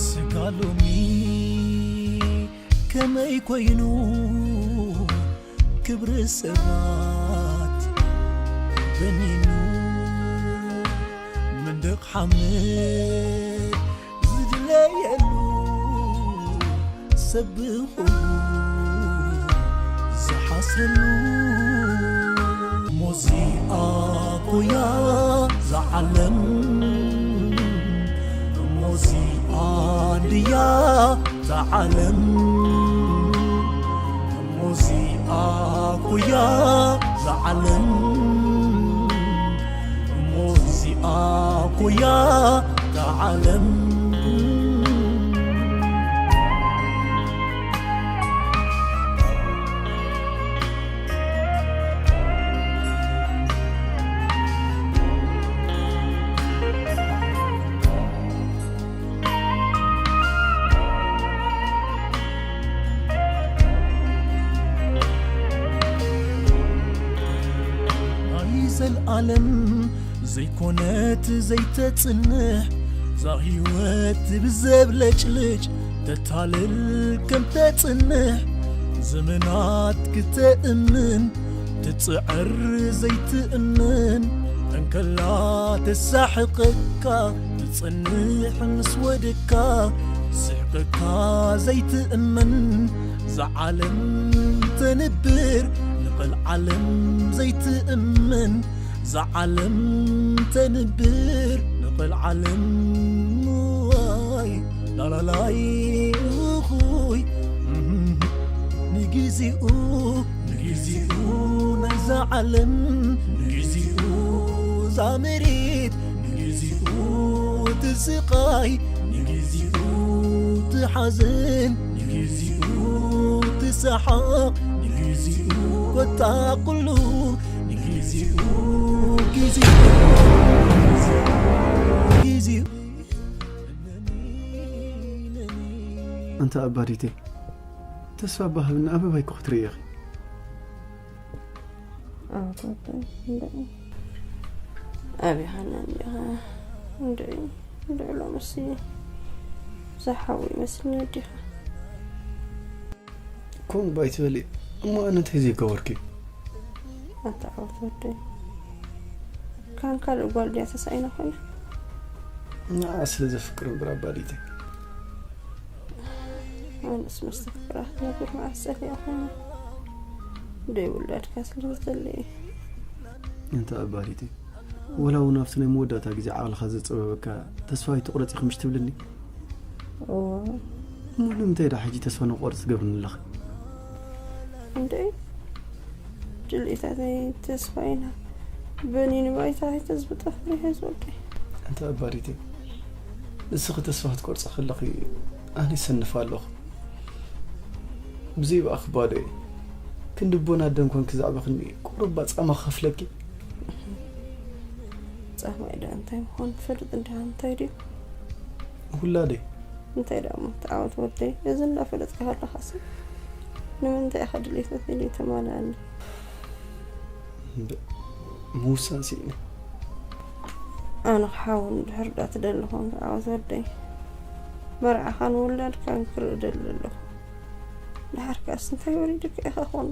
ስጋ ሎሚ ከመይ ኮይኑ ክብሪ ሰባት በኒኑ መንደቕ ሓመድ ዝድለየሉ ሰብ ብኹሉ ዝሓስረሉ። ሞዚኣ ኮያ ዝዓለም፣ ሞዚኣ ድያ ዝዓለም፣ ሞዚኣ ኮያ ዝዓለም፣ ሞዚኣ ኮያ ዝዓለም። ናይ ዘልኣለም ዘይኮነት ዘይተጽንሕ፣ እዛ ህይወት ብዘብለጭልጭ ተታልል ከም ተጽንሕ፣ ዘመናት ክተእምን ትጽዕር ዘይትእምን፣ እንከላ ተሳሕቀካ ትጸንሕ ምስ ወደካ፣ ስሕቀካ ዘይትእመን፣ እዛ ዓለም ተንብር ንቐልዓለም ዘይትእመን፣ እዛ ዓለም ተንብር ንቐልዓለም። ዋይ ላላላይ ኡኹይ፣ ንግዜኡ ንግዜኡ ናይዛ ዓለም፣ ንግዜኡ እዛ መሬት፣ ንግዜኡ እቲ ስቓይ፣ ንግዜኡ እቲ ሓዘን፣ ንግዜኡ እቲ ሰሓቕ፣ ንግዜኡ ኮታ ኩሉ፣ ንግዜኡ፣ ግዜኡ፣ ግዜኡ። ኣንታ ኣባዲተይ፣ ተስፋ እባ ሃብኒ፣ ኣበባይ እኮ ክትርኢ ኢኺ። ኣበባይ፣ እንድዒ። ኣበይ ሃና እንዲኻ? እንድዒ፣ እንድዒ ሎምሲ ዝሓዊ ይመስልኒ ኣዴኻ። ከምኡ እባ ኣይትበሊ። እሞ ኣነ እንታይ ዘይገበርኩ? ኣንታ ዓወት ወደይ፣ ካን ካልእ ጓል ድያ ተሳኢና ኮይና? ንዓኣ ስለ ዘፍቅር እምበር ኣባዲተይ። ኣነስ መስተፍቅራ ክትነብር መዓስ ጸሊኣ ኮይና? ደይ ውላድካ ስለ ዝደሊ። ኣንታ ኣባዲተይ፣ ወላ እውን ኣብቲ ናይ መወዳእታ ግዜ ዓቕልኻ ዘጸበበካ ተስፋ ኣይትቑረጽ ኢኺ ምሽ ትብልኒ? እወ። እሞ ንምንታይ ደኣ ሕጂ ተስፋ ንቑረጽ ትገብርኒ ኣለኺ? እንዴ፣ ድልኢታተይ ተስፋይና በኒኒ ባይታ ኣይተዝብጠፍኒ ሕዚ ወደይ። ኣንታ ኣባዲተይ፣ ንስኺ ተስፋ ክትቆርጺ ከለኺ ኣነ ይሰንፍ ኣለኹ። ብዘይ ብኣኺ ባዶ እየ። ክንዲ ኣቦን ኣደን ኮንኪ ዘዕበኽኒ ቁሩብ ጻማ ክኸፍለኪ። ጻማይ ደኣ እንታይ ምዃኑ ትፈልጥ እንዲኻ? እንታይ ድዩ? ውላደይ። እንታይ ደኣ እሞ ትዓወት ወደይ? እዚ እንዳፈለጥካ ከለኻሲ ንምንታይ ኢኻ ድሌታተይ ዘይተማልኣኒ? እምበር ምውሳን ስኢነ። ኣነ ክሓውን ድሕር ደኣ ትደሊ ኾንካ ዓወት ወደይ፣ መርዓኻን ውላድካን ክርኢ ደሊ ኣለኹ። ድሓር ከኣስ እንታይ ወሪዱካ ኢኻ ኾን?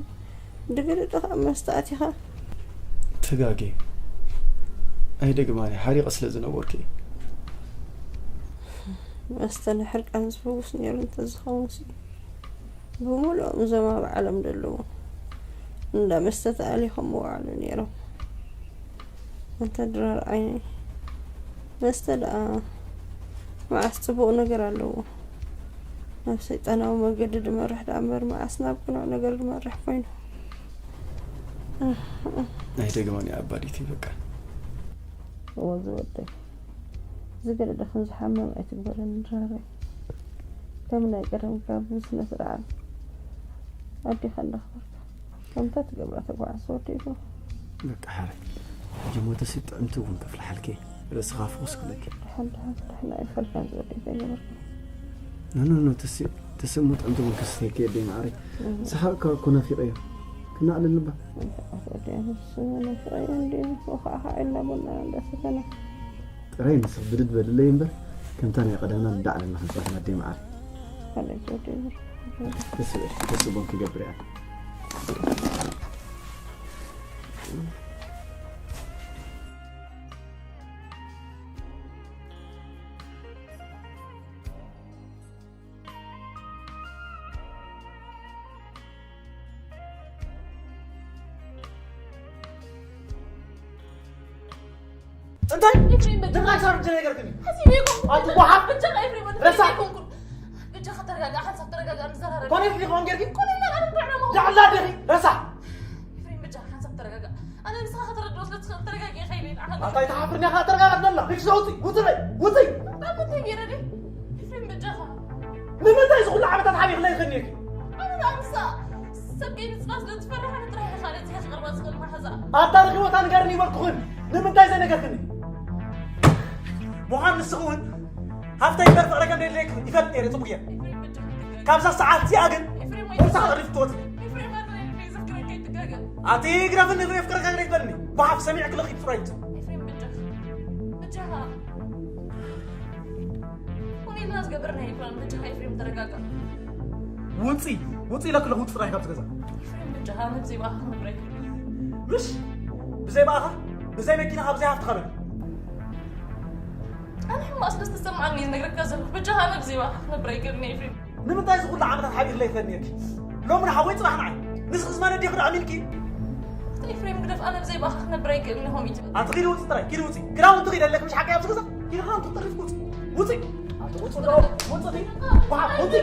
ድግሪ ድኻ መስተ ኣቲኻ? ተጋግየ። ኣይደግማን እየ፣ ሓሪቐ ስለ ዝነበርኩ እየ። መስተ ንሕርቃን ዝፍውስ ነይሩ እንተዝኸውን ሲ፣ ብምሉኦም እዞም ኣብ ዓለም ዘለዉ እንዳ መስተ ተኣሊኾም ምውዓሉ ነይሮም። ኣንታ ድራር ዓይነይ፣ መስተ ደኣ መዓስ ጽቡቕ ነገር ኣለዎ? ናብ ሰይጣናዊ መገዲ ድመርሕ ደኣ እምበር፣ መዓስ ናብ ቅኑዕ ነገር ድመርሕ ኮይኑ? ኣይደግማን እየ ኣባዲተይ፣ በቃ። እወ ዝወደይ፣ ዝገደደ ከም ዝሓመም ኣይትግበረኒ ድራረይ። ከም ናይ ቀደምካ ብስነ ስርዓት ኣዴኻ እንዳኽበርካ ከምታ ትገብራ ተጓዓዝ ወደይ ብሩኽ። በቃ ሓራይ። ሕጂ ሞ ተስእ ጥዕምቲ እውን ከፍልሓልኪ። ርእስኻ ፍኹስ ክብለኪ። ደሓን ደሓን ደሓን ኣይፈልካን ዝወደይ ተገበርካ። ኖ ኖ ኖ ተስእ ተስእ ሞ ጥዕምቲ እውን ከስተኪ ኣደይ መዓረይ። ዝሓቕካ እኮ ናፊቐዮ። ክናዕ ልልባ። ወደይ ንሱ ናፊቐዮ እንዲ ወኻዕኻ ኢልና ቡና እንዳሰተና። ጥራይ ንስኽ ብድድ በልለይ እምበር፣ ከምታ ናይ ቀደምና ንዳዕ ኣለና ክንጽባሕ ኣደይ መዓር። ደስ ይበል፣ ደስ ይበል ክገብር እያ። እንታይ? ኤፍሬም፣ በቃ። ንምንታይ ክሳብ ሕጂ ነገር ትብሊ? ሓሲበ ኣይኮንኩን። ኣቲ ጓሓፍ። በጃኻ ኤፍሬም፣ ኣነ ረሳ። ኣይኮንኩን። በጃኻ ተረጋጋእ፣ ሓንሳብ ተረጋጋእ፣ ንዘራረብ። ኮነ ኢልኪ ክኾን ጌርኪ? ኮነ ኢልና ኣነ ብዕራማ። ዳዕላ ዲኺ? ረሳ። ኤፍሬም፣ በጃኻ ሓንሳብ ተረጋጋእ። ኣነ ንስኻ ከተረድኦ ስለ ትኽእል፣ ተረጋጊእካ ኢለ ይልዓል። ኣታ ኣይትሓፍርኒ ኢኻ፣ ተረጋጋእ ትብለላ። ሂጂ ውፂ፣ ውፅለይ፣ ውፅይ። እንታይ ምንታይ ገይረ ድየ? ኤፍሬም፣ በጃኻ። ንምንታይ እዚ ኩሉ ዓመታት ሓቢእክለይ ይኸኒኪ? ኣነ ደኣ ንሳ ሰብ ከይንጽላ ስለ ዝፈርሕ፣ ኣነ ጥራይ እየ ካልእ እዚኣ ክቐርባ ዝኽእል መሓዛ። ኣታ ርኺቦታ ንገርኒ ይበልኩኽን፣ ንምንታይ ዘይነገርክኒ? ምዃን ንስኺ እውን ሃፍተይ እምበር ፍቕሪ ከም ዘየድልየኪ ይፈልጥ ነይረ፣ ጽቡቕ እየ። ኤፍሬም፣ በጃኻ ትጋገ። ካብዛ ሰዓት እዚኣ ግን ኤፍሬም፣ ወይ ነብስኻ ተሳ-፣ ቀሪፍ ትወጽእ። ኤፍሬም፣ ኣነ ናይ ልበይ ዘፍቅረካ ይትጋገ። ኣቲ ግደፍኒ፣ ዘየፍቅረካ ግደፍ በልኒ። ጓሓፍ ሰሚዕኪ ለኺ ብጽራይ ይውጽእ። ኤፍሬም፣ በጃኻ። በጃኻ። ኮነ ኢልና ዝገበርናዮ ኣይኮነን። በጃኻ ኤፍሬም ተረጋጋእ። ውፂ፣ ውፂ ኢለኪ ኣለኹ፣ ውፂ ጥራይ ካብዚ ገዛ። ኤፍሬም በጃኻ፣ ኣነ ብዘይ ብኣኻ ክነብር ኣይክእልን። ምሽ? ብዘይ ብኣኻ፣ ብዘይ መኪናኻ፣ ብዘይ ሃፍትኻ በሊ። ኣነ ሕማቕ ስለ ዝተሰምዓኒ እየ ዝነግረካ ዘለኹ። በጃኻ ኣነ ብዘይ ብኣኻ ክነብር ኣይክእልን እየ ኤፍሬም። ንምንታይ እዚ ኩሉ ዓመታት ሓቢእክለይ ትኸዲ ነርኪ? ሎሚ ንሓወይ ጽባሕ ንዓይ። ንስኺ ዝማነ ዲኺ ደኣ ኣሚንኪ? ኣታ ኤፍሬም ግደፍ፣ ኣነ ብዘይ ብኣኻ ክነብር ኣይክእልን እየ፣ ከምኡ ይትበል። ኣቲ ኪዲ ውጺ ጥራይ፣ ኪዲ ውጺ። ክዳውንቲ ኪዲ ኣለኪ፣ ምሽ ሓቂ ኣብዚ ገዛ? ኪዲ ክዳውንቲ ጠሪፍኪ ውጺ። ውጺ። ኣቲ ውጺ ዶ? ውጺ። ጓሓፍ፣ ውጺ።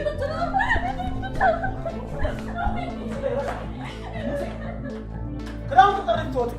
ክዳውንቲ ጠሪፍኪ ትወጺ።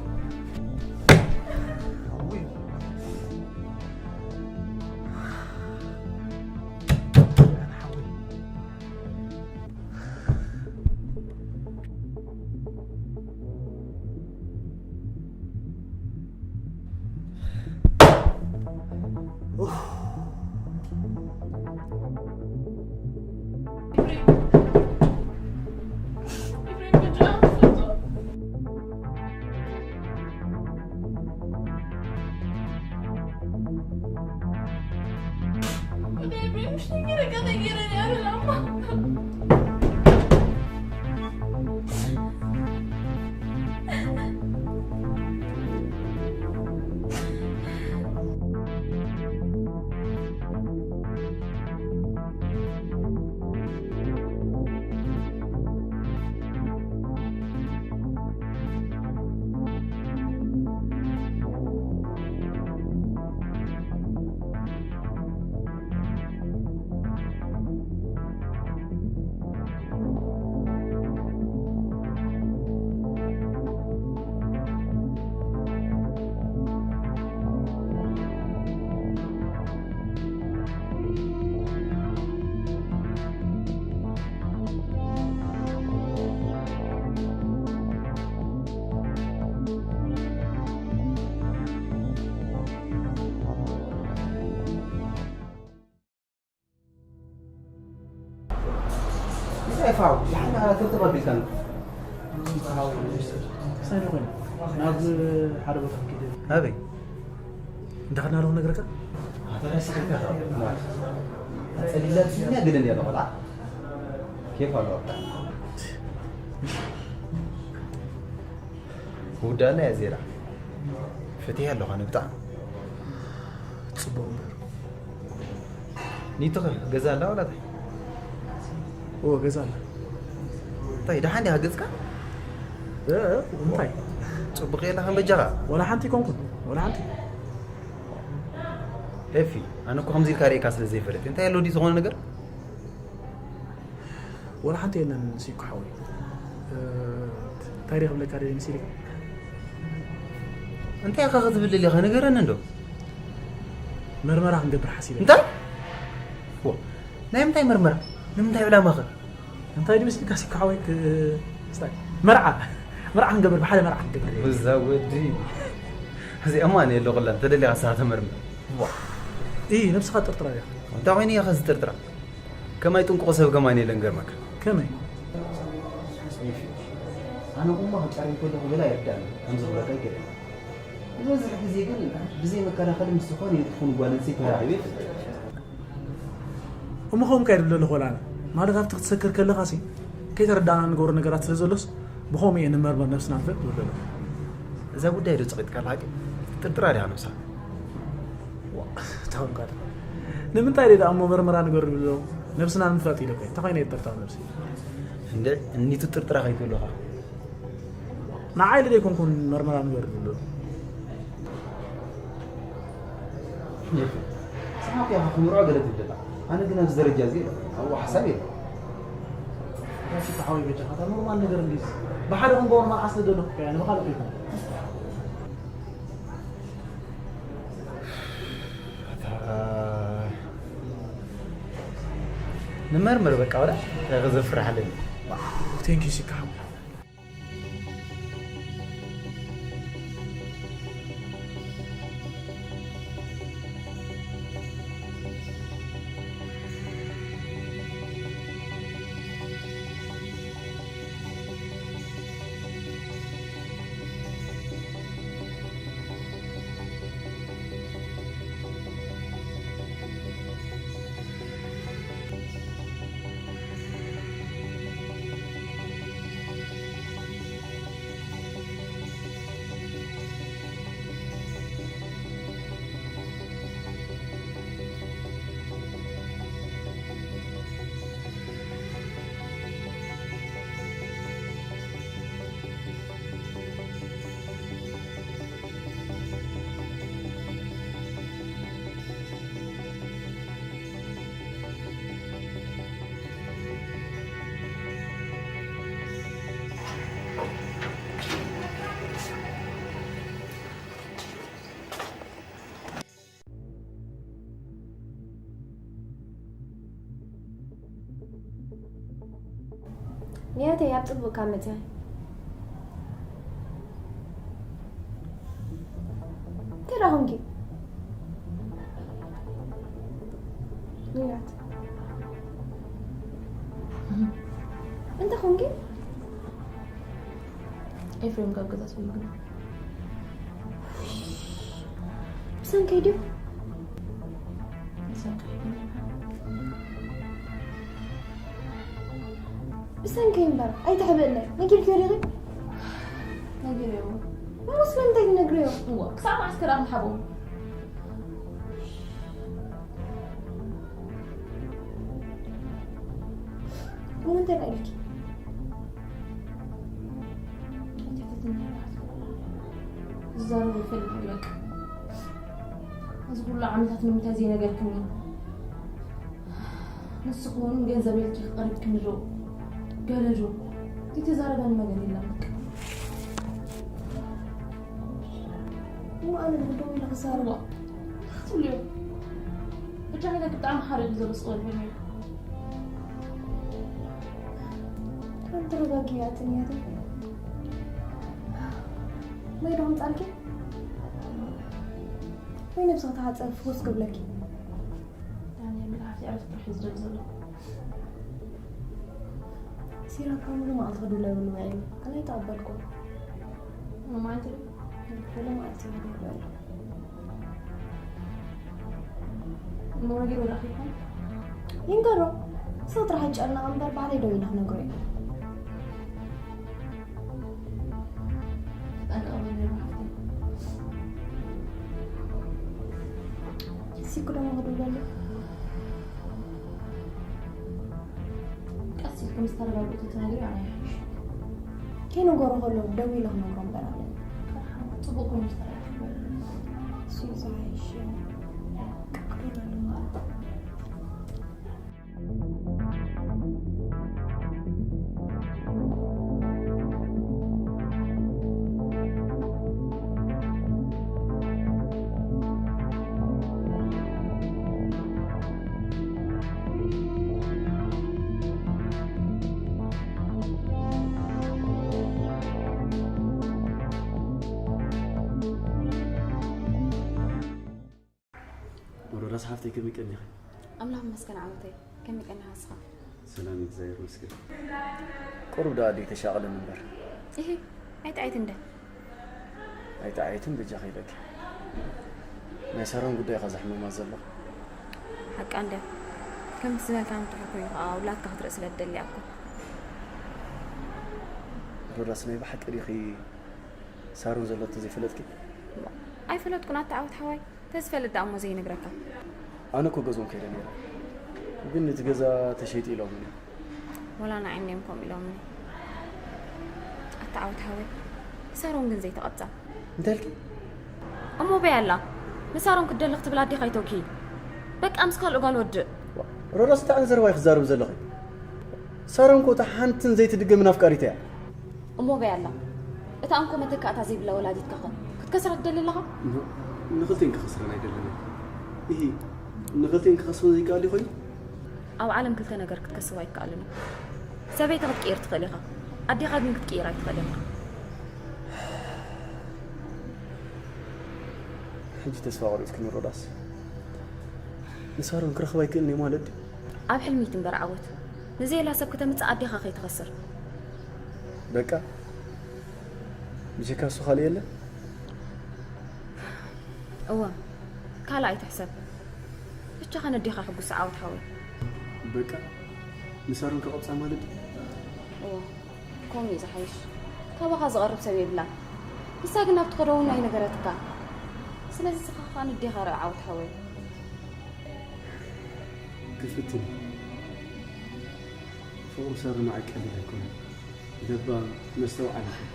እንታይ ፋው? ደሓን ክልተ ቀቢልካኒ። ክሳይ ዶ ኮይኑ? ናብ ሓደ ቦታ ክንከይድ። ኣበይ? እንዳኸድና ኣለኹ ነግረካ? ኣታ ረሲዕካ። ጸሊላ ትስኛ ግደን እያ ቆልዓ። ኬፍ ኣለዋ ብጣዕሚ። ክውዳእና እያ ዜራ። ፈቲሐ ኣለኹ ኣነ ብጣዕሚ። ጽቡቕ እምበር። ኒትኸ ገዛ ኣላ ዋላ እንታይ? እወ፣ ገዛ ኣላ። እንታይ ደሓን ዲኻ ገጽካ? እ፣ እ፣ እንታይ? ጽቡቕ የላ ከም በጃኻ? ዋላ ሓንቲ ኣይኮንኩን፣ ዋላ ሓንቲ። ኤፊ፣ ኣነ እኮ ከምዚ ኢልካ ርእየካ ስለ ዘይፈልጥ፣ እንታይ ኣሎ ድዩ ዝኾነ ነገር? ዋላ ሓንቲ የለን ሲኮ ሓወይ። እ፣ እንታይ ድየ ክብለካ ደልየ መሲልካ? እንታይ ኢኻ ክትብል ደሊኻ? ንገረኒ እንዶ። መርመራ ክንገብር ሓሲበ። እንታይ? ዎ፣ ናይ ምንታይ መርመራ? ንምንታይ ዕላማ ኸ? እንታይ ድዩ መስልካ ሲካ ሓወይ ክ-፣ ስታይ፣ መርዓ፣ መርዓ ክንገብር፣ ብሓደ መርዓ ክንገብር። ብዛ ወዲ። እዚኣ እማ ኣነ የለኹላን፣ ተደሊኻ ንስኻ ተመርምር። ዋ። ኢ፣ ነብስኻ ጥርጥራ ዲኻ? እንታይ ኮይኑ እየ ኸ ዝጥርጥራ? ከማይ ጥንቁቕ ሰብ ከማን የለን ገርመካ። ከመይ? ኣነ እሞ ክቀርብ ከለኹ ገለ ኣይርዳእን፣ ከምዚ ክብለካ ኣይክእልን። ዝበዝሕ ግዜ ግን ብዘይ መከላኸሊ ምስ ዝኾነ ይኹን ጓል ኣንስተይቲ ተራኺቡ ይፈልጥ። እሞ ከምኡ ከ ይብል ኣለኹ ወላ ኣነ። ማለት ኣብቲ ክትሰክር ከለኻሲ ከይተረዳእና ንገብሮ ነገራት ስለ ዘሎስ ብኸምኡ እየ ንመርመር ነብስና ንፈልጥ ዝብል ኣለኹ። እዛ ጉዳይ ዶ ጸቒጥካ ኣላ ሓቂ? ትጥርጥራ ዲኻ ነብሳ? ዋ፣ ታውን ካደ። ንምንታይ ደኣ እሞ መርመራ ንገር ዝብሎ? ነብስና ንምፍላጥ ኢለ እኮ። እንታይ ኮይነ የጠርጥራ ነብሲ? እንደ እኒቱ ጥርጥራ ከይትብለኻ። ንዓይ ኢለ ዘይኮንኩን መርመራ ንገር ዝብሎ። ንስኻ እኮ ኢኻ ክምርዖ ገለ ትብል ዘላ። ኣነ ግን ኣብዚ ደረጃ እዚ የለ። ኣብኡ ሓሳብ የለ። ጋሽ ተሓወይ በጃኻ፣ እታ ኖርማል ነገር እንዲስ። ብሓደ ክንገብሮ መርዓ ስለ ዘለኹ እኮ እያ፣ ንብኻልእ እኮ ይኮን። ንመርምር በቃ፣ ወላ እንታይ ከዘፍርሓለኒ። ቴንክ ዩ ሲካ ሓወይ። ንያተይ ኣብ ጽቡቕ ካብ መጽያ። እንታይ ደኣ ኾንኪ? ንያት። እንታይ ኾንኪ? ኤፍሬም ካብ ገዛ ስለ ዝግነ። ብሰንከይ ድዩ? ብሰንከይ ድዩ? ብሰንከይ እምበር ኣይትሕብእለይ። ነጊርክዮ ዲኺ? ነጊረዮ። እሞ ስለምንታይ ትነግርዮ? እዋ፣ ክሳብ መዓስ ከ ደኣ ምሓብኦም? እሞ እንታይ ደኣ ኢልኪ? ኣይትሕተትኒ። ዝዛረቦ ይፈልጥ እዩ በቃ። እዚ ኩሉ ዓመታት ንምንታይ ዘይነገርክኒ? ንስኺ እውን ገንዘብ ኢልኪ ቀሪብክኒ ዶ? ገለ ዶ? ዘይተዛረበኒ ነገር የለን በቃ። እሞ ኣነ ብደው ኢለ ክዛረብ? እዋ፣ እንታይ ክትብልዮ? ብቻ ከይዳ ብጣዕሚ ሓሪቑ ዘሎ ስቕ በል በልዮ። ኣንተ ተረጋጊ፣ ኣትንያተይ። ማይ ዶ ኣምጻልኪ? ወይ ነብስኺ ተሓጸቢ፣ ፍኹስ ክብለኪ። ዳንኤል፣ መልኣኽቲ ዕረፍቲ ጥራሕ እዩ ዝደሊ ዘሎ። ሲራክ ሙሉ መዓልቲ ክድውሎ ይብሉ ውዒሉ፣ ኣነ ኣይተቐበልኩን። ሙሉ መዓልቲ ድዩ? ሙሉ መዓልቲ እዩ ክድውሎ ይብሉ። እሞ ነጊሩ ዶ ኣኺልኩም? ይንገሮ። ንስኺ ጥራሕ ኣይጨነቕ እምበር፣ ባዕለይ ደው ኢለ ክነግሮ እየ። ሲኩ ደሞ ክድውለሉ። ቀስ ኢልኪ ምስ ተረጋግኡ ተትነግርዮ ኣነ ይሕሽ። ከይነገሮ ከሎ ደዊለ ክነግሮ እምበር ኣነ። ጽቡቕ ኮይኑ ዝተረጋግኡ። እሱ እዩ ዝሓይሽ። ክድውለሉ ማለት። ራስ ሓፍተይ ከመይ ቀኒኺ? ኣምላኽ ይመስገን ዓወተይ። ከመይ ቀኒኻ ንስኻ? ሰላም እግዚኣብሔር ይመስገን። ቁሩብ ደኣ ኣደይ ተሻቕለን እምበር። እሂ፣ ኣይትዓይት እንደ። ኣይትዓይትን በጃኺ ኢለኪ። ናይ ሳሮን ጉዳይ ኢኻ ዘሕምማ ዘሎ። ሓቃ እንደ። ከምቲ ዝበልካ ምጥራሕ ኮይኑ ከዓ ውላድካ ክትርኢ ስለ ትደሊ እያ እኮ። ሮዳስ ናይ ብሓቂ ዲኺ ሳሮን ዘለቶ ዘይፈለጥኪ? ኣይፈለጥኩን ኣታ ዓወት ሓወይ። ተዝፈልጥ ደኣ እሞ ዘይነግረካ። ኣነ እኮ ገዝኦም ከይደ ነይረ። ግን እቲ ገዛ ተሸይጡ ኢሎምኒ። ወላ ንዓይ እኒኦም ከምኡ ኢሎምኒ። ኣታ ዓወት ሓወይ። ንሳሮን ግን ዘይተቐብጻ። እንታይ ኢልኪ? እሞ በይ ኣላ። ንሳሮን ክትደሊ ክትብል ኣዴኻ ኣይተውኪ። በቃ ምስ ካልእ ጓል ወድእ። ሮዳስ እንታይ ዓይነት ዘረባ ኢኺ ትዛረቢ ዘለኺ? ሳሮን እኮ እታ ሓንትን ዘይትድገምን ኣፍቃሪት እያ። እሞ በይ ኣላ። እታ እንኮ መተካእታ ዘይብላ ወላዲትካ ኸ ክትከስራ ትደሊ ኣለኻ? ን- ንኽልቴን ክኸስረን ኣይደልን። እሂ፣ ንኽልቴን ክኸስረን ዘይከኣል ኮይኑ? ኣብ ዓለም ክልተ ነገር ክትከስብ ኣይከኣልን እዩ። ሰበይቲ ክትቅይር ትኽእል ኢኻ። ኣዴኻ ግን ክትቅይር ኣይትኽእልን ኢኻ። ሕጂ ተስፋ ቆሪጽክኒ ሮዳስ። ንሳሮን ክረኽባ ኣይክእልን እየ ማለት ድዩ? ኣብ ሕልሚ ትንበር ዓወት። ንዘየላ ሰብ ክተምጽእ ኣዴኻ ከይትኸስር። በቃ ብጀካ እሱ ካልእ የለን? እወ፣ ካልእ ኣይትሕሰብ። ብቻኻ ነዴኻ ሕጉስ ዓወት ሓወይ። በቃ ንሳሮን ክቐብጻ ማለት ድዩ? እወ፣ ከምኡ እዩ ዝሓይሽ። ካባኻ ዝቐርብ ሰብ የብላን። ንሳ ግን ኣብ ትኸዶ እውን ኣይነገረትካ። ስለዚ ንስኻ ከዓ ነዴኻ ርእ ዓወት ሓወይ። ክፍትን ፍቕሪ ሳሮን ንዓይ ቀሊል ኣይኮነን። ለባም፣ መስተውዓሊት እያ።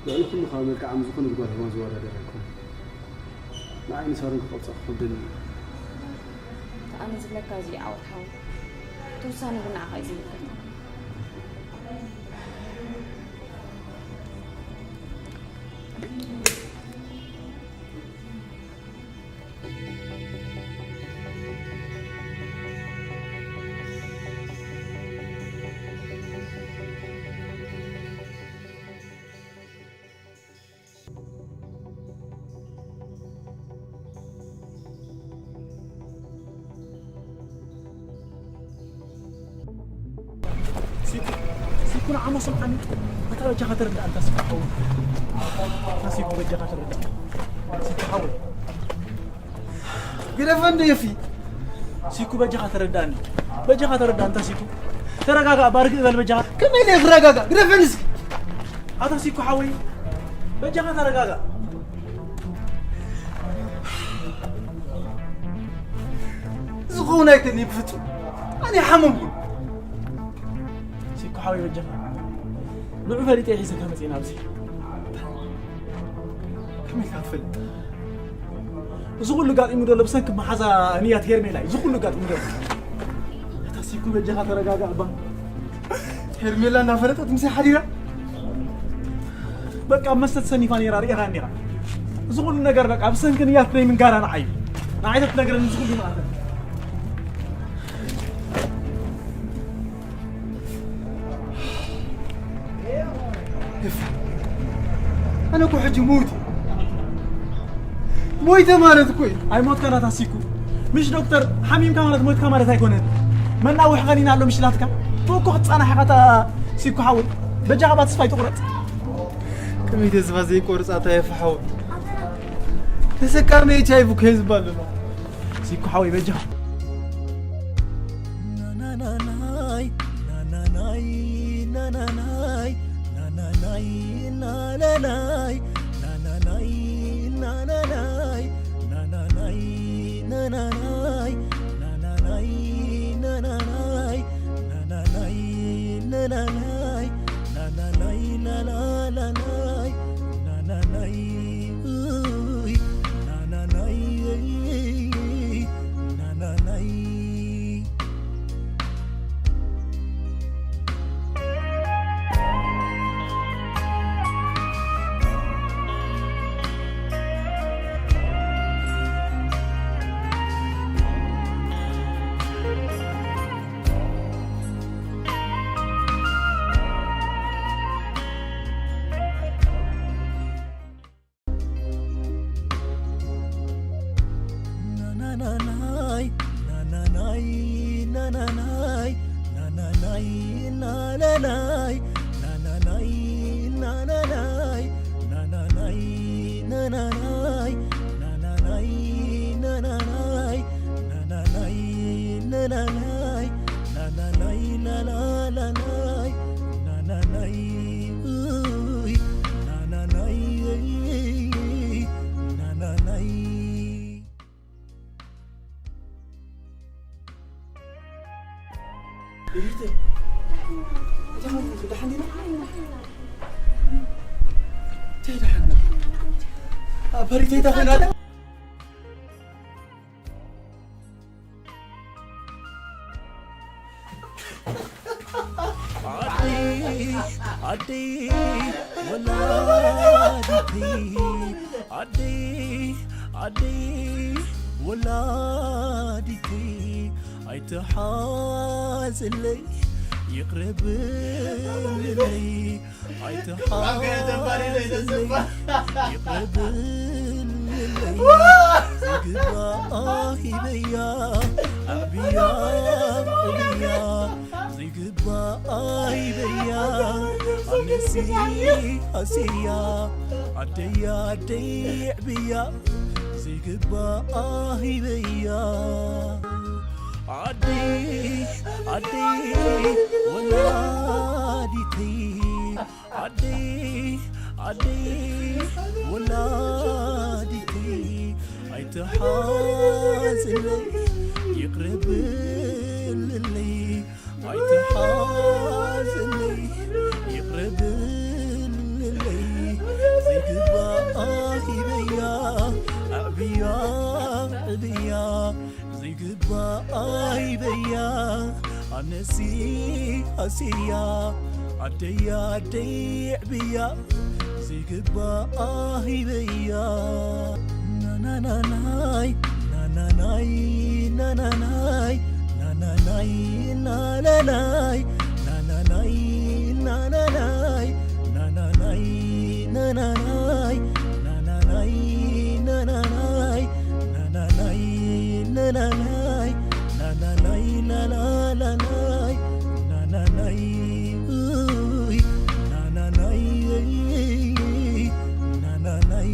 ልዕሊ ኩሉ ካብ መልክዓ ምስ ዝኾነት ጓል ሄዋን ዝወዳደር ኣይኮነን። ንዓይ ንሳሮን ክቐብጻ ክኸብደኒ እዩ። እቲ ኣነ ዝብለካ እዚ እዩ ዓወት ሓወይ። እቲ ውሳነ ግን ንዓኻ እዩ ዝምልከት። ሲኩ፣ ሲኩ ንዓሞ ስምዓኒ። ኣታ በጃኻ ተረዳእ ኣንታ ሲኩ ሓወይ። ኣታ ሲኩ በጃኻ ተረዳእ። ሲኩ ሓወይ። ግደፈ እንደ የፊ። ሲኩ በጃኻ ተረዳእኒ። በጃኻ ተረዳእ ኣንታ ሲኩ። ተረጋጋእ ባርግ እበል በጃኻ። ከመይ ኢለ ክረጋጋእ? ግደፈኒ እስኪ። ኣታ ሲኩ ሓወይ። በጃኻ ተረጋጋእ። ዝኸውን ኣይኮነን ብፍጹም። ኣነ ሓመምኩ። ሲኩ ሓወይ በጃኻ። ንዑ ፈሊጠ ሒዘካ መጺእና ኣብዚ። ከመይ ኢልካ ትፈልጥ? እዚ ኩሉ ጋጢሙ ዘሎ ብሰንኪ መሓዛ ንያት ሄርሜላ እዩ። እዚ ኩሉ ጋጢሙ ዘሎ። ኣታ ሲኩ በጃኻ ተረጋጋእ እባ። ሄርሜላ እናፈለጠት ምሳይ ሓዲራ? በቃ ኣብ መስተ ተሰኒፋ ነይራ፣ ርኢኻ እንዲኻ። እዚ ኩሉ ነገር በቃ ብሰንኪ ንያት ናይ ምንጋራ ንዓይ እዩ። ንዓይ ተትነግረኒ እዚ ኩሉ ይመኣተኒ። ኣነ እኮ ሕጂ ሞይተ። ሞይተ ማለት እኮ እዩ። ኣይሞትካን ኣታ ሲኩ። ምሽ ዶክተር፣ ሓሚምካ ማለት ሞይትካ ማለት ኣይኮነን። መናውሒ ቀኒና ኣሎ ምሽ ኢላትካ። ብእኮ ክትጻናሕ ኢኻ ኣታ ሲኩ ሓወይ። በጃኻ እባ ተስፋ ኣይትቑረጽ። ከመይ ተስፋ ዘይቆርጽ ኣታ የፋ ሓወይ? ተሰካሚ ኤች ኣይ ቪ እኮ እዩ ዝበሃል ዘሎ። ሲኩ ሓወይ በጃኻ። ናናናይ ናናናይ ናናናይ ናናናይ ናናናይ ናናናይ ናናናይ ናናናይ ናናናይ ናናናይ ናናናይ ናናናይ ናናናይ ናናናይ ኡይ ናናናይ ናናናይ ኣደይ ኣደይ ወላዲተይ ኣደይ ኣደይ ወላዲተይ ኣይትሓዝለይ ይቕረ በልለይ ኣይትሓዝለይ ይቕረ በልለይ ዝግባኣ ሂበያ ኣዕብያ ኣዕብያ ዝግባኣ ሂበያ ኣነሲ ኣስያ ኣደይ ኣደይ ኣዕብያ ዝግባኣ ሂበያ ኣደይ ኣደይ ወላዲተይ ኣደይ ኣደይ ወላዲተይ ኣይትሓዝለይ ይቕረ በልለይ ኣይትሓዝለይ ይቕረ በልለይ ዝግባኣ ሂበያ ኣዕብያ ኣዕብያ ዝግባኣ ሂበያ ኣነሲ ኣስያ ኣደይ ኣደይ ኣዕብያ ዝግባኣ ሂበያ ናናናናይ ናናናይ ናናናይ ናናናይ ናናናይ ናናናይ ናናናይ ናናናይ ናናናይ ናናናይ ናናናይ ናናናይ ናናናይ ናናናይ ናናናይ ናናናይ ኡይ ናናናይ ናናናይ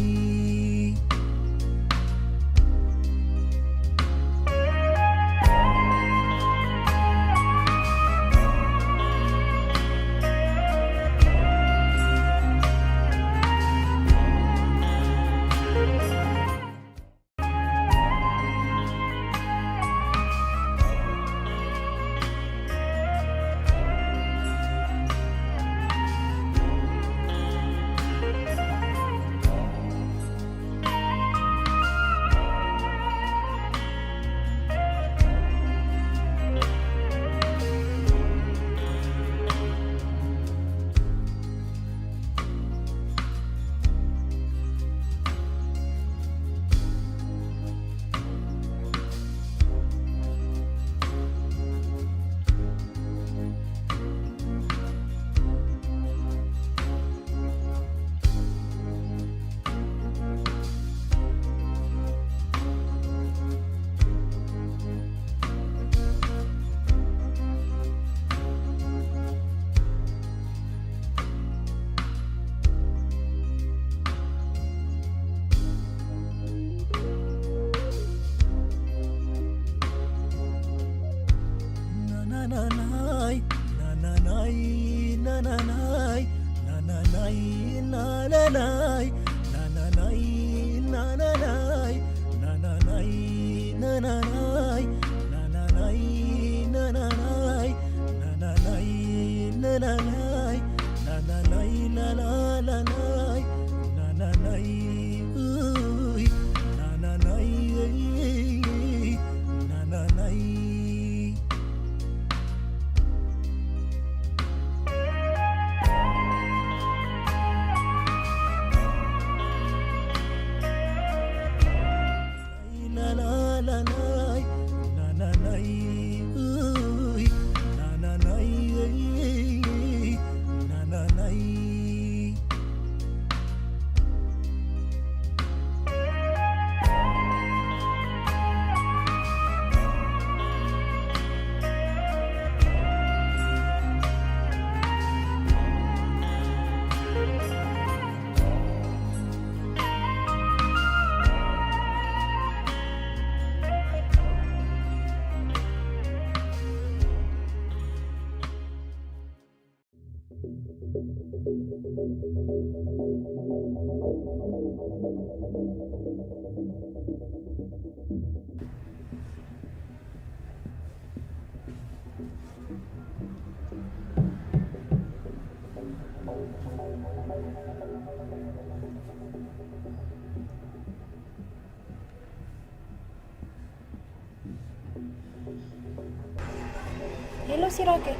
ሄሎ ሲራከይ።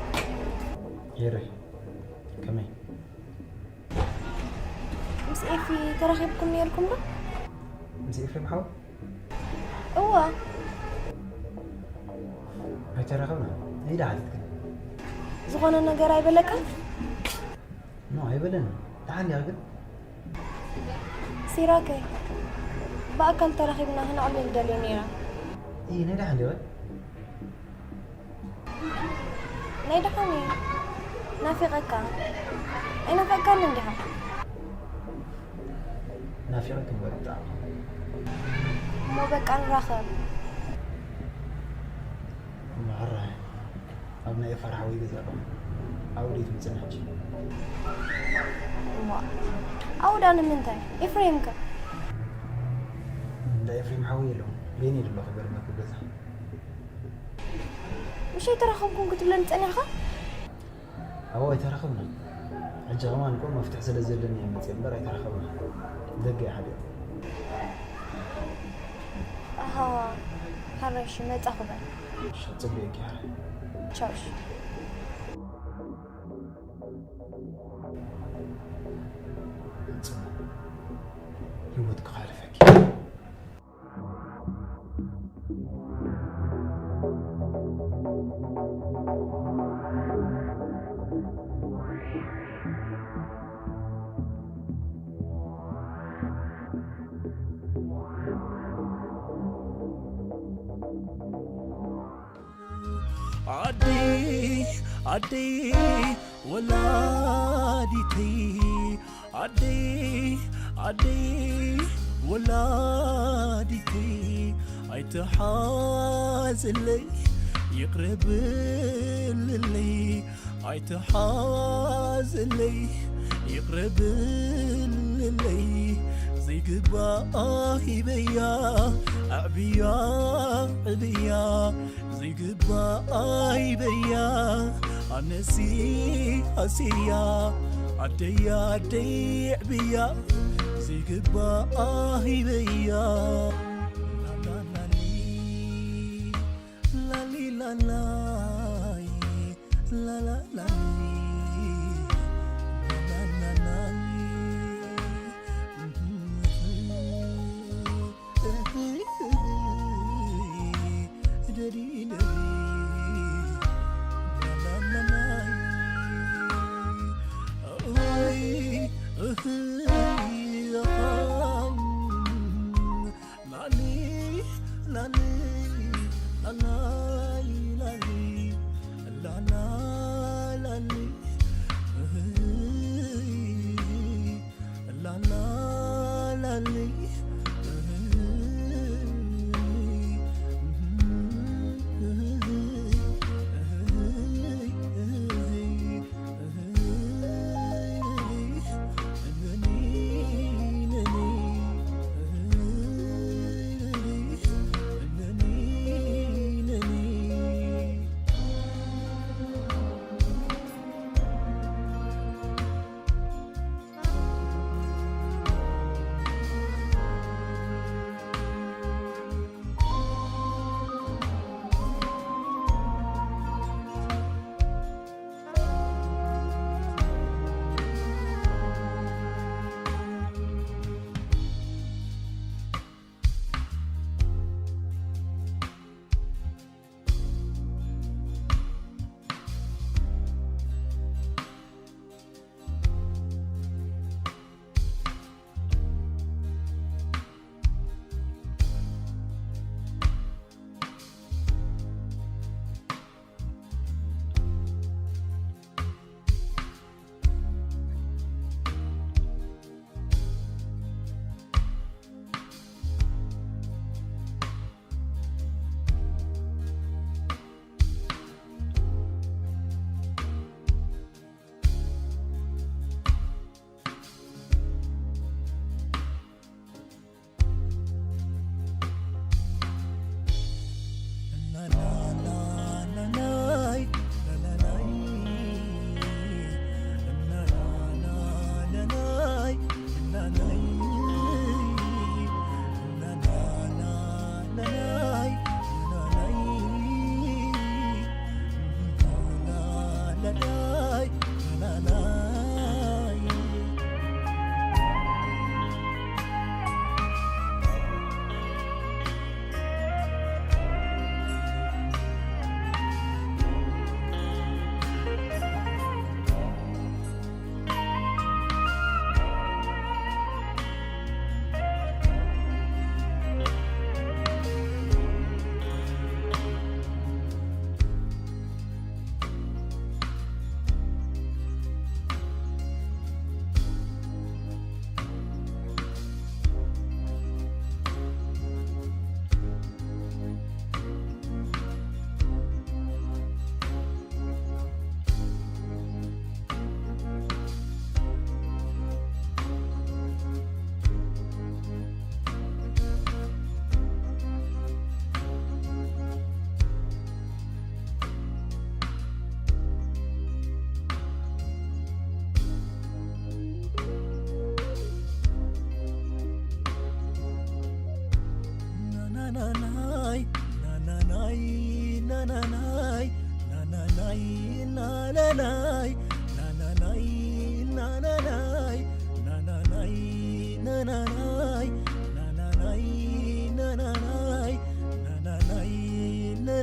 ሄረ፣ ከመይ? ምስ ኤፊ ተራኺብኩም ነይርኩም ዶ? ምስ ኤፍሬም ሓው? እዋ። ኣይተራኸብና። ኢዳ ሓቲትክን። ዝኾነ ነገር ኣይበለካን? ኖ፣ ኣይበለን። ደሓን ድያ ግን? ሲራከይ፣ ብኣካል ተራኺብና ክንዕልል ደልየ ነይረ። እይ፣ ናይ ደሓን ድያ ወይ? ናይ ደሓን እዩ። ናፊቐካ። ኣይናፈቅካን እንዲኻ? ናፊቐክን በጣም። እሞ በቃ ንራኸብ። እሞ ሕራይ። ኣብ ናይ ኤፋር ሓወይ ገዛ ኣለኹ። ኣብኡ ድዩ ትመጽእና ሕጂ? እዋ፣ ኣብኡ ደኣ ንምንታይ? ኤፍሬም ከ? እንዳ ኤፍሬም ሓወይ የለውን። ቤኒ እዩ ዘሎ ክገርመኪ ገዛ። ምሽ ኣይተራኸብኩም ክትብለኒ ጸኒሕካ? ኣብኡ ኣይተራኸብናን። ሕጂ ከማን እኮ መፍትሒ ስለ ዘለኒ እየ መጽየ እምበር ኣይተራኸብናን። ደገ እየ ሓዲሩ። ኣሃ፣ ሕራይ እሺ፣ መጻኹ በል። እሺ፣ ጽቡቕ እየ። ቻው እሺ። ጽቡቕ። ህይወት ክኻልፈኪ። ዓደይ ዓደይ ወላዲተይ ዓደይ ዓደይ ወላዲተይ ኣይትሓዝለይ ይቕረ በልለይ ኣይትሓዝለይ ይቕረ በልለይ ዘይግባኣ ሂበያ ኣዕብያ ዕብያ ዘይግባኣ ሂበያ ኣነሲ ኣስያ ዓደይ ዓደይ ዕብያ ዘይግባኣ ሂበያ ላላላሊ ላሊ ላላይ ላላላሊ ላላላሊ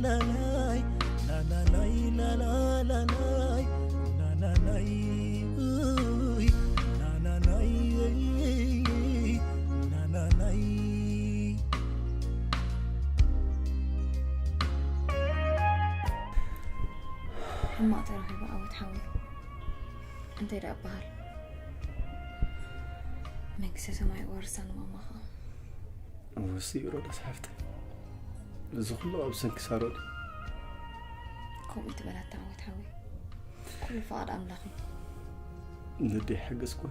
ላላይ፣ ላላላይ፣ ላላላላይ፣ ላላላይ፣ ኡይ፣ ላላላይ፣ ላላላይ። ሕማቕ ተረኺቡ ዓወት ሓወይ። እንታይ ደኣ እበሃል? መንግስተ ሰማይ ዋርሳ ንማማኻ። እወ፣ እስቲ ሮዳስ ሓፍተይ፣ እዚ ኩሉ ኣብ ሰንኪ ሳሮን እዩ። ከምኡ ትበል ኣታ ዓወት ሓወይ። ኩሉ ፍቓድ ኣምላኽ እዩ። ነደይ ሓገዝኩ።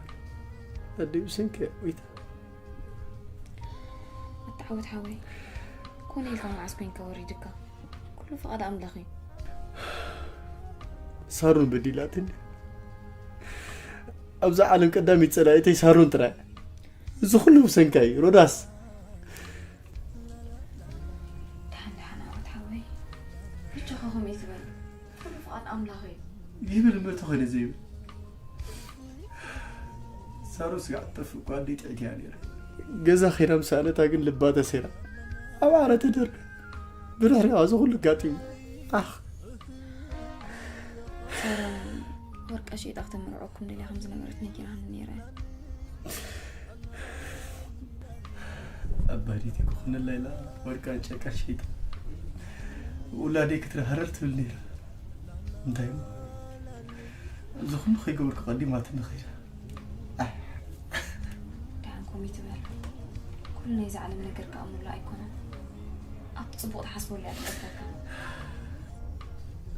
ኣደይ ብሰንኪ እያ ሞይታ። ኣታ ዓወት ሓወይ፣ ኮነ ኢልካ መዓስ ኮንካ ወሪድካ? ኩሉ ፍቓድ ኣምላኽ እዩ። ሳሮን በዲላትኒ። ኣብዛ ዓለም ቀዳሚት ጸላኢተይ ሳሮን ጥራይ። እዚ ኩሉ ብሰንካ እዩ ሮዳስ። ደሓን ደሓን ዓወት ሓወይ፣ ብቻኻ ከምኡ ትበል። ኩሉ ፍቓድ ኣምላኽ እዩ። ይብል እምበር ተኾይነ ዘይብል። ሳሮን ስጋዕ ትጠፍእ እኳ ኣደይ ጥዕይቲ እያ ነይራ። ገዛ ኸይዳ ምስ ኣነታ ግን ልባ ተሰይራ ኣብ ዓራት ተደርበ። ብድሕሪኣ እዚ ኩሉ ኣጋጢሙ። ኣኽ። ሳሮን ወርቃ ሸይጣ ክተመርዖኩም ደልያ ከም ዝነበረት ነጊራኒ ነይራ። ኣባዲት ክኾነላ ኢላ ወርቃን ጨርቃን ሸይጣ ውላደይ ክትረሃረር ትብል ነይራ። እንታይ እሞ? እዚ ኩሉ ከይገበርኩ ቀዲማትኒ ኸይዳ። ኣሕ። ደሓን ኮሚት በል። ኩሉ ናይዚ ዓለም ነገር ከኣ ሙሉእ ኣይኮነን። ኣብ ጽቡቕ ትሓስበሉ እያ ትቐርበካ።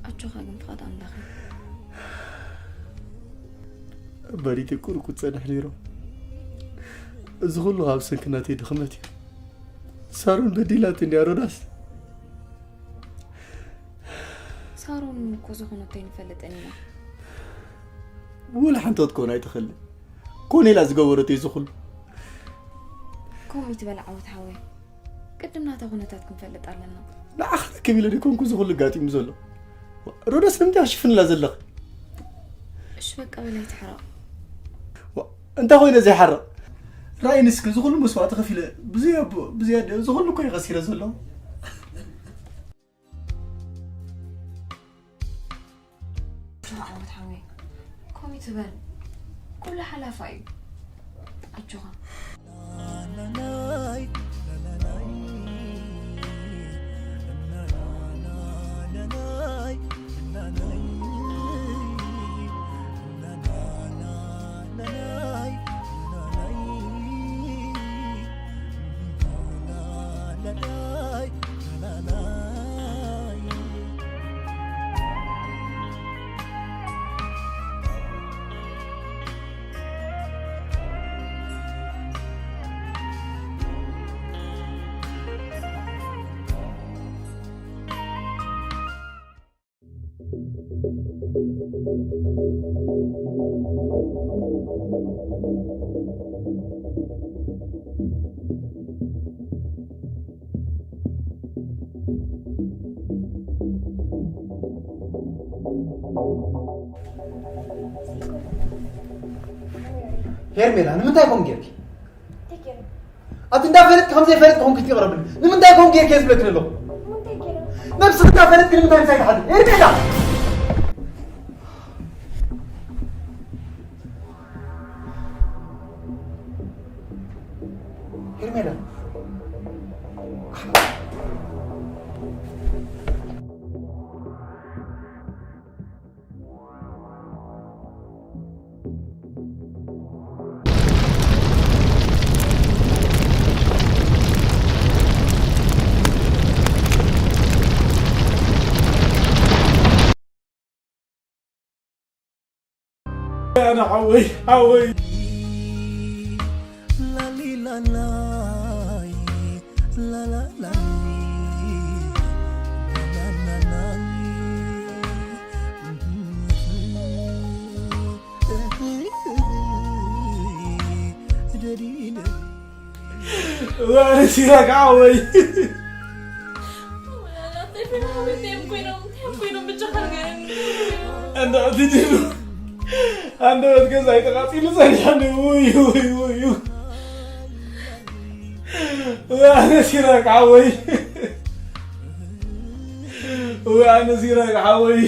ኣጆኻ ግን ፍቓድ ኣምላኽ እዩ። ኣባዲት ቁሩብ ክጸንሕ ነይሩ። እዚ ኩሉ ካብ ሰንኪ ናተይ ድኽመት እዩ። ሳሮን በዲላትኒ እያ ሮዳስ። ሳሮን እኮ ዝኾነቶ ኣይንፈልጥን ኢና። ወላ ሓንቲ ክትከውን ኣይትኽእልን። ኮነ ኢላ ዝገበረቶ እዩ እዚ ኩሉ። ከምኡ ይትበል ዓወት ሓወይ። ቅድም ናታ ኩነታት ክንፈልጥ ኣለና። ንዓኻ ርክብ ኢለ ደይኮንኩ እዚ ኩሉ ኣጋጢሙ ዘሎ። ሮዳስ ንምንታይ ሽፍን ኢላ ዘለኺ? እሺ በቃ በል ኣይትሕረቕ። ዋ፣ እንታይ ኮይነ ዘይሓርቕ? ራእይኒ እስከ እዚ ኩሉ መስዋእቲ ከፊለ ብዘይ ኣቦ፣ ብዘይ ኣደ፣ እዚ ኩሉ እኮ እዩ ከሲረ ዘሎ። ኣጆኻ ዓወት ሓወይ፣ ከምኡ ትበል። ኩሉ ሓላፋ እዩ። ኣጆኻ። ሄርሜላ፣ ንምንታይ ከምኡ ጌርኪ? ኣቲ እንዳፈለጥኪ ከም ዘይፈለጥኪ ኮንኪ ትቕረብኒ። ንምንታይ ከምኡ ጌርኪ እየ ዝብለኪ ዘለኹ። ነብስኺ እንዳፈለጥኪ ንምንታይ ምሳይ ትሓድሪ? ሄርሜላ! ሄርሜላ! ኣነ ሓወይ፣ ሓወይ። ዋረ ሲራክ ሓወይ። እንዳ ትጅኑ ኣንደበት ገዛይ ተቃጺሉ ጸኒሓኒ። ውይ፣ ውይ፣ ውይ፣ ውይ። ኣነ ሲራክ ሓወይ። ወይ ኣነ ሲራክ ሓወይ።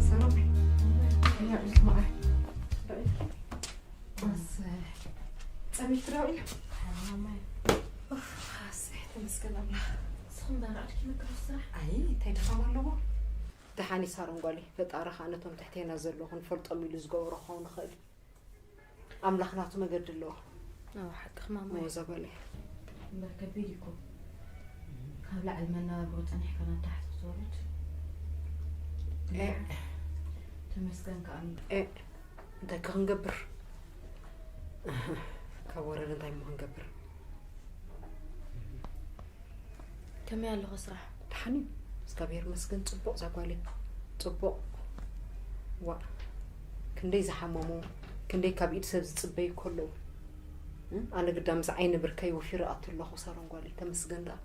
ሰላም። ጸሚት ትዳው ኢለ። ኡፍ፣ ኣሰይ፣ ተመስገን ኣምላኽ። ንስኹም ዳርኣድኪ ምክሮ ስራሕ? ኣይ፣ እንታይ ድኻም ኣለዎ? ደሓን እዩ ሳሮን ጓለይ፣ ፈጣሪ ኸኣ ነቶም ትሕቴና ዘለዉ ክንፈልጦም ኢሉ ዝገበሮ ክኸውን ይኽእል እዩ። ኣምላኽ ናቱ መገዲ ኣለዎ። ኣዎ፣ ሓቅኺ ማማይ። እወ፣ እዛ ጓለይ። እምበር ከቢድ እዩ እኮ። ካብ ላዕሊ መነባብሮ ጸኒሕካ ናብ ታሕቲ ክትወርድ። ኤ። ተመስገን ከኣ ኣሎ። ኤ፣ እንታይ ከ ክንገብር? ካብ ወረደ እንታይ እሞ ክንገብር? ከመይ ኣለኹ ስራሕ? ደሓን እዩ። እግዚኣብሔር ይመስገን፣ ጽቡቕ እዛ ጓለይ። ጽቡቕ። ዋእ፣ ክንደይ ዝሓመሙ፣ ክንደይ ካብ ኢድ ሰብ ዝጽበዩ እኮ ኣለዉ። እ? ኣነ ግዳ ምስ ዓይኒ ብርከይ ወፊረ ኣቱ ኣለኹ ሳሮን ጓለይ። ተመስገን ደኣ።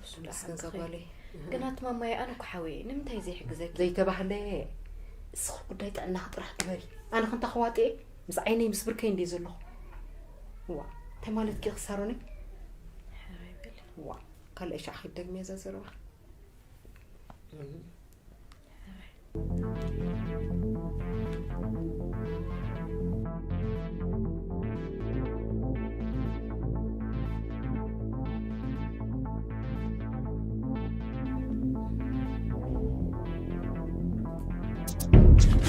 እሱ ደኣ ተመስገን እዛ ሓቅኺ። ጓለይ። ግን ኣቲ ማማየ፣ ኣነ እኮ ሓወየ፣ ንምንታይ ዘይሕግዘኪ? ዘይተባህለ፣ እስኺ ጉዳይ ጥዕናኺ ጥራሕ ግበሪ። ኣነ ክንታ ክዋጥየ፣ ምስ ዓይነይ ምስ ብርከይ እንድየ ዘለኹ። ዋ፣ እንታይ ማለትኪ ኢኺ ሳሮነይ? ሕራይ በሊ። ዋ፣ ካልኣይ ሻዕ ኺድ ደግምያ እዛ ዘረባ።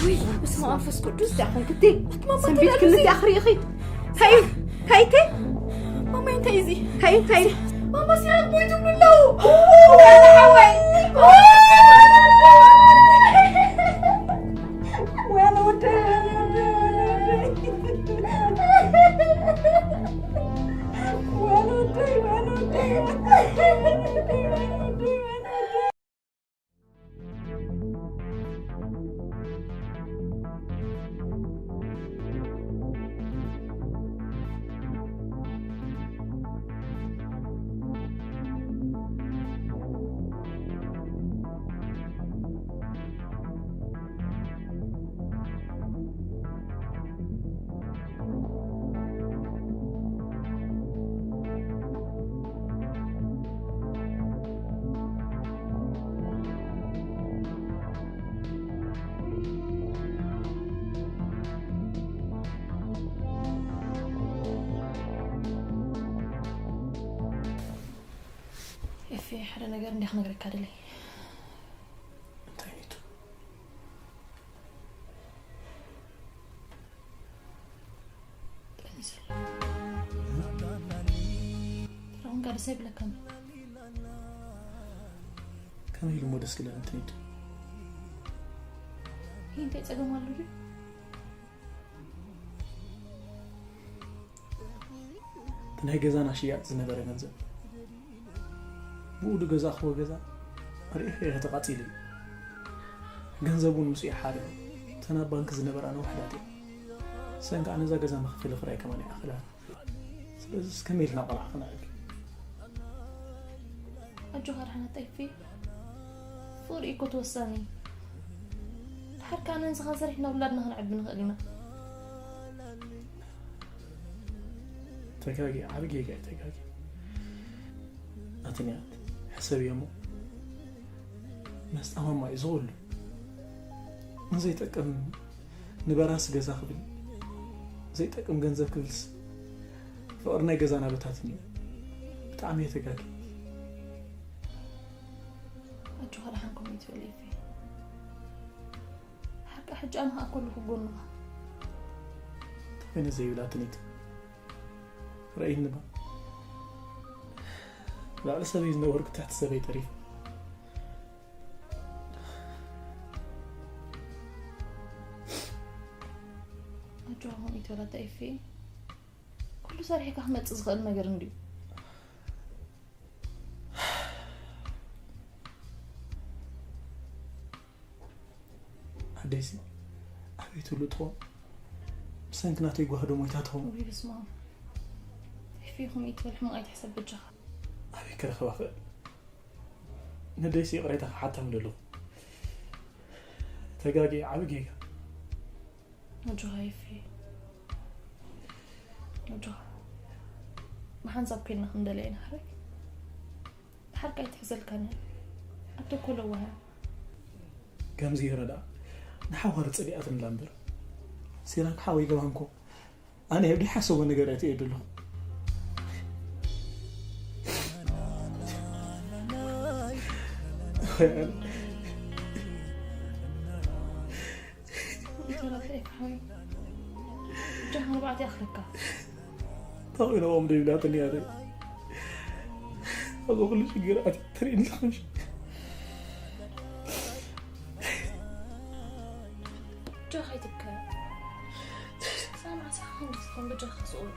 ውይ፣ በስመ ኣብ መንፈስ ቅዱስ፣ እንታይ ኮንክቲ? ኣቲ ማማ፣ ሰንቢት እንታይ ክልተ ደኣ ኣኽሪእኺ። እንታይ እዩ? እንታይ እቲ? ማማ፣ እንታይ እዩ እዚ? እንታይ እዩ? እንታይ እዩ? ማማ፣ ሲራክ ቦይ ትብሉ ኣለዉ። ወይኔ ሓወይ። ወይኔ ወደይ፣ ወይኔ ወደይ፣ ወይኔ ወደይ። ወይኔ ወደይ፣ ወይኔ ወደይ። ኤፊ፣ ሓደ ነገር እንዲያ ክነግረካ ደለይ። እንታይ እዩ? ጠኒሰ። ተረኹምካ ደስ ኣይብለካን? ከመይ ኢሉ እሞ ደስ ክብለኒ ትኒድ? ይህ እንታይ ጸገም ኣሎ ድዩ? እቲ ናይ ገዛና ሽያጥ ዝነበረ ገንዘብ፣ ብኡ ዝገዛእኽዎ ገዛ ርኢኺ ኢኺ ተቓጺሉ እዩ። ገንዘብ እውን ምስኡ ይሓርም። እተን ኣብ ባንክ ዝነበራና ውሑዳት እየን። እሰን ከኣ ነዛ ገዛ መኽፈሊ ክራይ ከማን ይኣኽላ። ስለዚስ ከመይ ኢልና ቆልዓ ክነዕብድ? ኣጆኻ ደሓን ኣጣይፌ። ፍቕሪ እዩ እኮ ተወሳኒ። ድሓር ከኣ ኣነን ንስኻን ሰሪሕና ውላድና ክንዕቢ ንኽእል ኢና። ተጋጊ፣ ዓቢ ጌጋ እዩ ተጋጊ። ኣትንያት፣ ሕሰብዮ እሞ። መስጣ ማማ እዩ ዝኹሉ። ንዘይጠቅም ንበራስ ገዛ ክብል፣ ዘይጠቅም ገንዘብ ክብልስ ፍቕሪ ናይ ገዛና በታትን እዩ። ብጣዕሚ እየ ተጋጊ። ኣጆኻ ደሓን ኮሚት በል ኤፊ። ሓቂ ሕጂ ኣነ ከኣ ከለኹ ጎንኻ። ተኾይነ ዘይብላ ትኒት ረኢኒ ባ። ላዕሊ ሰበይ ዝነበርኩ ትሕቲ ሰበይ ተሪፈ። ኣጆኻ ኮሚት በል ኣታ ኤፊ። ኩሉ ሰሪሕካ ክመጽእ ዝኽእል ነገር እንድዩ። ኣደይሲ ኣበይ ትብሉ ትኾን? ብሰንኪ ናተይ ጓህዶ ሞይታ ትኸውን። ውይ በስመ ኣብ። ኤፊ ኮሚት በል ሕማቕ ኣይትሕሰብ በጃኻ። ኣበይ ክረኽባ ክእል? ነደይሲ ይቕሬታ ክሓታ ምደለኹ። ተጋጊ ዓቢ ጌጋ። ኣጆኻ ኤፊ። ኣጆኻ። ብሓንሳብ ኮይንና ክንደልያ ኢና ሓረግ። ድሓር ከ ኣይትሕዘልካን እያ። ኣቶ ኮለዋ እያ። ከምዚ ይረዳ ንሓዋር ጽሊኣት ንላ እምበር። ሲራክ ሓወይ ገባንኮ። ኣነ ኣብ ደይሓሰቦ ነገር ኣትየ ዘለኹ። ጃሃን ባዕቲ ኣኽለካ። ተቒኖም ደይብላትኒ እያ። ኣብዚ ኩሉ ሽግር ኣትየ ትርእይኒ ኣለኽሽ። ጃኻ ይትከ። ሳምዓ ሳኻ ክንዲ ትኾን ብጃኻ ስቑር።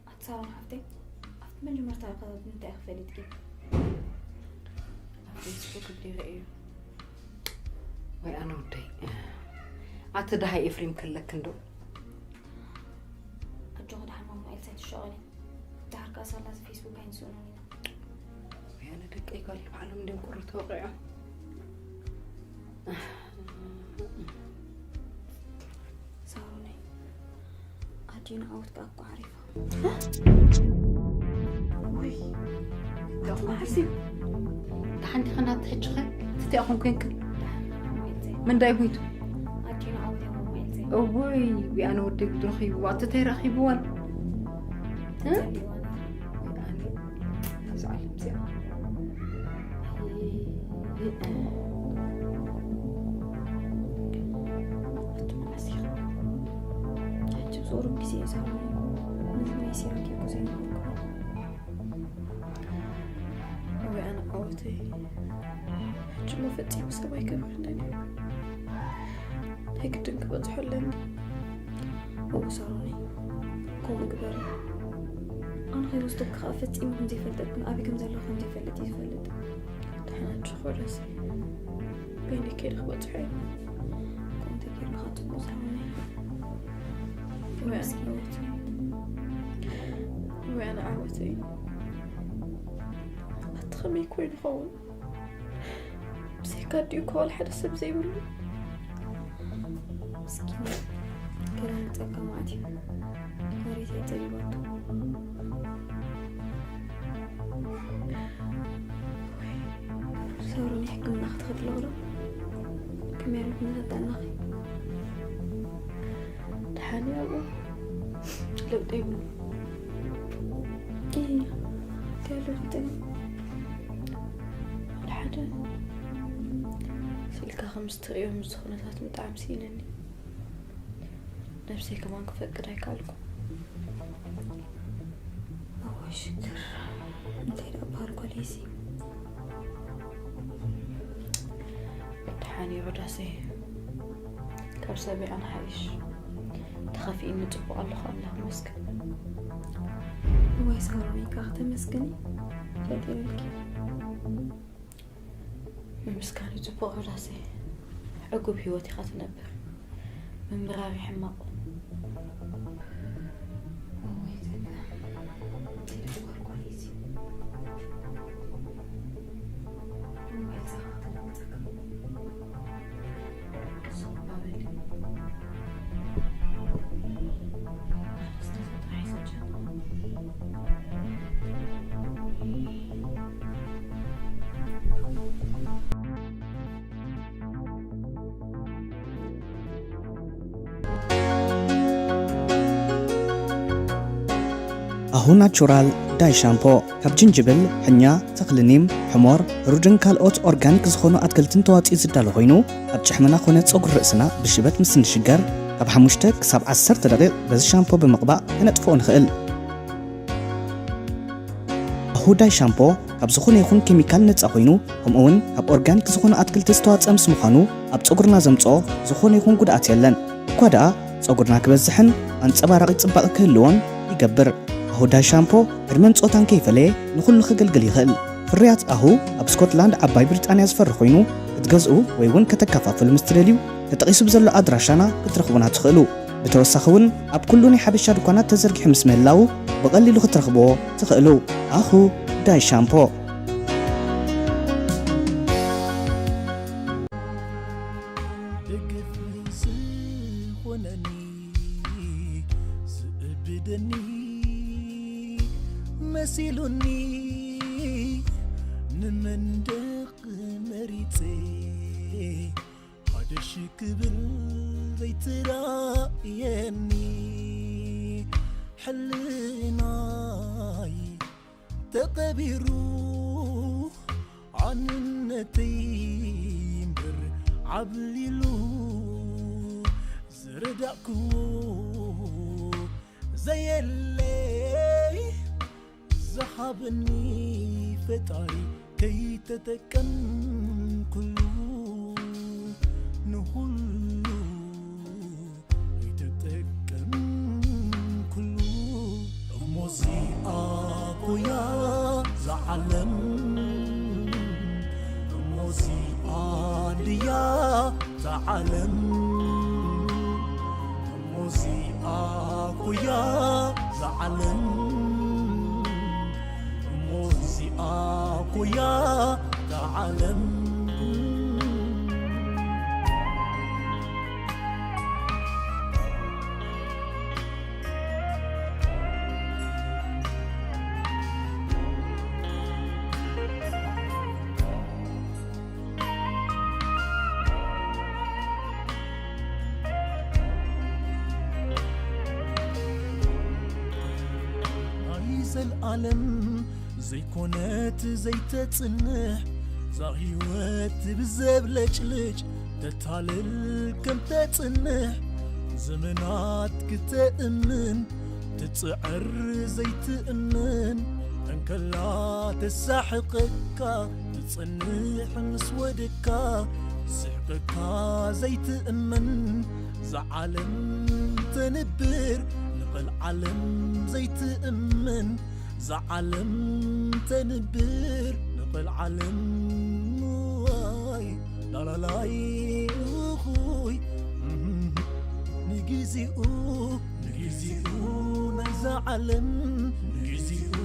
ኣቲ ሳሮን ሓፍተይ፣ ኣብቲ መጀመርታ ርኸባ ብምንታይ ኢኺ ፈሊጥኪ? ኣብ ፌስቡክ እንዲረ እዩ። ወይ ኣነ ወደይ፣ ኣቲ ደሃይ ኤፍሬም ከለክ እንዶ? ኣጆኺ ደሓን ማማ ኤልሳ ኣይትሻቐሊ። ደሓር ከኣ ሳላ እዚ ፌስቡክ ኣይንስእኖን ኢና። ወይ ኣነ ደቀይ ጓል ባዕሎም እንዲዮም ቁሪ ተወቂዖም። ሳሮነይ፣ ኣዲና ዓወት ከኣ እኮ ዓሪፋ። ውይ፣ ደሓን ዲኺ ናብቲ ሕጂ ኸ? ትቲኣ ኹን ኮይንክ? ደሓን ማማ ኤልሳ። ምንዳይ ሞይቱ? ኣዲና ዓወት እያ ማማ ኤልሳ። እውይ፣ ዊኣነ ወደይ ጉድ ረኺብዋ። እቲ ተይ ረኺብዋን? እ? ጸሊዋን። ዊኣነ፣ እዛ ዓለም እዚኣ። ኣቲ መዓስ ኢኻ? ሕጂ ብዞሮም ግዜ እዩ ዛረቡ። ነዚ ናይ ሲራክ እኮ ዘይነበርኩ። ወይ ኣነ ዓወተይ። ሕጂ እሞ ፈጺሙ ሰብ ኣይከብረንን እዩ። ናይ ግድን ክበጽሖ ኣለኒ። እው ሳሮነይ፣ ከምኡ ግበሪ። ኣነ ከይወስደኪ ከኣ ፈጺሙ ከም ዘይፈልጠክን ኣበይ ከም ዘለኹ ከም ዘይፈልጥ እዩ ዝፈልጥ። ደሓን ኣጆኺ ሮዳሰይ። በይነይ ከይደ ክበጽሖ እየ። ከምኡ ተገይሩ ከኣ ጽቡቕ ሳሮነይ። ወይ ኣነ ዓወተይ። ወይ ኣነ ዓወተይ። ኣቲ ከመይ ኮይኑ ይኸውን? ብዘይካ ኣዲኡ እኮ ዋላ ሓደ ሰብ ዘይብሉ። ምስኪን። ገለ ንጸጋ መዓት እዩ። መሬት እያ ጸቢባቶ። ሳሮን ሕክምና ክትኸድለኹ ዶ? ከመይ ኣልኩም ተጣናኺ? ደሓን እዩ ኣብኡ። ለውጢ የብሉን። እይ፣ እንታይ ኣሎ ለውጢ? ሓደ ሓደ ስልካ ከም ዝትርእዮ ምስ ኩነታት ብጣዕሚ ስኢነኒ። ነብሰይ ከማን ክፈቅድ ኣይከኣልኩ። እዋይ ሽግር። እንታይ ደኣ በሃል ጓለይሲ? ደሓን እዩ ሮዳሰይ። ካብ ሰቢኣ ንሓይሽ። ተኸፊእኒ ጽቡቕ ኣለኹ ኣምላኽ ይመስገን። እዋይ ሳሮን ኢልካ ከተመስግኒ ፈጢሩልኪ። ምምስጋን እዩ ጽቡቕ ሮዳሰይ። ዕጉብ ህይወት ኢኻ ትነብር። ምምራር እዩ ሕማቕ። እዋይ ጸጋ። እንታይ ደኣ በሃል ጓለይሲ? እዋይ ጸጋ። ሱቕ በሊ። ኣንስቲ ጥራሕ ይሰጨን። ኣሁ ናቹራል ዳይ ሻምፖ ካብ ጅንጅብል፣ ሕኛ፣ ተኽሊ ኒም፣ ሕሞር፣ ሩድን ካልኦት ኦርጋኒክ ዝኾኑ ኣትክልትን ተዋፂኡ ዝዳሎ ኮይኑ፣ ኣብ ጭሕምና ኮነ ፀጉሪ ርእስና ብሽበት ምስ እንሽገር፣ ካብ ሓሙሽተ ክሳብ ዓሰርተ ደቂቕ በዚ ሻምፖ ብምቕባእ ከነጥፍኦ ንኽእል። ኣሁ ዳይ ሻምፖ ካብ ዝኾነ ይኹን ኬሚካል ነፃ ኮይኑ፣ ከምኡ እውን ካብ ኦርጋኒክ ዝኾኑ ኣትክልቲ ዝተዋፀአ ምስ ምዃኑ፣ ኣብ ፀጉርና ዘምፅኦ ዝኾነ ይኹን ጉድኣት የለን። እኳ ደኣ ፀጉርና ክበዝሕን ኣንፀባራቒ ፅባቐ ክህልዎን ይገብር። ኣሁ ዳይ ሻምፖ ዕድመን ፆታን ከይፈለየ ንኹሉ ከገልግል ይኽእል። ፍርያት ኣሁ ኣብ ስኮትላንድ ዓባይ ብሪጣንያ ዝፈሪ ኮይኑ፣ ክትገዝኡ ወይ እውን ከተከፋፍሉ ምስ ትደልዩ፣ ተጠቒሱ ብዘሎ ኣድራሻና ክትረኽቡና ትኽእሉ። ብተወሳኺ እውን ኣብ ኩሉ ናይ ሓበሻ ድኳናት ተዘርጊሑ ምስ ምህላዉ፣ ብቐሊሉ ክትረኽብዎ ትኽእሉ። ኣኹ ዳይ ሻምፖ። ደገፍ ዝኾነኒ፣ ዝእብደኒ መሲሉኒ፣ ንመንደቕ መሪጸ፣ ሓደሽ ክብል ዘይትራእየኒ፣ ሕልናይ ተቐቢሩ፣ ኣንነተይ እምበር ዓብሊሉ፣ ዝረዳእክዎ ዘየለ፣ ዝሃበኒ ፈጣሪ ከይተጠቀምኩሉ፣ ንኹሉ ከይተጠቀምኩሉ። እሞ እዚኣ ኮያ ዝዓለም፣ እሞ እዚኣ ድያ ዝዓለም፣ እሞ እዚኣ ኮያ ዝዓለም፣ እሞ እዚኣ ኮያ ዝዓለም። ናይ ዘልኣለም ዘይኮነት ዘይተጽንሕ፣ እዛ ህይወት ብዘብለጭልጭ ተታልል ከም ተጽንሕ፣ ዘመናት ክተእምን ትጽዕር ዘይትእምን፣ እንከላ ተሳሕቐካ ትጸንሕ ምስ ወደካ፣ ስሕቀካ ዘይትእመን፣ እዛ ዓለም ተንብር ንቐልዓለም ዘይትእመን፣ እዛ ዓለም ተንብር ንቐልዓለም። ዋይ ላላላይ፣ ኡኹይ፣ እም፣ ንግዜኡ፣ ንግዜኡ ናይዛ ዓለም፣ ንግዜኡ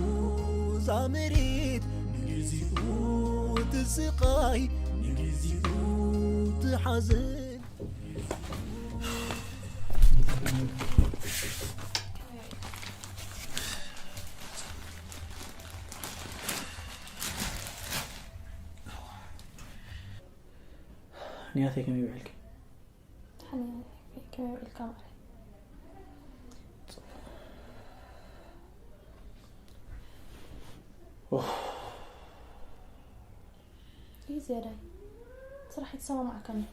እዛ መሬት፣ ንግዜኡ እቲ ስቓይ፣ ንግዜኡ እቲ ሓዘን። ንያተይ ከመይ ውዒልኪ? ደሓን እየ። ከመይ ውዒልካ ማዕረይ? ጽቡቕ። ኦህ። እዩ ዝያዳይ። ስራሕ ኣይተሰማማዕካን እዩ።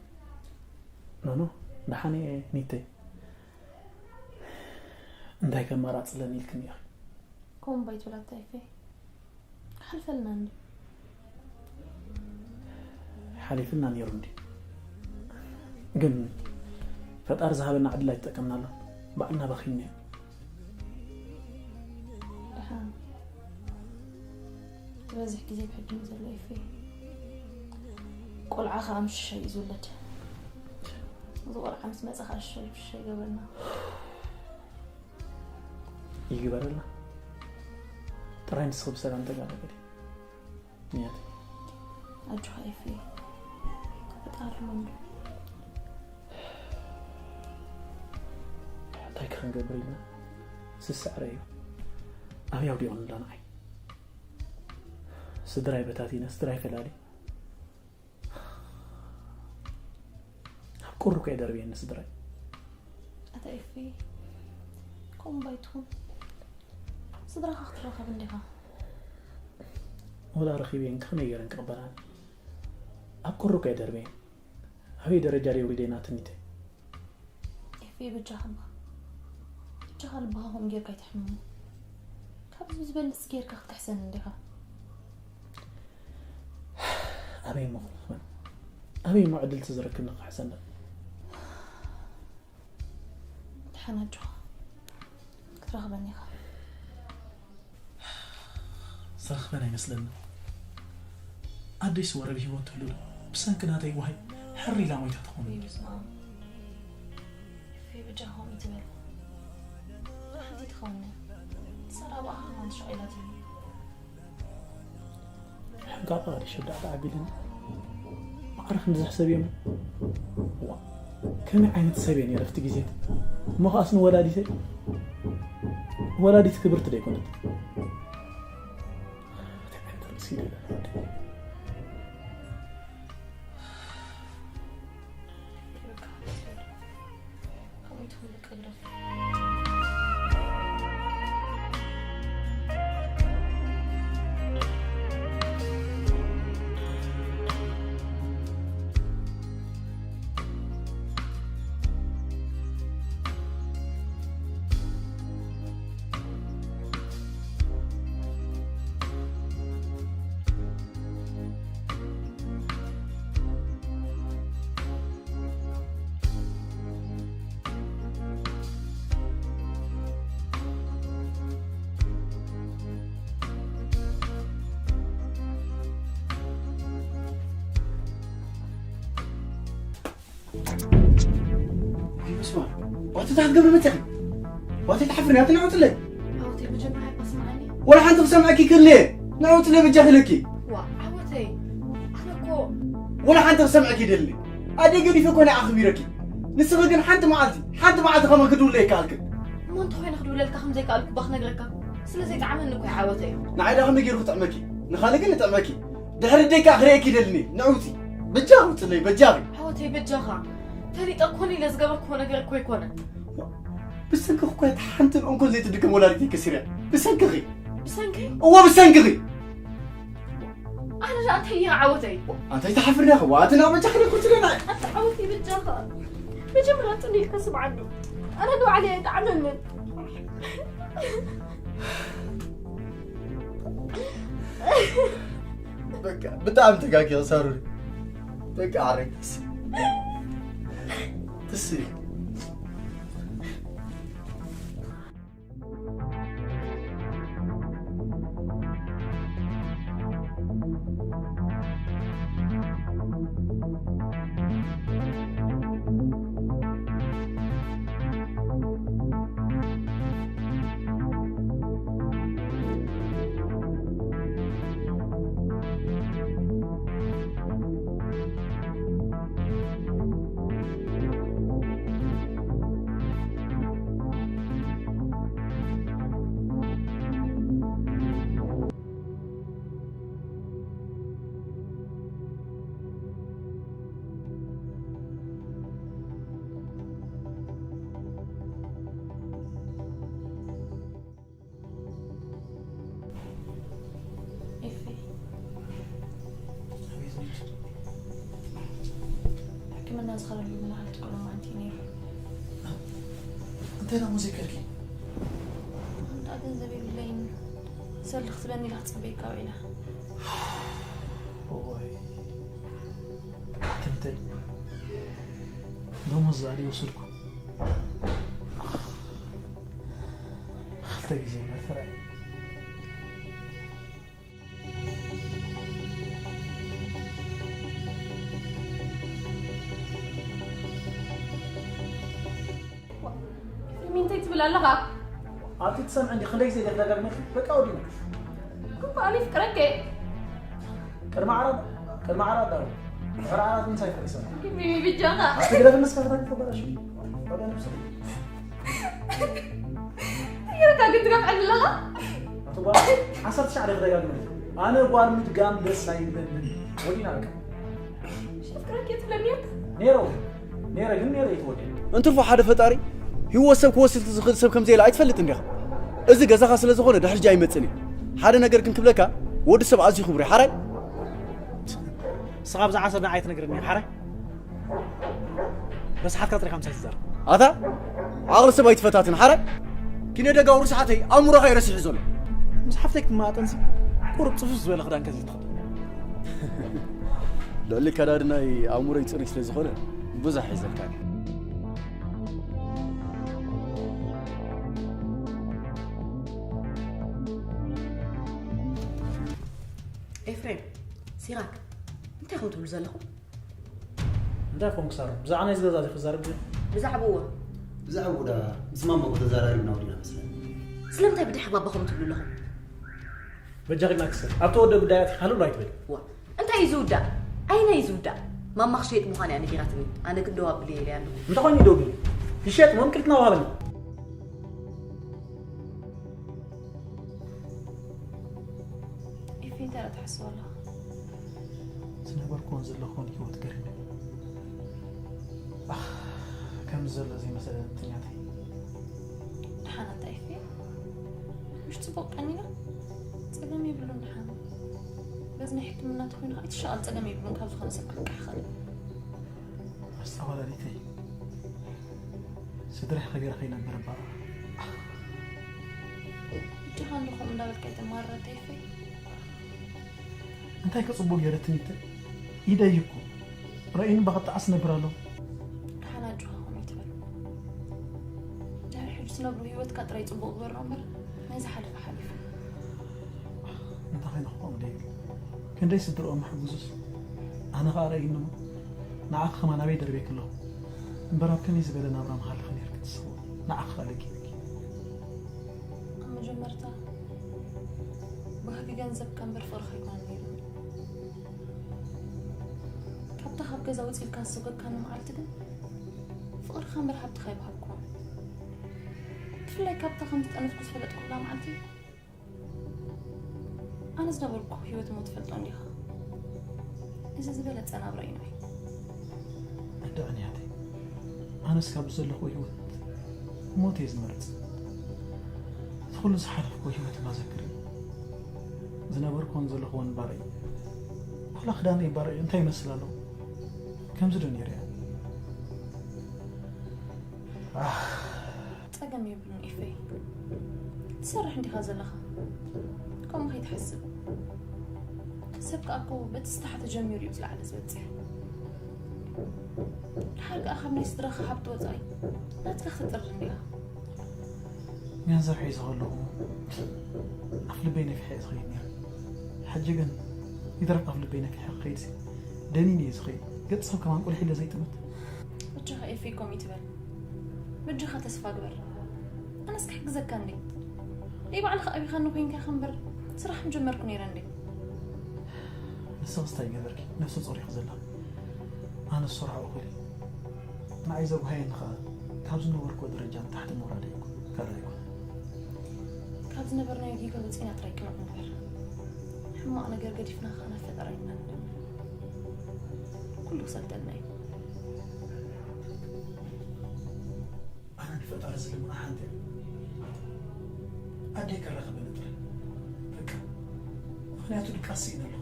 ኖኖ፣ ደሓን እየ ኒተይ። እንታይ ከማራጽ ኣለኒ ኢልክኒ ኢኺ? ከምኡ እምባ ኣይትበል ኣታ ኤፌ። ሓልፈልና እንዲ። ሓሊፍልና ነይሩ እንዲ። ግን ፈጣሪ ዝሃበና ዕድል ኣይተጠቀምናሉን። ባዕልና በኺምና ኢና። ደሓን። ዝበዝሕ ግዜ ብሕድሚ ዘሎ ኤፌ። ቆልዓ ኸዓ ምስ ሽሻይ እዩ ዝውለድ። እዚ ቆልዓ ምስ መጸ ኸዓ ሽሻይ ብሽሻይ ይገብረና። ይግበረልና። ጥራይ ንስኺ ብሰላም ተጋገዲ። ንያት። ኣጆኻ ኤፌ። ፈጣሪ መንዶ። እንታይ ክንገብር ኢልና? ስስዕረ እዩ። ኣብያው ዲኦም ንላ ንዓይ። ስድራይ በታቲነ፣ ስድራይ ፈላሊ። ኣብ ቁሪ እኮ የደርብየኒ ስድራይ። ኣታ ኤፌ፣ ከምኡ ባይትኹን። እዚ ስድራኻ ክትረኸብ እንዲኻ። ወላ ረኺበየን ከመይ ገይረን ክቕበላኒ? ኣብ ቁሩብ ከይደርበየን ኣበይ ደረጃ ደይ ውሪደ ናትኒተይ። ኤፊ፣ በጃኻ እባ። በጃኻ ልብኻ ከምኡ ጌርካ ኣይተሕምሞ። ካብዚ ብዝበልጽ ጌርካ ክትክሕሰኒ እንዲኻ። ኣበይ እሞ ክረኽበን? ኣበይ እሞ ዕድል ተዝረክብኒ ክክሕሰኒ? ደሓን ኣጆኻ። ክትረኽበኒ ኢኻ። ዝረኽበን ኣይመስለንን። ኣደይስ ወረ ብህይወት ትህሉ ዶ? ብሰንኪ ናተይ ጓሂ ሕር ኢላ ሞይታ ትኸውን። ወይ በስመ ኣብ። ኤፊ፣ በጃኻ ከምኡ ትበል። ሓንቲ ትኸውን እያ። ሰራባኻ ከማን ተሻቒላትኒ። ሕጋኻ ሪሸ ዳዕዳ ዓቢልን ማዕረ ክንዲ ዝሕሰብ እዮም። ዋ፣ ከመይ ዓይነት ሰብ እየ ነይረ ኣብቲ ግዜ? እሞ ኸኣስ ንወላዲተይ፣ ወላዲት ክብርቲ ደይኮነት? እንታይ ዓይነት ርእሲ እዩ ደለና ወዲ? ኣይመስዋን። ዋት እንታይ ክትገብሪ መፂኺ? ዋት ኣይትሓፍሪ፣ ኣቲ ንዕውትለይ። ኣውተይ፣ መጀመርያ እኳ ስምዓኒ። ወላ ሓንቲ ክሰምዐኪ ክልየ። ንዕውትለይ በጃኺ ኢለኪ። ዋ፣ ዓወተይ፣ ኣነ እኮ ወላ ሓንቲ ክሰምዐኪ ይደሊ። ኣደይ ገዲፈ እኮ ናይ ኣኽቢረኪ። ንስኺ ግን ሓንቲ መዓልቲ፣ ሓንቲ መዓልቲ ከማን ክድውለ ይከኣልክን። እሞ እንተኾይነ ክድውለልካ ከም ዘይከኣልኩ እባ ክነግረካ። ስለ ዘይጠዓመኒ እኮ እዩ ዓወተይ። ንዓይ ደኣ ከመይ ገይሩ ክጥዕመኪ? ንኻልእ ግን ይጥዕመኪ። ድሕሪ ኣደይ ከኣ ክርእየኪ ይደልኒ። ንዕውቲ። በጃኺ ውፅለይ፣ በጃኺ። ዓወተይ በጃኻ። ፈሊጠ ኮን ኢለ ዝገበርክዎ ነገር እኮ ኣይኮነን። ብሰንክኺ እኮ እያ ሓንቲ እንኮን ዘይትድገም ወላዲተይ ከሲረ። ብሰንክኺ። ብሰንከይ? እወ ብሰንክኺ። ኣነ ደኣ እንታይ እየ ዓወተይ? ኣንታይ ትሓፍሪ ዲኻ? ዋ፣ ኣቲ ናብ በጃኺ ደኩ ትለና። ኣቲ ዓወተይ በጃኻ። መጀመርያ ጽን ኢልካ ስምዓኒ። ኣነ ንባዕለይ ኣይጠዓመንን። በቃ ብጣዕሚ ተጋጊ ሳሩሪ። በቃ ዓረይ ትስ ትስ ኤፊ፣ ሕክምና ዝኸደሉ መላኸ ትቀሎ ማዓንቲ ነይሩ። እንታይ ደሞ ዘይከድኪ? እንዳ ገንዘብ የብለይን። ሰልዲ ክትበኒ ኢላ ክጸበየካ ውዒላ። እዋይ፣ ትምተይ። ደሞዝ ዝኣሊ ወሰድኩ። ክልተ ግዜ መርፍረ። ሚንተይ ትብል ኣለኻ? ኣንቲ ትሰምዕ እንዲ ክንደይ ግዜ ደጋግመ በቃ ወዲና። እኮ ኣነ ይፍቅረከ። ቅድሚ ዓራት፣ ቅድሚ ዓራት ዳሩ። ድሕሪ ዓራት ምንታይ ፈሪሰና? ግቢ ብጃኻ። ኣቲ ግደፍ ንስካ ፈታኒ ተበላሽ። ወደ ነብሰ። ይርካ ግን ትገፍዐኒ ኣለኻ? ኣቲ ጓል ዓሰርተ ትሽዓተ ክደጋግመ። ኣነ ጓል ምድጋም ደስ ኣይብለንን። ወዲና በቃ። ሸፍቅረክ የትብለኒ ነይረ። ነይረ ግን ነይረ ይትወደድ። እንትርፎ ሓደ ፈጣሪ ህይወት ሰብ ክወስድ ዝኽእል ሰብ ከም ዘየለ ኣይትፈልጥን ዲኻ? እዚ ገዛኻ ስለ ዝኾነ ድሕርጂ ኣይመጽእን እየ። ሓደ ነገር ግን ክብለካ፣ ወዲ ሰብ ኣዝዩ ክቡር እዩ። ሓራይ? ንስኻ ብዛዕባ ሰብ ንዓይ ትነግረኒ ሓራይ? ረስሓትካ ጥሪኻ ምሳይ ትዛረብ። ኣታ ዓቕሊ ሰብ ኣይትፈታትን ሓራይ? ኪነ ደጋዊ ርስሓተይ ኣእምሮኻ እዩ ረሲሑ ዘሎ። ምስ ሓፍተይ ክትመጣጠንሲ ቁሩብ ጽፉፍ ዝበለ ክዳን ከዚ ትኽደን። ልዕሊ ከዳድናይ ኣእምሮይ ጽሩይ ስለ ዝኾነ ብዙሕ ሒዘልካ። ኤፍሬም፣ ሲራክ፣ እንታይ ኢኹም ትብሉ ዘለኹም? እንታይ ኮን ክሳሩ? ብዛዕባ ናይዚ ገዛ እዚ ክዛረብ ድዩ? ብዛዕባኡ? ብዛዕባኡ ዳ ምስ ማማ እኮ ተዘራሪብና ወዲና መስለኒ። ስለምንታይ ብድሕሪ ባባኹም ትብሉ ኣለኹም? በጃኺ ኢልና ክስር ኣብቲ ወደ ጉዳያት ሃልሉ ኣይትበል። ዋ፣ እንታይ እዩ ዝውዳእ? ኣየናይ እዩ ዝውዳእ? ማማ ክሸይጥ ምዃን እያ ነጊራትኒ። ኣነ ግን ደው ኣብሉ እየ ኢለ ኣለኹ። እንታይ ኮይኑ ደው ቢሉ? ይሸጥ መምቅልትና ወሃበና። ኢፊ እንታይ ትሓስብ ኣለኻ? ዝነበርኩዎን ዘለኹዎን ህይወት ገሪሙ። ኣኽ፣ ከምዚ ዘሎ ዘይመሰለ ትኛተይ። ደሓን ኣታ ኢፊ? ምሽ ጽቡቕ ቀኒና? ጸገም የብሉን ደሓን። በዚ ናይ ሕክምና ተኾይኑ ከዓ ይትሻቐል ጸገም የብሉን ካብ ዝኾነ ሰብ ክልቃሕ ይኽእል። ኣስታ ወላዲተይ ስድራይ ከገረ ከይነብር እባ። እጅኻ እንዶ ከምኡ እንዳበልካ ኣይተማርር ኣታ ኢፊ? እንታይ ከ ጽቡቕ ገይረትኒ ተ ኢደይ እኮ ረኢኑ በኸጣዓስ ነብር ኣሎ። ደሓን ኣጆኻ ከምኡ ይትበል። ድሕሪ ሕጂ ትነብሮ ህይወትካ ጥራይ ጽቡቕ ግበሮ እምበር ናይ ዝሓለፈ ሓሊፉ። እንታይ ኮይነ ክኸውን ደይብል ክንደይ ስድርኦም ምሕጉዙስ ኣነ ኸኣ ረኢኑ ንዓኺ ከማን ኣበይ ደርብየኪ ኣለኹ እምበር ኣብ ከመይ ዝበለ ናብራ ምሃለኺ ነይርኪ ትስኽዎ ንዓኺ ኸኣ ለጊብኪ። ኣብ መጀመርታ ባህጊ ገንዘብካ እምበር ፍቕርኻ ኣይኮነን ነይሩ። ካብታ ካብ ገዛ ውፅ ኢልካ ዝሰጎግካኒ መዓልቲ ግን ፍቕርኻ እምበር ሃብትኻ ኣይበሃግኩዎን። ብፍላይ ካብታ ከም ዝጠነስኩ ዝፈለጥኩላ መዓልቲ ኣነ ዝነበርኩ ህይወት እሞ ትፈልጦ እንዲኻ። እዚ ዝበለፀ ናብራ እዩ ናይ ኣዳዕንያተይ ኣነስ ካብ ዘለኹ ህይወት ሞት እየ ዝመርፅ። እቲ ኩሉ ዝሓለፍኩ ህይወት ማዘክር እዩ ዝነበርኩን ዘለኹዎን ባርዕ እዩ። ዋላ ክዳነይ ባርዕ እዩ እንታይ ይመስል ኣለኹ ከምዚ ዶ ነይረ እያ። ኣህ ጸገም የብሉን ኤፈይ፣ ትሰርሕ እንዲኻ ዘለኻ፣ ከምኡ ከይትሓስብ። ሰብ ከኣ እኮ በቲ ዝተሓተ ጀሚሩ እዩ ዝለዓለ ዝበጽሕ። ድሓር ከኣ ካብ ናይ ስድራኻ ሃብቲ ወጻኢ ናትካ ክትጥርር እንዲኻ። ገንዘብ ሒዘ ከለኹ ኣፍ ልበይ ነፊሐ እየ ዝኸይድ ነይረ። ሕጂ ግን ይትረፍ ኣፍ ልበይ ነፊሐ ክኸይድሲ ደኒነ እየ ዝኸይድ። ገጽ ሰብ ከማን ቁልሕ ኢለ ዘይጥምት። በጃኻ ኤፈይ ከምኡ ይትበል። በጃኻ ተስፋ ግበር። ኣነስ ክሕግዘካ እንዴ? ደይ ባዕልኻ ኣቢኻኒ ኮይንካ ኢኻ እምበር ስራሕ ምጀመርኩ ነይረ እንዴ? ንስኽስ እንታይ ገበርኪ? ነፍሰ ጾር ኢኺ ዘለኺ። ኣነስ ስራሕ እኹል እዩ። ንዓይ ዘጉሃየኒ ኸኣ ካብ ዝነበርኩዎ ደረጃ ንታሕቲ ምውራድ ኣይኮን ካልእ ኣይኮነን። ካብ ዝነበርናዮ ጌጋ ወፂና ጥራይ ቅኑዕ ንግበር። ሕማቕ ነገር ገዲፍና ኸኣ ናብ ፈጣሪና ንለምን። ኩሉ ክሰግደልና እዩ። ኣነ ንፈጣሪ ዝልምና ሓንቲ እያ። ኣደይ ከራኽበኒ ጥራይ በቃ። ምኽንያቱ ድቃስ ስኢነ ኣለኹ።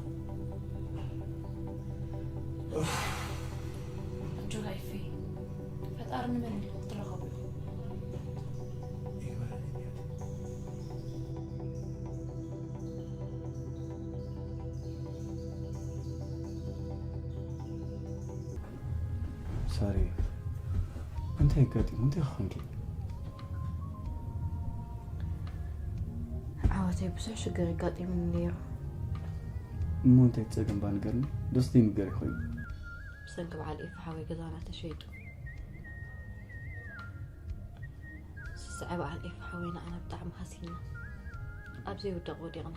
ኣጆኻ ኤፊ፣ ፈጣሪ ንመን ኢልኩም ክትራኸቡ ኢኹም። ይግበረልኒ እያት። ሳሪ፣ እንታይ ኣጋጢሙ? እንታይ ኾንኪ? ዓወተይ ብዙሕ ሽግር ኣጋጢሙኒ ነይሩ። እሞ እንታይ ጸገም ባ ንገርኒ? ዶስ ዘይንገር ኮይኑ? ብሰንኪ በዓል ኤፍ ሓወይ ገዛና ተሸይጡ። ስስዐ በዓል ኤፍ ሓወይ ንዓና ብጣዕሚ ሃሲና። ኣብ ዘይውደቕ ወዲቕና።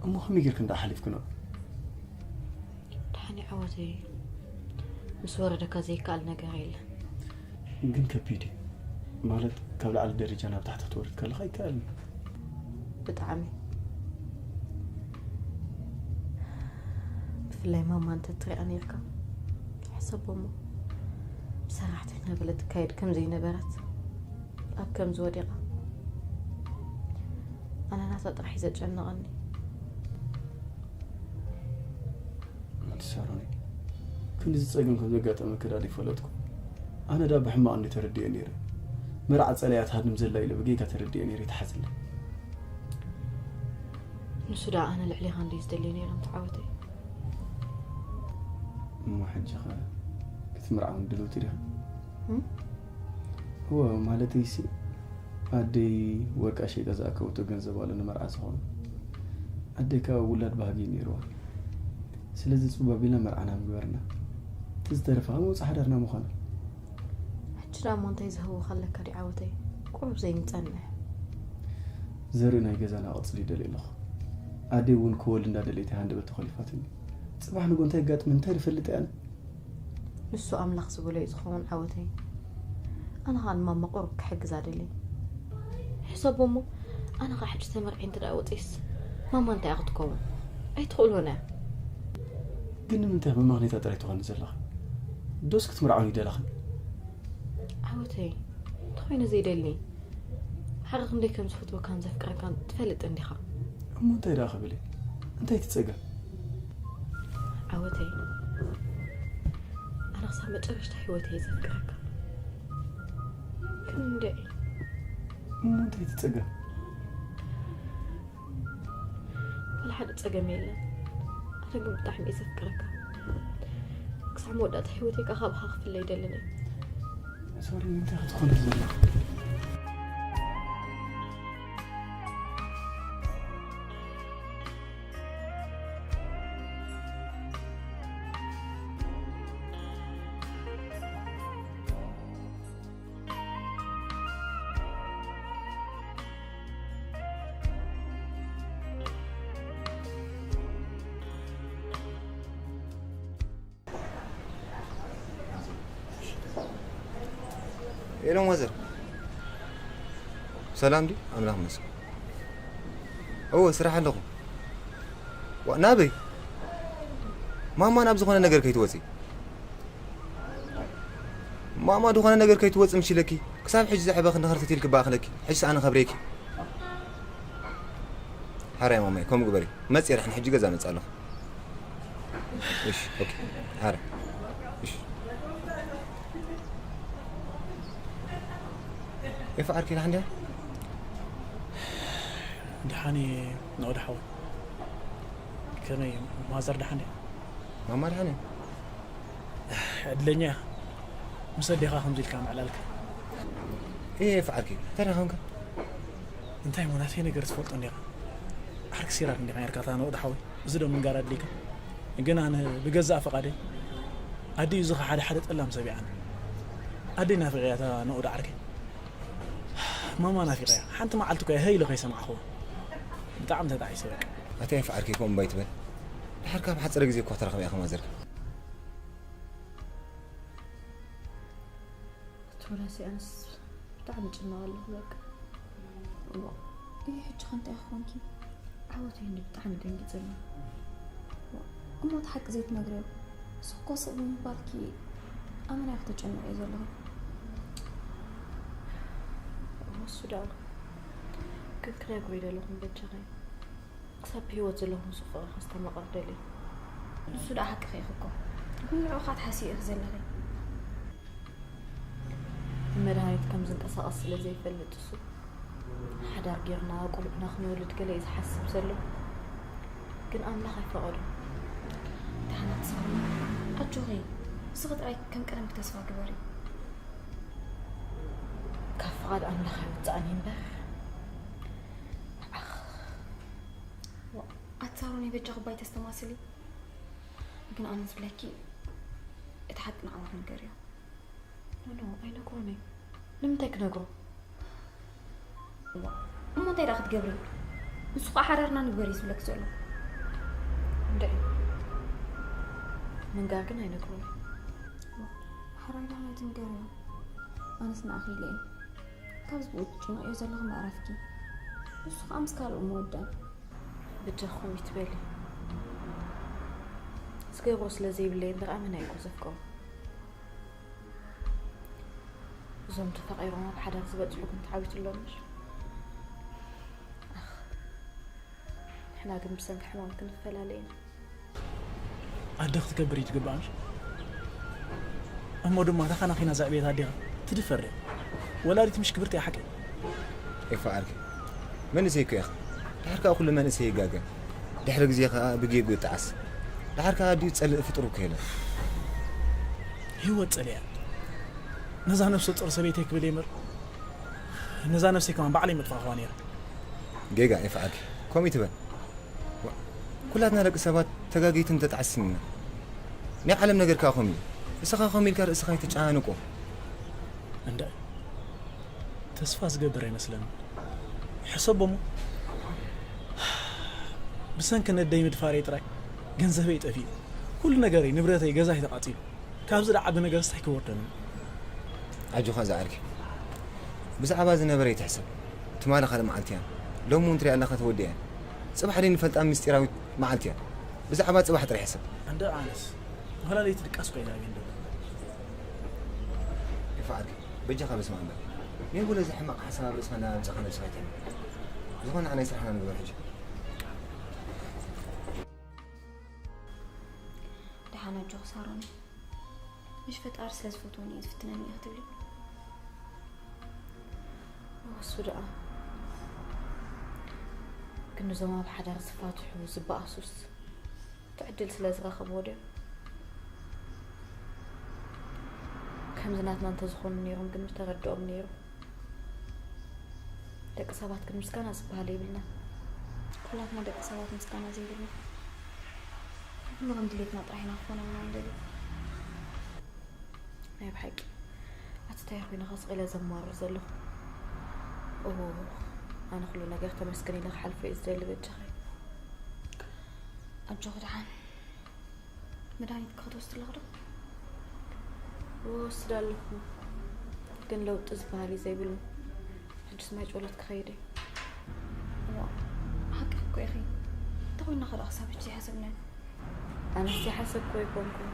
እሞ ከመይ ጌርክን ደኣ ሓሊፍክንኦ? ደሓን እዩ ዓወተይ፣ ምስ ወረደካ ዘይከኣል ነገር የለን። ግን ከቢድ እዩ። ማለት ካብ ላዕሊ ደረጃ ናብ ታሕቲ ክትወርድ ከለኻ ኣይከኣልን። ብጣዕሚ። ብፍላይ ማማ እንተትሪኣ ነርካ፣ ሕሰቦ እሞ ብሰራሕተኛ ገለ ትካየድ ከም ዘይነበረት፣ ኣብ ከምዚ ወዲቓ፣ ኣነ ናታ ጥራሕ እዩ ዘጨንቐኒ። ኣንቲ ሳሮኒ፣ ክንድዚ ጸገም ከም ዘጋጠመኪ ዳ ፈለጥኩ። ኣነ ዳ ብሕማቕ እንዲ ተረዲኤ ነይረ። መርዓ ጸለያ ትሃድም ዘላ ኢለ ብጌጋ ተረዲኤ ነይረ፣ ይትሓዝለይ። ንሱ ዳ ኣነ ልዕሌኻ እንዲ ዝደሊ ነይረ፣ ምትዓወተይ። እሞ ሕጂ ኸ ክትምርዓውን ድልውቲ ዲኻ? እም? እወ፣ ማለተይሲ ኣደይ ወርቃ ሸይጣ ዝኣከበቶ ገንዘብ ኣሎ ንመርዓ ዝኾኑ። ኣደይ ከዓ ውላድ ባህጊ ነይርዋ። ስለዚ ጽቡብ ኣቢልና መርዓና ምግበርና። እቲ ዝተረፈ ከዓ መውፅእ ሓዳርና ምዃኑ። ሕጂ ደኣ እሞ እንታይ ዝህውኽ ኣለካ ዲ ዓወተይ? ቁሩብ ዘይንጸንሕ። ዘርኢ ናይ ገዛና ቅጽሊ ይደልየ ኣለኹ። ኣደይ እውን ክወልድ እንዳደለየት እያ ሃንደበት ተኾሊፋትኒ። ጽባሕ ንጎ እንታይ ይጋጥም እንታይ ዝፈልጥ እየ ኣነ? ንሱ ኣምላኽ ዝበሎ እዩ ዝኸውን ዓወተይ። ኣነ ኸኣ ንማማ ቁሩብ ክሕግዛ ደልየ። ሕሰቦ እሞ፣ ኣነ ኸኣ ሕጂ ተመርዕየ እንተ ደኣ ወጺእስ፣ ማማ እንታይ እያ ክትከውን? ኣይትኽእልዎን እያ። ግን ንምንታይ መማኽኔታ ጥራይ ትኾኒ ዘለኺ? ዶስ ክትምርዓውን ይደለኽን? ዓወተይ፣ እንተኾይነ ዘይደሊ። ሓቂ ክንደይ ከም ዝፈትወካን ዘፍቅረካን ትፈልጥ እንዲኻ። እሞ እንታይ ደኣ ክብል እየ? እንታይ እቲ ጸገም? ዓወተይ፣ ኣነ ክሳብ መጨረሽታ ህይወተይ እየ ዘፍቅረካ። ግን እንድዒ። እሞ እንታይ እቲ ጸገም? ወላ ሓደ ጸገም የለን። ኣነ ግን ብጣዕሚ እየ ዘፍቅረካ። ክሳብ መወዳእታ ህይወተይ ከኣ ካባኻ ክፍለ ኣይደልን እየ። ሶሪ፣ እንታይ ክትኾን ዘለኻ? ኤሎም ወዘር፣ ሰላም ድዩ? ኣምላኽ ይመስገን። እወ፣ ስራሕ ኣለኹ። ዋ፣ ናበይ? ማማ ናብ ዝኾነ ነገር ከይትወፂ። ማማ ዝኾነ ነገር ከይትወፂ ምሽ ኢለኪ። ክሳብ ሕጂ ዘዕበኺ ንኸርተት ኢልኪ በኣኽለኪ። ሕጂ ሰኣነ ከብሬኪ። ሓራይ ማማይ፣ ከምኡ ግበሪ። መፂ ርሕን ሕጂ ገዛ መፃ ኣለኹ። እሺ፣ ኦኬ። ሓረ። እሺ። ኤፍ ዓርኪ ደሓን ድያ? ደሓን እየ ንኦድ ሓወይ። ከመይ ማዘር ደሓን ድያ? ማማ ደሓን እያ። ዕድለኛ ኢኻ። ምስ ኣዴኻ ከምዚ ኢልካ ምዕላልካ። ኤ፣ ኤፍ ዓርኪ፣ እንታይ ደኣ ኾንካ? እንታይ እሞ ናተይ ነገር ትፈልጦ እንዲኻ። ዓርኪ ሲራክ እንዲኻ ነርካ እታ ንኦድ ሓወይ። እዚ ዶ ምንጋር ኣድልይካ? ግን ኣነ ብገዛእ ፍቓደይ ኣደይ እዚ ሓደ ሓደ ጠላም ሰብ እየ ኣነ። ኣደይ ናፊቐያ እታ ንኦድ ዓርከይ። ማማ ናፊቐያ። ሓንቲ መዓልቲ እኮ እየ ሀይ ኢለ ከይሰማዕኽዋ። ብጣዕሚ ተጣዒሰ በቃ። ኣታ ኤፍ ዓርከይ ከምኡ እምባ ኣይትበል። ድሓር ካብ ሓፂረ ግዜ እኳ ተራኸብ ኢኻ ማዘርካ። ቶላሲ ኣነስ ብጣዕሚ ጭነቕ ኣለኹ በቃ። እዋ፣ እዩ ሕጂ ከ እንታይ ክኾንኪ? ዓወተይ እንዲ ብጣዕሚ ደንጊጸኒ። እዋ፣ እሞ እቲ ሓቂ ዘይትነግርዮ? እሱ እኮ ስቕ ብምባልኪ ኣመና ኢኺ ተጨንቕዮ ዘለኺ። እሱ ደኣ ግን ክነግሮ ይደለኹም በጃኺ። ክሳብ ብህይወት ዘለኹ ምስ ፍቕሪ ከስተማቕር ደልየ። ንሱ ደኣ ሓቅኺ ኢኺ እኮ። ግን ንዕኡ ኸኣ ትሓስቢ ኢኺ ዘለኺ። ብመድሃኒት ከም ዝንቀሳቐስ ስለ ዘይፈልጥ እሱ፣ ሓዳር ጌርና ቆልዑና ክንወልድ ገለ እዩ ዝሓስብ ዘሎ። ግን ኣምላኽ ኣይፈቐዶን። ደሓና ትሰምዒ። ኣጆኺ፣ ንስኺ ጥራይ ከም ቀደምኪ ተስፋ ግበሪ። ካብ ፍቓድ ኣምላኽ ኣይውጻእን እዩ እምበር። ንዓኺ። ዋ፣ ኣቲ ሳሮን በጃኺ እባ ኣይተስተማስሊ። ግን ኣነ ዝብለኪ እቲ ሓቂ ንዓዋ ክንገርዮ። ኖ፣ ኖ፣ ኣይነግሮን እየ። ንምንታይ ክነግሮ? እዋ፣ እሞ እንታይ ደኣ ክትገብሪ? ንሱ ኸኣ ሓዳርና ንግበር እዩ ዝብለኪ ዘሎ። እንድዒ። ምንጋር ግን ኣይነግሮን እየ። እዋ፣ ሓራይ ደኣ ኣይትንገርዮ። ኣነስ ንኣኺ ኢለ እየ። ካብዚ ብውጭ ንሪኦ ዘለኹ መዕረፍኪ። ንሱ ከዓ ምስ ካልኡ መወዳን። ብጃኹም ይትበሊ። ዝገብሮ ስለ ዘይብለይ እምበር ኣመና እየ እኮ ዘፍቅሮ። እዞም ተፋቒሮም ኣብ ሓዳር ዝበጽሑ ግን ተዓዊትሎም ምሽ? ኣኽ፣ ንሕና ግን ብሰንኪ ሕማም ክንፈላለ ኢና። ኣደ ክትከብር እዩ ትግባእ ምሽ? እሞ ድማ ተኻናኺና ዘዕብየት ኣዴኻ ትድፈር ድያ? ወላዲት ምሽ ክብርቲ እያ ሓቀይ። ኤፋ ዓርኪ፣ መንእሰይ እኮ ኢኻ። ድሓር ከኣ ኩሉ መንእሰይ ይጋገ። ድሕሪ ግዜ ከኣ ብጌጉ ይጠዓስ። ድሓር ከኣ ኣዲኡ ዝጸልእ ፍጡር እኮ የለን። ህይወት ጸሊኣ። ነዛ ነፍሰ ጾር ሰበይተይ ክብል እየ እምበር፣ ነዛ ነፍሰይ ከማን ባዕለይ ምጥፋእኽዋ ነይረ። ጌጋ ኤፋ ዓርኪ፣ ከምኡ ይትበል። ዋ፣ ኩላትና ደቂ ሰባት ተጋገይትን ተጣዕስን ኢና። ናይ ዓለም ነገር ከኣ ከምኡ እዩ። እስኻ ከምኡ ኢልካ ርእስኻ ኣይትጨናንቆ። እንዳ ተስፋ ዝገብር ኣይመስለንን። ሕሰቦ እሞ፣ ብሰንኪ ነደይ ምድፋረይ ጥራይ ገንዘበይ ጠፊኡ። ኩሉ ነገረይ፣ ንብረተይ፣ ገዛይ ተቓጺሉ። ካብዚ ዝዓቢ ነገርስ እንታይ ክወርደኒ? ኣጆኻ ዝዓርከይ። ብዛዕባ ዝነበረ ኣይትሕሰብ። ትማሊ ካልእ መዓልቲ እያ። ሎሚ እውን ትሪኣ ኣለኻ ተወዲኣ እያ። ጽባሕ ደይ ንፈልጣ ምስጢራዊት መዓልቲ እያ። ብዛዕባ ጽባሕ ጥራይ ሕሰብ። እንዳ ኣነስ፣ ጓል ለይቲ ድቃስ ኮይና እየ እንዶ። ኤፋ ዓርከይ፣ በጃኻ በስመ ኣብ በል። ሜንጎ ለዚ ሕማቕ ሓሳብ ኣብ ርእስኻ እናምጻእካ ነብስኻ ኣይትሕመቕ። ዝኾነ ንዓና ናይ ስራሕና ንግበር ሕጂ። ደሓን ኣጆኺ ሳሮን። ምሽ ፈጣሪ ስለ ዝፈትወኒ እዩ ዝፍትነኒ እዩ ክትብሊ? እሱ ደኣ ግን እዞም ኣብ ሓዳር ዝፋትሑ ዝበኣሱስ እቲ ዕድል ስለ ዝረኸብዎ ድዮም? ከምዚ ናትና እንተዝኾኑ ነይሮም ግን ምተረድኦም ነይሩ። ደቂ ሰባት ግን ምስጋና ዝበሃል የብልና። ኩላትና ደቂ ሰባት ምስጋና ዘይብልና፣ ኩሉ ከም ድሌትና ጥራሕ ኢና ክኾነልና ንደሊ። ናይ ብሓቂ ኣቲ እንታይ ኮይነ ከስቕ ኢለ ዘማርር ዘለኹ? ኦ፣ ኣነ ኩሉ ነገር ተመስገን ኢለ ክሓልፎ እየ ዝደሊ። በጃኺ ኣጆኺ ደሓን። መድሃኒት ክትወስዲ ኣለኹ ዶ? እወስድ ኣለኹ፣ ግን ለውጢ ዝበሃል እዩ ዘይብሉ። ሕጅስ ማይ ጨሎት ክኸይድ እየ። እዋ፣ ሓቅኺ እኮ ኢኺ። እንተኾይንና ኸ ደኣ ክሳብ ሕጂ ዘይሓሰብናዮ? ኣነስ ዘይሓሰብኩ ኣይኮንኩን፣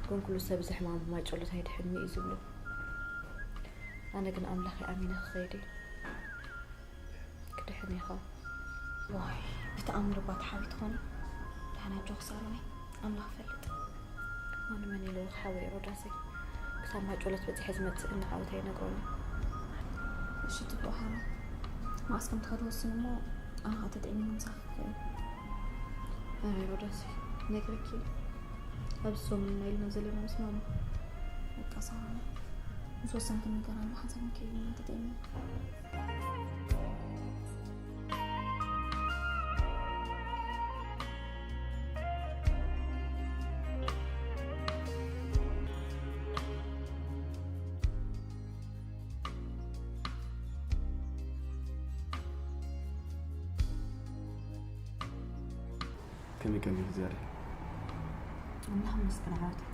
ግን ኩሉ ሰብ እዚ ሕማም ብማይ ጨሎት ኣይድሕንን እዩ ዝብሉ። ኣነ ግን ኣምላኸይ ኣሚነ ክኸይድ እየ። ክድሕን ኢኻ። ዋይ፣ ብተኣምር እባ ትሓዊ ትኾኒ። ደሓን ኣጆኺ ሳሮነይ፣ ኣምላኽ ይፈልጥ። ኣነ መን ኢልዎ ክሓዊ እየ ሮዳሰይ። ክሳብ ማይ ጨሎት በጺሐ ዝመጽእ ግን ንዓወተይ ይነግሮኒ። እሺ፣ ጽቡቕ ሓራ። መዓስ ከም ትኸዲ ወስኒ እሞ፣ ኣነ ኸኣ ተጠይመ ምሳኺ ክኸይድ። ኣረ ሮዳሰይ፣ ነግረኪ። ኣብዚ ሰሙን ኢና ኢልና ዘለና ምስማማ። በቃ ሳሮነይ፣ ምስ ወሰንኪ ንገራኒ፣ ብሓንሳብ ንከይድ ኢና ተጠይመ። ከመይ ቀኒኺ ዝያዳ? ኣምላኽ ይመስገን ዓወተይ።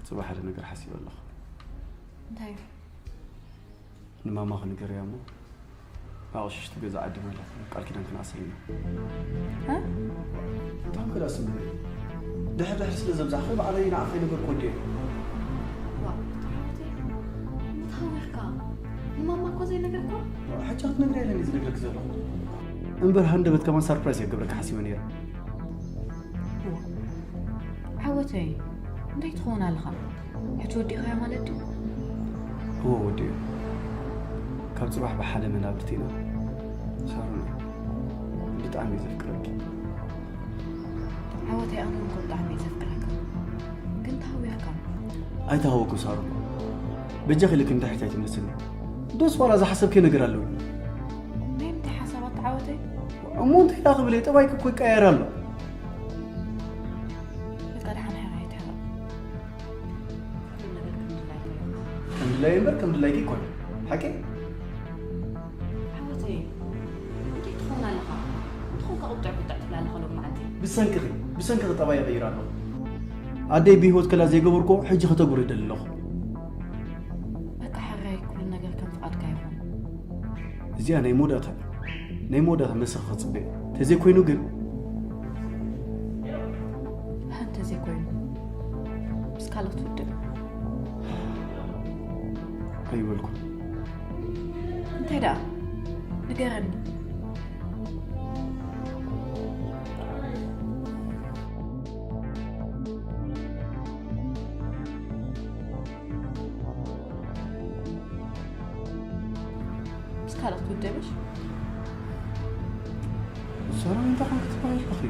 ጽባሕ ሓደ ነገር ሓሲበ ኣለኹ። እንታይ እዩ? ንማማ ክንገርያ እሞ ኣቕሽሽቲ ገዛ ዓዲ ማለት ቃል ኪዳን ክንኣስር ኢና። እ? እንታይ ክዳ ስምዒ? ድሕር ድሕር ስለ ዘብዛሕኺ ባዕለይ ንዓኺ ነገር ኮዲየ። ዋ፣ ተሓወተይ፣ እንታይ ወርካ? ንማማ እኮ ዘይነገርኳ? ሕጂ ክትነግሪ የለን እዩ ዝነግረኪ ዘለኹ። እምበር ሃንደበት ከማን ሰርፕራይዝ የገብረካ ሓሲበ ነይረ። ዓወተይ፣ እንታይ ትኸውን ኣለኻ? ሕጂ ወዲእኻዮ ማለት ድዩ? እወ፣ ወዲኡ። ካብ ጽባሕ ብሓደ መናብርቲ ኢና። ሳሮን፣ ብጣዕሚ እየ ዘፍቅረኪ። ዓወተይ፣ ኣነ እውን እኮ ብጣዕሚ እየ ዘፍቅረካ። ግን ተሃዊኽካ። ኣይተሃወኩ ሳሮን። በጃኺ ኢልኪ ንድሕሪት ኣይትምለስኒ። ዶስ ዋላ ዝሓሰብክዮ ነገር ኣለዉ? ናይ ምንታይ ሓሳባት ዓወተይ? እሞ እንታይ ደኣ ክብል እየ? ጠባይኪ እኮ ይቀያየር ኣሎ። በቃ ደሓን ሕራይ ትሕረቕ። ኩሉ ነገር ከም ድላይካ እዩ። ከም ድላየ እምበር ከም ድላይኪ ኣይኮነን። ሓቂ? ዓወተይ፣ እንታይ ትኸውን ኣለኻ? ትኾንካ ቁጥዕ ቁጥዕ ትብል ኣለኻ ሎም መዓልቲ። ብሰንክኺ፣ ብሰንክኺ ጠባይ ይቕይር ኣለኹ። ኣደይ ብህይወት ከላ ዘይገበርኩ ሕጂ ከተጉሪ ይደሊ ኣለኹ። እዚኣ ናይ መወዳእታ፣ ናይ መወዳእታ መሰኺ ክጽበ እየ። ተዘይኮይኑ ግን፣ እንተዘይኮይኑ ምስ ካልኦት ውድብ ኣይበልኩ። እንታይ ደኣ? ንገረኒ። ምስ ካልኦት ውድብሽ? ሰላም እንታይ ኮንክ ትበሃል ኣለኺ?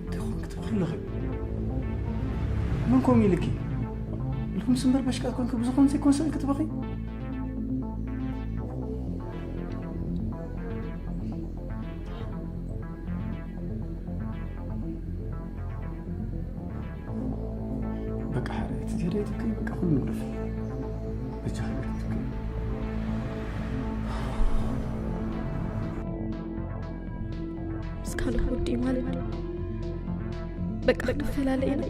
እንታይ ኮንክ ትበሃል ኣለኺ? መን ኮም ኢልኪ? ልኹምስ እምበር በሽቃ ኮንክ ብዝኾን ዘይኮን ስእል ክትበኺ? በቃ ሓደ እቲ ዜዳ ይትከይ በቃ ኩሉ ንግደፍ። በጃ ሃገር ትከይ። ምስ ካልእ ወዲ ማለት በቃ ክንፈላለ ኢና።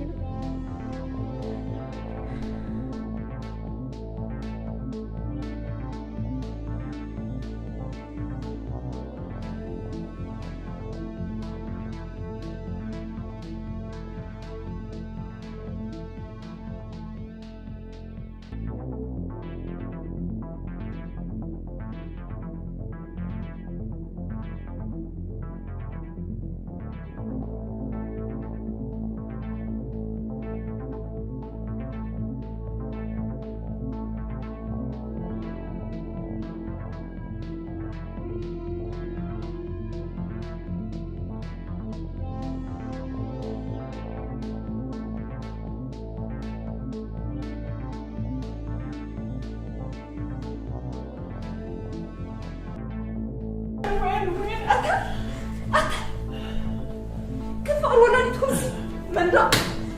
ከም ፍቕሪ ወላዲትኩም ሲ መንዳ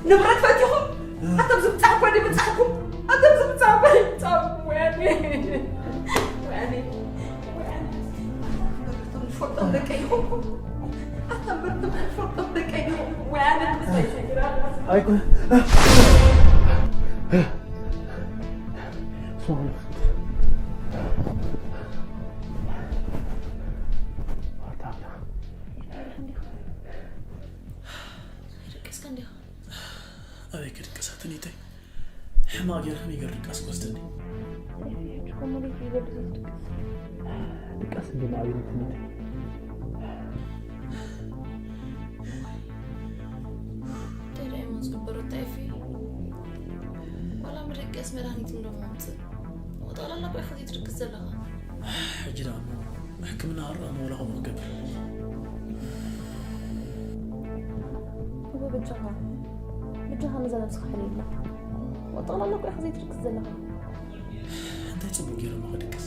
ንብረት ፈቲኹም ኣቶም ዝብጻሕ እኳ ድብጻሕኩም ኣቶም ዝብጻሕ እኳ ድብጻሕኩም ወያኔ ወያኔ ወያኔ ትፈልጦም ደቀይ ይኹንኩም ኣቶም ብርትም ትፈልጦም ደቀይ ይኹንኩም ወያኔ ኣይኮነ ኣበይ ክድቅሳ ትኒተይ ሕማቕ ጌርካ ሚገር ድቃስ ክወስደኒ ድቃስ እንዲ ንኣብነት ትኒተይ እንታይ ደኣ እሞ ዝግበሮ እንታይ ፊ ዋላ ምድቅስ መድሃኒት እንዶ ምምፅእ ጠቕላላ እኮ ኢኻ ዘይትድቅስ ዘለኻ ሕጂ ደኣ እሞ ሕክምና ኣርኣ መወላ ከምኡ ክገብር እወ በጃኻ በጃኻ ነዛ ነብስኻ ሓልየላ ጠቕላላ እኮ ኢኻ ዘይትድቅስ ዘለኻ እንታይ ጽቡቅ ገይረ እሞ ክድቅስ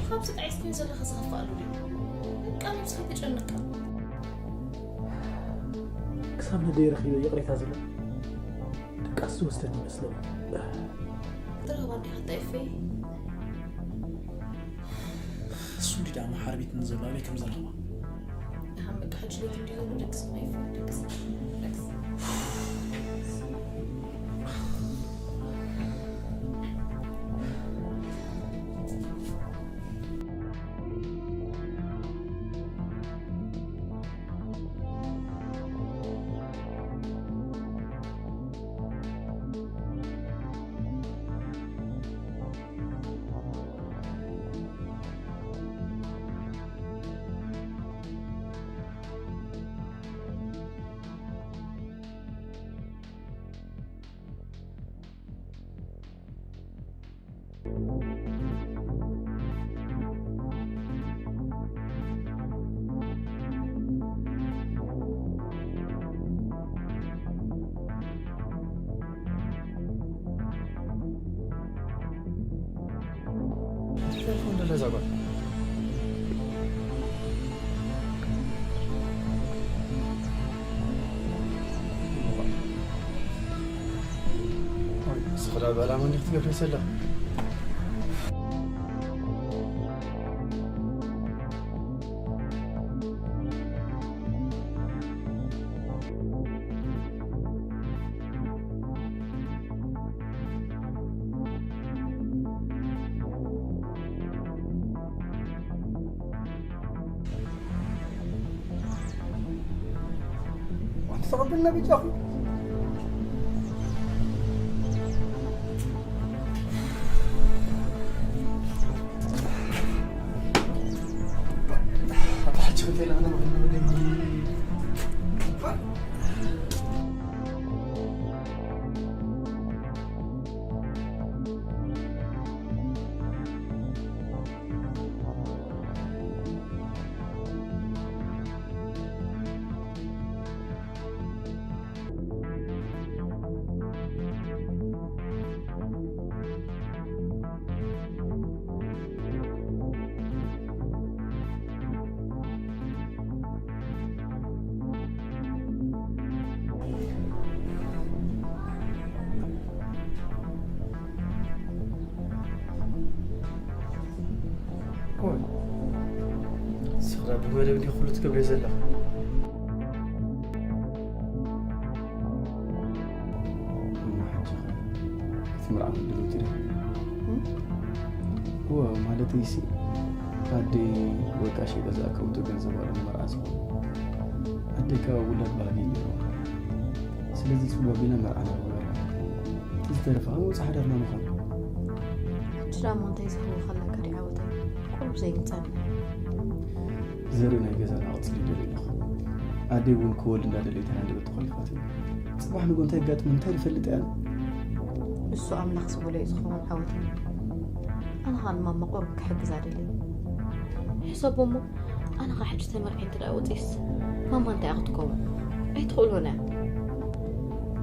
ካብዚ ጣዒስኩኝ ዘለኻ ዝኸፍኣሉ ድዩ በቃ ነብስኻ ተጨንቃ ክሳብ ነደይ ረኺበ ይቕሬታ ዝብል ድቃስ ዝወስደኒ ይመስለኒ ትረኽባ እንዲኻ እንታይ ፈይ እሱ እንዲ ደኣ መሓርቢት ንዘሎ ኣበይ ከም ዘለዋ ንሓመድ ሕጂ ሎሚ እንዲ ዘሎ ደቅስ ማይ ፈይ ደቅስ ደቅስ ቴሌፎን ደለ እዛ ጓል ዝኽዳ በላ መንዲር ትገብር ይሰላ ተቐብልና ብጃኹም። ኦይ፣ ንስኻ ብመደብ ድዩ ኩሉ ትገብር ዘለኻ? እሞ ሕጂ ኸ እቲ መርዓ ክንዲ ገይሩ? እም? እወ፣ ማለተይሲ፣ ኣደይ ወርቃ ሸይጠ ዝኣከብቶ ገንዘብ ኣሎ ንመርዓ ዝኾን። ኣደይ ካብ ውላድ ባህሊ እዩ ነይርዋ። ስለዚ፣ ጽቡቕ ኣቢልና መርዓና ንግበራ። እቲ ዝተረፈ ኸኣ ወጻኢ ሓዳርና ምዃን። ሕጂ ደኣ እሞ እንታይ ዝህልወካ ኣለካ ድዩ ዓወተይ? ቁሩብ ዘይንጸንሕ። ዘርኢ ናይ ገዛና ቅጽሊ ይደሊ ኣለኹ። ኣደይ እውን ክወልድ እንዳደለየት ኣይሃንደበት ተኾሊፋትኒ። ጽባሕ ንግሆ እንታይ የጋጥም እንታይ ንፈልጥ እያ። ንሱ ኣምላኽ ዝበሎ እዩ ዝኸውን ዓወተይ። ኣነ ኸኣ ንማማ ቁሩብ ክሕግዛ ደልየ። ሕሰቦ እሞ፣ ኣነ ኸኣ ሕጂ ተመርዕየ እንተ ደኣ ወጺእስ፣ ማማ እንታይ እያ ክትከውን? ኣይትኽእሎን እያ።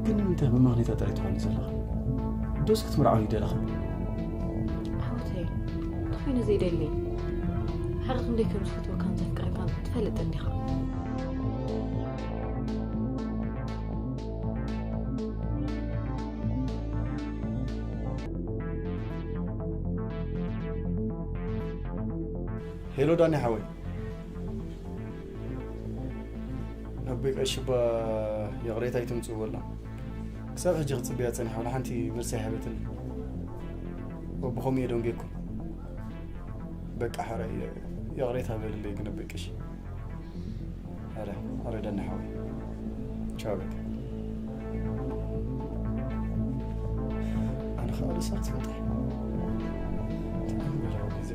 ግን ንምንታይ መማኽኔታ ጥራይ ትኾኒ ዘለኻ? ዶስ ክትምርዓውን ይደለኻ? ዓወተይ፣ እንተኾይነ ዘይደሊ። ሓቂ ክንደይ ከም ዝፈትወካን ዘፍቅረካን ትፈልጥ እንዲኻ። ሄሎ ዳኒ ሓወይ፣ ነቦይ ቀሺ እባ ይቕሬታ ኣይትምጽእዎ ኣላ። ክሳብ ሕጂ ክጽበያ ጸኒሐ፣ ዋላ ሓንቲ መልሲ ኣይሃበትን። ብኸምኡ እየ ደንጒየኩም። በቃ፣ ሕራይ፣ ይቕሬታ በልለይ ግን ነቦይ ቀሺ። ኣረ፣ ኣረ ዳኒ ሓወይ። ቻው በቃ። ኣነ ኸኣ ርእሳ ክትፍንጠር። ተኣምራዊ ግዜ።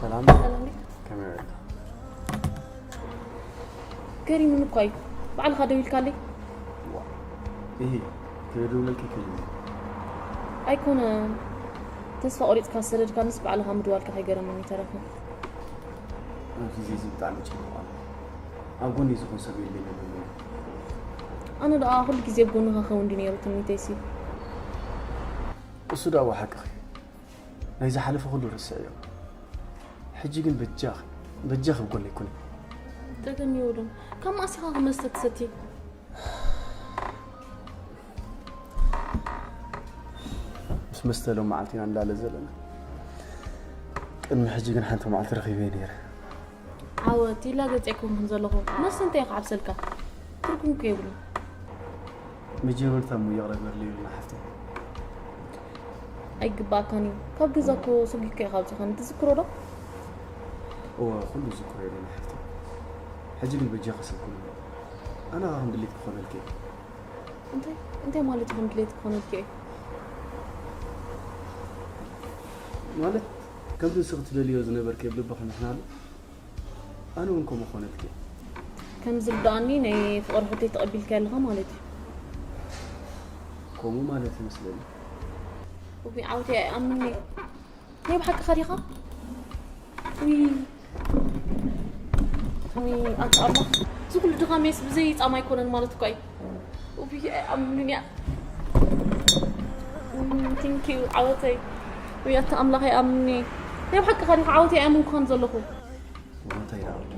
ሰላም። ሰላም ዲካ? ከመይ ውዒልካ? ገሪሙኒ እኳ እዩ። ባዕልኻ ደዊልካለይ? ዋ፣ እሂ፣ ክደውለልኪ ክኢለ። ኣይኮነን፣ ተስፋ ቆሪፅካ ዝሰደድካንስ ባዕልኻ ምድዋልካ ከይገረመኒ ተረፈ። ኣብዚ ግዜ እዚ ብጣዕሚ ጨኒቑ ኣሎ። ኣብ ጎኒ ዝኾን ሰብ የለን ይብሉኒ። ኣነ ደኣ ኩሉ ግዜ ኣብ ጎንኻ ኸውን ድዩ ነይሩ ትምኒተይሲ? እሱ ደኣ ሓቅኺ። ናይ ዝሓለፈ ኩሉ ርስዕዮ። ሕጂ ግን በጃኺ፣ በጃኺ ኣብ ጎነይ ኩኒ። ተገን ይውሉን ካብ ማእሲኻ ክመስተ ትሰቲ። ምስ መስተ ሎም መዓልቲ ኢና እንዳለ ዘለና። ቅድሚ ሕጂ ግን ሓንቲ መዓልቲ ረኺበ ነይረ። ዓወት ይላገጽ ኣይኮንኩን ዘለኹ። መስተ እንታይ ክዓብሰልካ? ትርጉም እኮ የብሉን። መጀመርታ እሞ ይቕረ በርልዩልና ሓፍተይ። ኣይግባኣካን እዩ። ካብ ገዛ እኮ ሰጒግካ ኢኻ ኣውጺኻኒ። ትዝክሮ ዶ? እወ፣ ኩሉ ዝክሮ የለን ሓፍተይ። ሕጂ ግን በጃኺ ሰብ ኩኒ። ኣነ ኸዓ ከም ድሌት ክኾነልኪ እየ። እንታይ እንታይ ማለት እዩ? ከም ድሌት ክኾነልኪ እየ? ማለት ከምቲ ንስኺ ትደልዮ ዝነበርኪ ኣብ ልብኺ ምሕናሉ ኣነ እውን ከምኡ ክኾነልኪ እየ። ከም ዝርድኣኒ ናይ ፍቕሪ ሕቶይ ተቐቢልካዮ ኣለኻ ማለት እዩ። ከምኡ ማለት ይመስለኒ። ውይ ዓወተይ ኣይኣምንን እየ። ናይ ብሓቅኻ ዲኻ? ውይ ውይ ኣታ ኣምላኽ፣ እዚ ኩሉ ድኻመይስ ብዘይ ጻማ ኣይኮነን ማለት እኳ እዩ። ውይ ኣይኣምንን እያ። ቴንክ ዩ ዓወተይ። ውይ ኣታ ኣምላኽ ኣይኣምንን እየ። ናይ ብሓቅኻ ዲኻ? ዓወተይ ኣይኣመንኩኻን ዘለኹ። እንታይ ደኣ ወዲ፣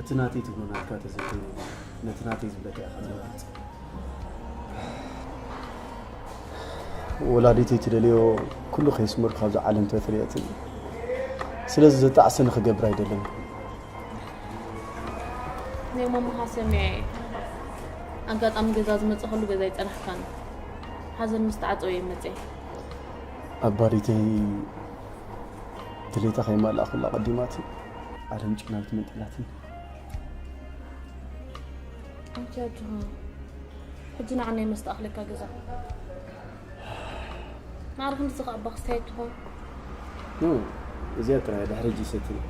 እቲ ናተይ ትብሎ ናትካ ተዘይኮይኑ፣ ነቲ ናተይ ዝብለካ ኢኻ ትመርጽ። ወላዲተይ ትደልዮ ኩሉ ከይስምር ካብዛ ዓለም ተትርየትን፣ ስለዚ ዘጣዕሰኒ ክገብር ኣይደልን። ናይ ማማኻ ሰሚዐ ኣጋጣሚ ገዛ ዝመፀኸሉ ገዛ ይፀናሕካን ሓዘን ምስ ተዓፀወ እየ መፀ። ኣባዲተይ ድሌታ ከይማልኣ ኩላ ቀዲማት ዓለም ጭናዊት መንጢላትን። ኣንቲ ኣጆኻ ሕጂ ንዓናይ መስተኣኽለካ ገዛ ማዕረ ክንድዚ ከኣ ኣባ ክስታይ ትኾን። ኖ፣ እዚኣ ጥራይ ድሕሪ ሕጂ ይሰትይ።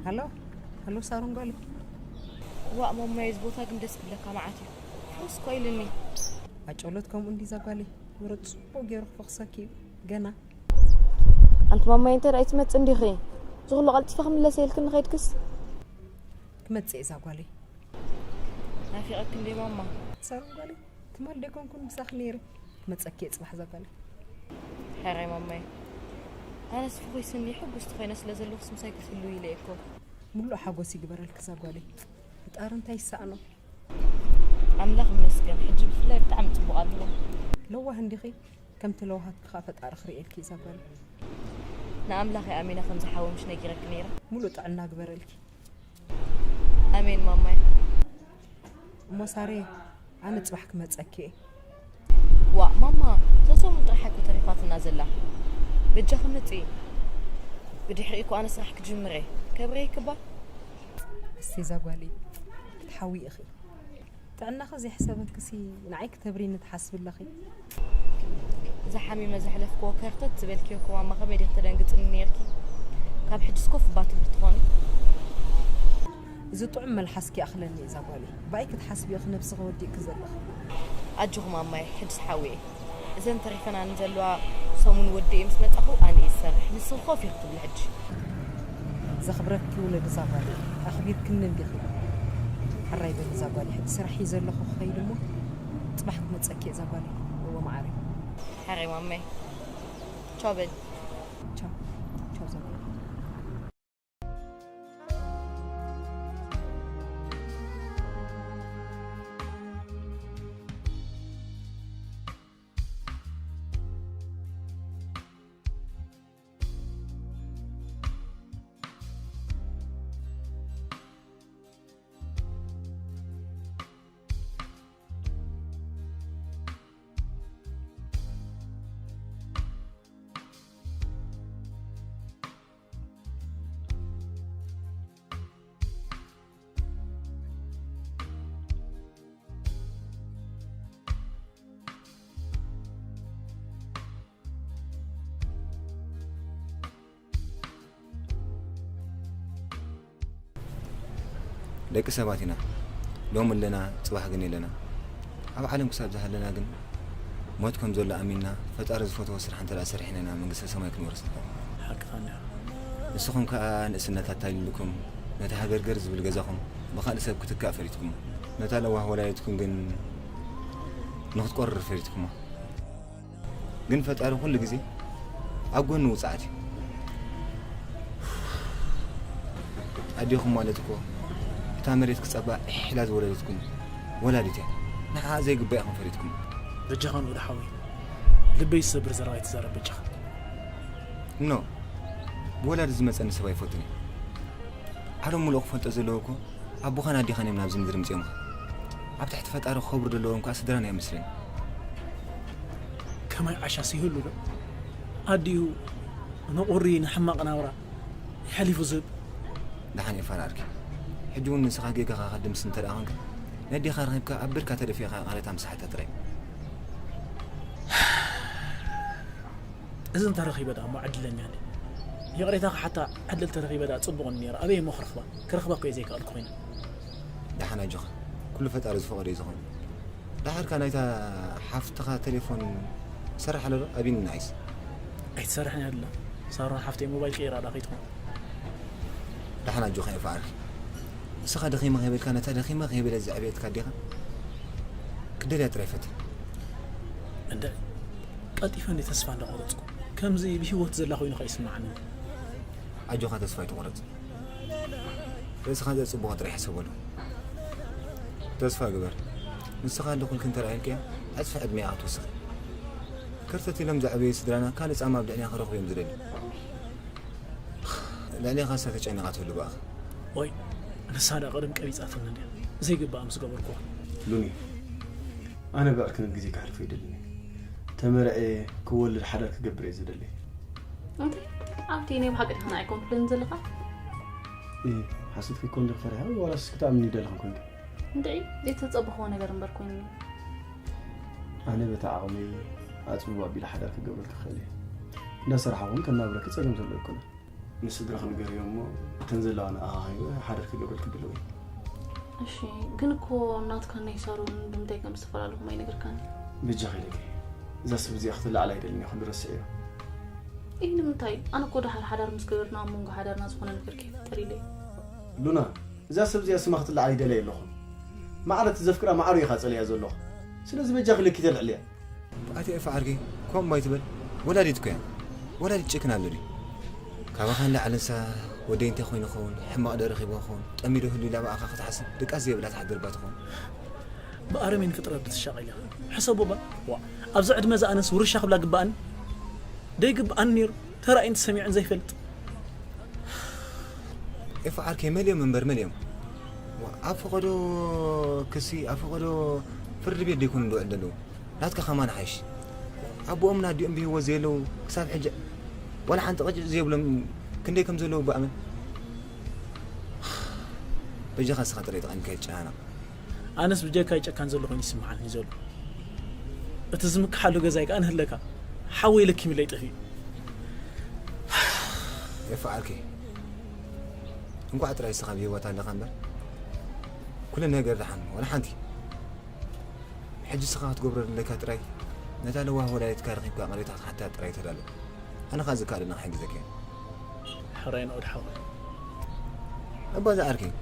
ሃሎ ሃሎ ሳሮን ጓለይ። ዋእ ሞማየ እዚ ቦታ ግን ደስ ክብለካ መዓት እዩ። ፍሩስ እኮ ኢልኒ። ኣጨሎት ከምኡ እንዲዛ ጓለይ። ምሩፅ ፅቡቅ ገይሩ ክፈኽሰኪ እዩ ገና። ኣንቲ ማማየ እንታይ ደኣ ኣይትመጽእ እንዲኺ? እዚ ኩሉ ቀልጢፈ ክምለስ ኢልክኒ ከይድክስ? ክመጽእ እየ እዛ ጓለይ። ናፊቐኪ እንዴ ማማ? ሳሮን ጓለይ ትማል ደይኮንኩን ምሳኺ ነይረ። ክመጸኪ እየ ጽባሕ እዛ ጓለይ። ሕራይ ማማየ። ኣነስ ፍኹይ ስኒ ሕጉስቲ ኮይነ ስለ ዘለኹስ ምሳይ ክትህልዊ ኢለ እየ እኮ። ሙሉእ ሓጎስ ይግበረልኪ እዛ ጓለይ። ፈጣሪ እንታይ ይሰኣኖ? ኣምላኽ ይመስገን ሕጂ ብፍላይ ብጣዕሚ ጽቡቕ ኣለኹ። ለዋህ እንዲኺ ከምቲ ለዋሃትኪ ኸኣ ፈጣሪ ክርእየልኪ እዛ ጓለይ። ንኣምላኽ እየ ኣሚነ ከምዚ ሓዊ ምሽ ነጊረኪ ነይረ። ሙሉእ ጥዕና ግበረልኪ። ኣሜን ማማይ። እሞ ሳሬ ኣነ ጽባሕ ክመጸኪ እየ። ዋእ ማማ እታ ሰሙን ጥራሕ እኮ ተሪፋትና ዘላ። በጃኺ ምጺ። ብድሕሪኡ እኮ ኣነ ስራሕ ክጅምር እየ። ከብረይ ክባ። እስቲ እዛ ጓለይ ክትሓዊ ኢኺ። ጥዕናኺ ዘይሕሰበክሲ ንዓይ ክተብሪኒ ትሓስቢ ኣለኺ። እዛ ሓሚመ ዘሕለፍክዎ ከርተት ዝበልክዮ እኮ ማማ ከመይ ዲኺ ተደንግጽኒ ነይርኪ? ካብ ሕጅስ ኮፍ እባ ትብሊ ትኾኒ። እዚ ጥዑም መልሓስኪ ይኣኽለኒ እዩ እዛ ጓለይ። ብኣይ ክትሓስቢ ኢኺ ነብስኺ ወዲእኪ ዘለኺ። ኣጆኺ ማማየ ሕጅስ ሓውየ። እዘን ተሪፈናኒ ዘለዋ ሰሙን ወዲኤ ምስ መጻኹ ኣነ እየ ዝሰርሕ፣ ንስኺ ኮፍ ኢኺ ትብሊ ሕጂ። ዘኽብረኪ ውለዲ እዛ ጓለይ ኣኽቢርክኒ እንዲኺ። ሕራይ በሊ እዛ ጓለይ፣ ሕጂ ስራሕ እየ ዘለኹ ክኸይድ እሞ ጽባሕ ክመጸኪ እየ እዛ ጓለይ። እወ መዓረይ። ሕራይ ማመይ። ቻው በሊ። ቻው ቻው እዛ ጓለይ። ደቂ ሰባት ኢና። ሎም ኣለና፣ ጽባሕ ግን የለና። ኣብ ዓለም ክሳብ ዝሃለና ግን ሞት ከም ዘሎ ኣሚንና፣ ፈጣሪ ዝፈትዎ ስራሕ እንተ ደኣ ሰሪሕና ኢና መንግስተ ሰማይ ክንወርስ ንኽእል። ሓቅኻ እንዲኻ። ንስኹም ከኣ ንእስነት ኣታሊልኩም፣ ነቲ ሃገርገር ዝብል ገዛኹም ብኻልእ ሰብ ክትካእ ፈሪድኩም። ነታ ለዋህ ወላዲትኩም ግን ንኽትቆርር ፈሪድኩማ። ግን ፈጣሪ ኩሉ ግዜ ኣብ ጎኒ ውጽዓት እዩ። ኣዴኹም ማለት እኮ እታ መሬት ክጸባ ኢሕ ኢላ ዝወለደትኩም ወላዲት እያ። ንዓኣ ዘይግባእ ኢኹም ፈሪድኩም። በጃኻ ንኡድ ሓወይ፣ ልበይ ዝሰብር ዘረባ ኣይትዛረብ በጃኻ። እኖ፣ ብወላዲ ዝመጸኒ ሰብ ኣይፈቱን እየ። ዓለም ሙሉእ ክፈልጦ ዘለዎ እኮ ኣቦኻን ኣዴኻን እዮም ናብዚ ምድሪ ምጺኦምኻ። ኣብ ትሕቲ ፈጣሪ ክኸብሩ ዘለዎም ከኣ ስድራና እዮም መስለኒ። ከማይ ዓሻስ ይህሉ ዶ? ኣዲኡ ንቑሪ ንሕማቕ ናብራ የሕሊፉ ዝህብ። ደሓን እየ ፋራ ዓርኪ። ሕጂ እውን ንስኻ ጌጋኻ ከድምስ እንተ ደኣ ኾንካ፣ ነዴኻ ረኺብካ ኣብ ብርካ ተደፊእካ ይቕሬታ ምስሓታ ጥራይ። እዚ እንተረኺበ ደኣ እሞ ዕድለኛ እንድየ። ይቕሬታ ክሓታ ዕድል ተረኺበ ደኣ ጽቡቕ ነይሩ። ኣበይ እሞ ክረኽባ? ክረኽባ እኮ እየ ዘይከኣልኩ ኮይነ። ደሓን ኣጆኻ። ኩሉ ፈጣሪ ዝፈቐዶ እዩ ዝኸውን። ደሓርካ ናይታ ሓፍትኻ ቴሌፎን ይሰርሕ ኣሎ ዶ? ኣቢኒ ንዓይስ? ኣይትሰርሕን እያ ኣላ። ሳሮን ሓፍተይ ሞባይል ቀይራ ደኣ ከይትኾን። ደሓን ኣጆኻ ይፍዓልኪ። ንስኻ ደኺመ ከይበልካ ነታ ደኺመ ከይበለት ዘዕበየትካ ኣዴኻ ክደልያ ጥራይ ፈትን። እንድዒ ቀልጢፈ እንድየ ተስፋ እንዳቖረጽኩ። ከምዚ ብህይወት ዘላ ኮይኑ ከኣ ይስምዓኒ። ኣጆኻ ተስፋ ኣይትቑረጽ። ርእስኻ ዘጽብቖ ጥራይ ሕሰበሉ። ተስፋ ግበር። ንስኻ እንዶ ኩልኪ እንተ ደኣ ኢልክያ፣ ዕጽፊ ዕድመ ኢኻ ክትውስኺ። ከርተት ኢሎም ዘዕበዩ ስድራና ካልእ ጻማ ኣብ ልዕሊና ክረኽቡ እዮም ዝደልዩ። ልዕሌኻስ ተጨኒቓ ትህሉ ብኣኻ። ወይ፣ ንሳ ደኣ ቀደም ቀቢጻትኒ እንድያ። ዘይግባእ ምስ ገበርኩዋ። ሉኒ፣ ኣነ ብዕርክነት ግዜ ከሕልፎ ኣይደልን እየ። ተመርዕየ ክወልድ ሓዳር ክገብር እየ ዝደሊ። እንታይ? ኣብቲ ናይ ብሓቂ ዲኻ ንዓይ ኮምፕሌን ዘለኻ? እ፣ ሓሶት ከይኮን ዶ ፈሪሓ? ዋላስ ክትኣምኒ ይደለኽን ኮንኪ? እንድዒ፣ ዘይተጸበኽዎ ነገር እምበር ኮይኑኒ። ኣነ በቲ ዓቕመይ ኣጽብብ ኣቢለ ሓዳር ክገብረልኪ ክኽእል እየ። እንዳሰራሕኹም ከናብረኪ ጸገም ዘሎ ኣይኮነን። ንስድራኺ ንገርዮ እሞ፣ እተን ዘለዋና ኣኻኺበ ሓዳር ክገብረልኪ ድሉው እየ። እሺ፣ ግን እኮ ናትካን ናይ ሳሮን ብምንታይ ከም ዝተፈላለኹም ኣይነገርካን። በጃኺ ኢለኪ፣ እዛ ሰብ እዚኣ ክትለዓል ኣይደልን እየ፣ ኩሉ ረስዕዮ። ኢህ፣ ንምንታይ? ኣነ እኮ ደሓር ሓዳር ምስ ገበርና ኣብ መንጎ ሓዳርና ዝኾነ ነገር ከይፍጠር ኢለ እየ። ሉና፣ እዛ ሰብ እዚኣ ስማ ክትለዓል ይደልያ የለኹን። ማዕረ እቲ ዘፍቅራ ማዕሩ ኢኻ ጸልያ ዘለኹ። ስለዚ በጃኺ ለኪ ተልዕልያ። ኣቲ ኤፋ ዓርኪ፣ ከምኡ ኣይትበል። ወላዲት እኮ እያ። ወላዲት ጭክን ኣሎ ድዩ? ካባኻ ንላዕሊ ንሳ ወደይ እንታይ ኮይኑ ይኸውን? ሕማቕ ዶ ረኺብዋ ይኸውን? ጠሚዶ ህሉ ኢላ ብኣኻ ክትሓስብ ድቃስ ዘይብላ ትሓድር እባ ትኸውን። ብኣረሜን ፍጥረት ዶ ትሻቐል ኢኻ? ሕሰቦ እባ። ዋ፣ ኣብዚ ዕድመ ዝኣነስ ውርሻ ክብላ ግብኣኒ? ደይግብኣኒ ነይሩ። ተራእዩን ተሰሚዑን ዘይፈልጥ። ኤፋ ዓርከይ፣ መሊኦም እምበር መሊኦም። ዋ፣ ኣብ ፈቐዶ ክሲ፣ ኣብ ፈቐዶ ፍርዲ ቤት ደይኮኑ ዝውዕል ዘለዉ። ናትካ ከማን ሓይሽ። ኣቦኦምን ኣዲኦም ብህይወት ዘየለዉ ክሳብ ሕጂ ዋላ ሓንቲ ቅጭጭ ዘይብሎም ክንደይ ከም ዘለዉ ብኣመን። በጃኻ ንስኻ ጥራይ ተቐኒካ ይጨናነቕ። ኣነስ ብጀካይ ጨካን ዘሎ ኮይኑ ይስምዓኒ ዘሎ። እቲ ዝምክሓሉ ገዛይ ከኣ ንህለካ ሓወይ ለኪምለይ ጠፊኡ። ኤፋ ዓርከይ፣ እንቋዕ ጥራይ ንስኻ ብህይወት ኣለኻ እምበር፣ ኩሉ ነገር ደሓን፣ ዋላ ሓንቲ። ሕጂ ንስኻ ክትገብሮ ዘለካ ጥራይ፣ ነታ ለዋህ ወላዲትካ ረኺብካ ይቕሬታ ክትሓታ ጥራይ ተዳሎ። ኣነ ኸኣ ዝከኣለኒ ክሕግዘካ እየ። ሕራይ ንዑድ ሓወይ። እባ እዛ ዓርከይ፣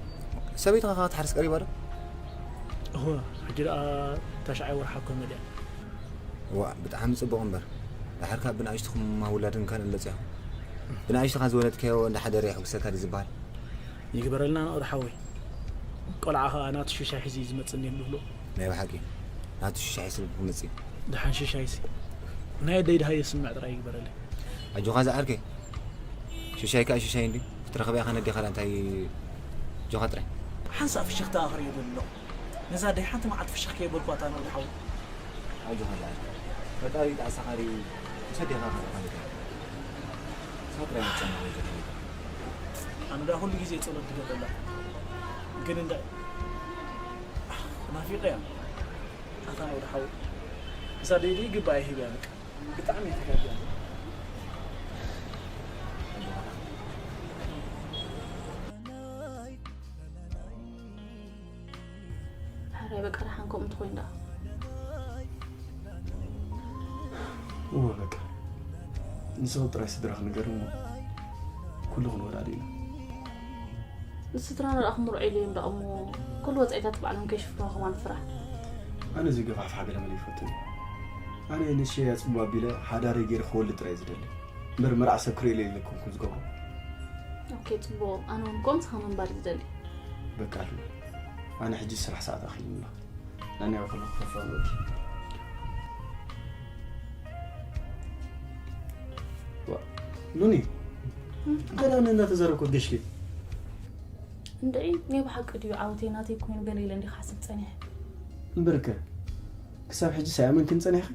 ሰበይትኻ ኸኣ ክትሓርስ ቀሪባ ዶ? እወ፣ ሕጂ ደኣ ታሽዓይ ወርሓ እኮ መሊኣ። ዋእ፣ ብጣዕሚ ጽቡቕ እምበር። ደሓር ካብ ብንኣሽቱኹም ውላድን ካልእን በጺሕኩም። ብንኣሽቱኻ ዝወለድካዮ እንዳሓደረ የሕጉሰካ ድዩ ዝበሃል? ይግበረልና ንዑድ ሓወይ። ቆልዓ ኸኣ ናቱ ሽሻይ ሒዙ እዩ ዝመጽእ እንድዮም ዝብሉ። ናይ ብሓቂ፣ ናቱ ሽሻይ ስለ ዝመጽእ እዩ። ደሓን ሽሻይሲ፣ ናይ ኣደይ ደሃየ ስምዕ ጥራይ ይግበረለይ። ኣጆኻ ዝዓርከይ። ሽሻይ ከኣ ሽሻይ እንድዩ። ክትረኽባ ኢኻ ነዴኻ ደኣ እንታይ ኣጆኻ ጥራይ። ሓንሳእ ፍሽኽታ ክርእዮ ደሊ ኣለኹ። ነዛ ኣደይ ሓንቲ መዓልቲ ፍሽኽ ከየበልኩዋ እታ ንዑድ ሓወይ። ኣጆኻ ዝዓርከይ። ፈጣሪ ጣዕሳኻ ርእዩ ምስ ኣዴኻ ከኣ ማለት እዩ። ንስኻ ጥራይ ምትጨነቕ ኣጆኻ። ኣነ ደኣ ኩሉ ግዜ ጸሎት ትገብረላ። ግን እንዳ ናፊቐያ። ኣታ ንዑድ ሓወይ። እዛ ደይደይ ግባእ ሂብያ በቃ። ብጣዕሚ እየ ተጋግያ። በቃ ደሓን ከምኡ እንተኾይኑ ደኣ። እወ በቃ ንሰብ ጥራይ ስድራኽ ንገር እሞ ኩሉ ክንወዳድ ኢና። ንስድራና ደኣ ክምርዑ ኢለ እዮም ደኣ እሞ ኩሉ ወጻኢታት ባዕሎም ከይሽፍኑ ከማን ፍራሕ። ኣነ እዚ ገፋሕፋሕ ገለ መለ ይፈቱ። ኣነ ንሸያ ጽቡብ ኣቢለ ሓዳረይ ገይረ ክወልድ ጥራይ ዝደሊ። እምበር መርዓ ሰብ ክርእየለይ ኢለ ኣይኮንኩን ዝገብሮ። ኦኬ ጽቡቕ፣ ኣነ እውን ከምኡ ምንባር ዝደሊ። በቃ ኣሉ፣ ኣነ ሕጂ ስራሕ ሰዓት ኣኺሉና። ናናይ ከለኹ ከፋ በቂ። ዋ፣ ሉኒ፣ እንታይ ደኣ እናተዛረብኩ ገሽኪ? እንድዒ፣ ናይ ብሓቂ ድዩ ዓወተይ ናተይ ኮይኑ ገለ ኢለ እንዲ ክሓስብ ጸኒሐ። እምበርከ፣ ክሳብ ሕጂ ሳይኣመንክን ጸኒሕኺ?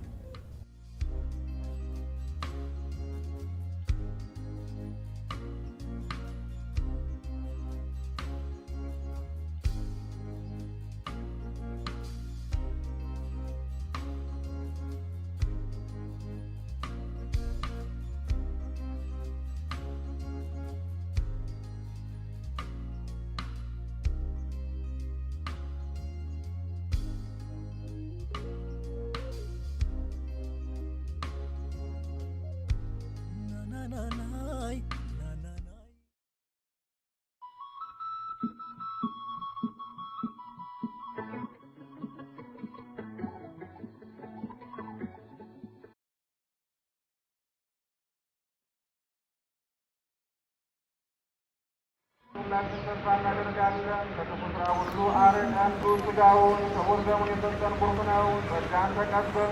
ሁላችን ተስፋ እናደርጋለን። በክፉ ስራ ሁሉ አርቀን፣ ንጹሕ ሥጋውን ክቡር ደሙን የሰጠን ብሩክ ነው። ጸጋን ተቀበል።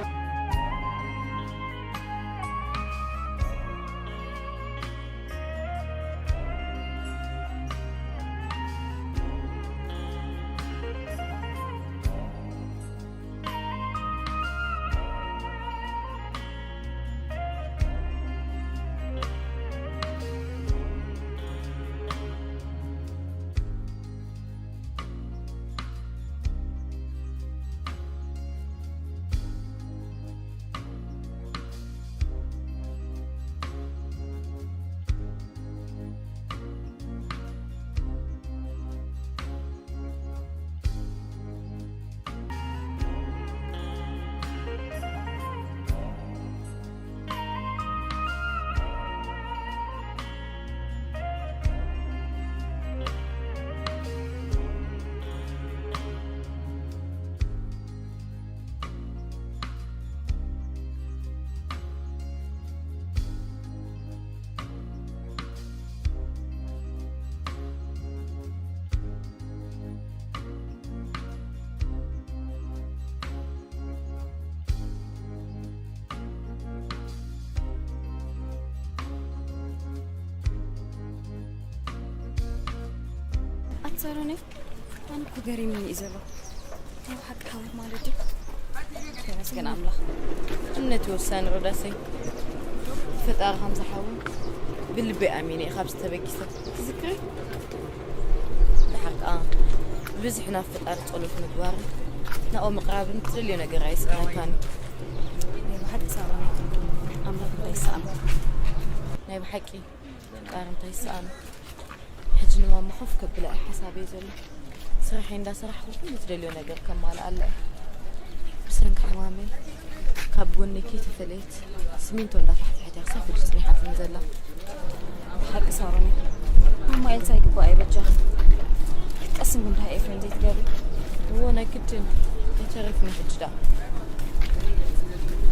ኣንሳሮኒ ኣነ እኮ ገሪሙኒ እዩ ዘሎ። ናይ ብሓቂ ሓወይ ማለት ድዩ? ተመስገን ኣምላኽ። እምነት እዩ ወሳኒ ሮዳሰይ። ፈጣሪ ከም ዝሓውን ብልበይ ኣሚነ እየ ካብዚ ተበጊሰ። ትዝክሪ? ደሓር ከኣ ብብዝሒ ናብ ፈጣሪ ጸሎት ምግባርን ናብኡ ምቕራብን ትደልዮ ነገር ኣይስእነካን እዩ። ናይ ብሓቂ ሳሮን ኣምላኽ እንታይ ይስኣኖ? ናይ ብሓቂ ፈጣሪ እንታይ ይስኣኖ? ሕጂ ንማማ ኮፍ ከብላ እየ ሓሳበይ ዘሎ። ስራሐይ እንዳሰራሕኩ ኩሉ ትደልዮ ነገር ከማልኣላ እየ። ብሰንኪ ሕማመይ ካብ ጎነይ ከይተፈለየት ስሚንቶ እንዳፋሕፈሐት እያ ክሳብ ሕጂ ጽኒሓትኒ ዘላ። ብሓቂ ሳሮን ማማ ኤልሳ ይግባኣ እዩ በጃኺ። ቀስን ጉንዳህ ኤፍሬም ዘይትገቢ። እዎ ናይ ግድን ኣይተረፍን ሕጂ ደኣ።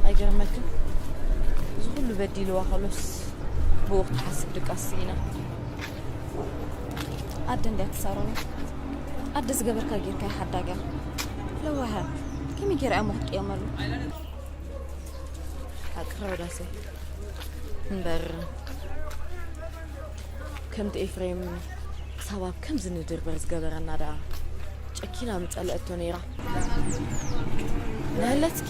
ኣይገርመክን እዚ ኩሉ በዲልዋ ከሎስ ብኡ ክትሓስብ ድቃስ ስኢና። ኣደ እንድያ ትሳሮኒ። ኣደ ዝገበርካ ጌርካ ሓዳጋ ለዋሃ ከመይ ጌራ እሞ ክትቅየመሉ? ሓቂ ሮዳሰይ እምበር ከምቲ ኤፍሬም ክሳብ ኣብ ከምዚ ንድርበር ዝገበረና ደኣ ጨኪና ምጸለአቶ ነይራ። ንህለትኪ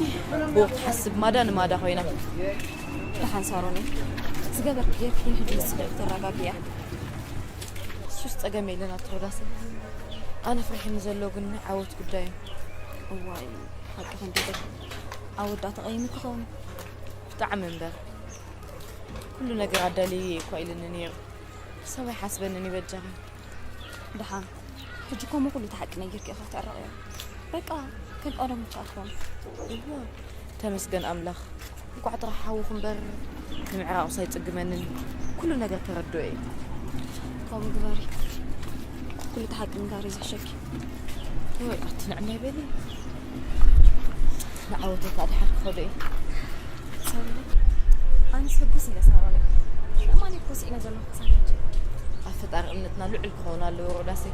ብኡ ክትሓስብ ማዳ ንማዳ ኮይና። ደሓን ሳሮኒ ዝገበርኪ ጌርኪ ሕጂ ንስኺ ክትረጋግእያ። እሱስ ጸገም የለን ኣቲ ሮዳሰይ። ኣነ ፍርሒኒ ዘሎ ግን ናይ ዓወት ጉዳይ እዩ። እዋይ ሓቅኺ እንዴ ዓወት ደኣ ተቐይምኪ ክኸውን። ብጣዕሚ እምበር ኩሉ ነገር ኣዳልየ እየ እኳ ኢልኒ ነይሩ። ሰብ ኣይሓስበንን እዩ በጃኺ። ደሓን ሕጂ እኮ እሞ ኩሉ እቲ ሓቂ ነጊርኪ ኢኺ ክትዕረቕዮ። በቃ ከም ቀደሙ ቻልኩም። እዋ ተመስገን ኣምላኽ። እንኳዕ ጥራሕ ሓውኹ እምበር ንምዕራቑስ ኣይጽግመንን። ኩሉ ነገር ተረድኦ እዩ። ከምኡ ግበሪ። ኩሉ እቲ ሓቂ ምንጋር እዩ ዝሕሸኪ። ወይ ኣቲ ንዕናይ በሊ። ንዓወተይ ከዓ ድሓር ክኸዶ እዩ። ሰብለ ኣነስ ሕጉስ ኢለ ሳሮነይ። ምእማን እኮ ስኢነ ዘለኹ ክሳብ ሕጂ። ኣብ ፈጣሪ እምነትና ልዑል ክኸውን ኣለዎ ሮዳሰይ።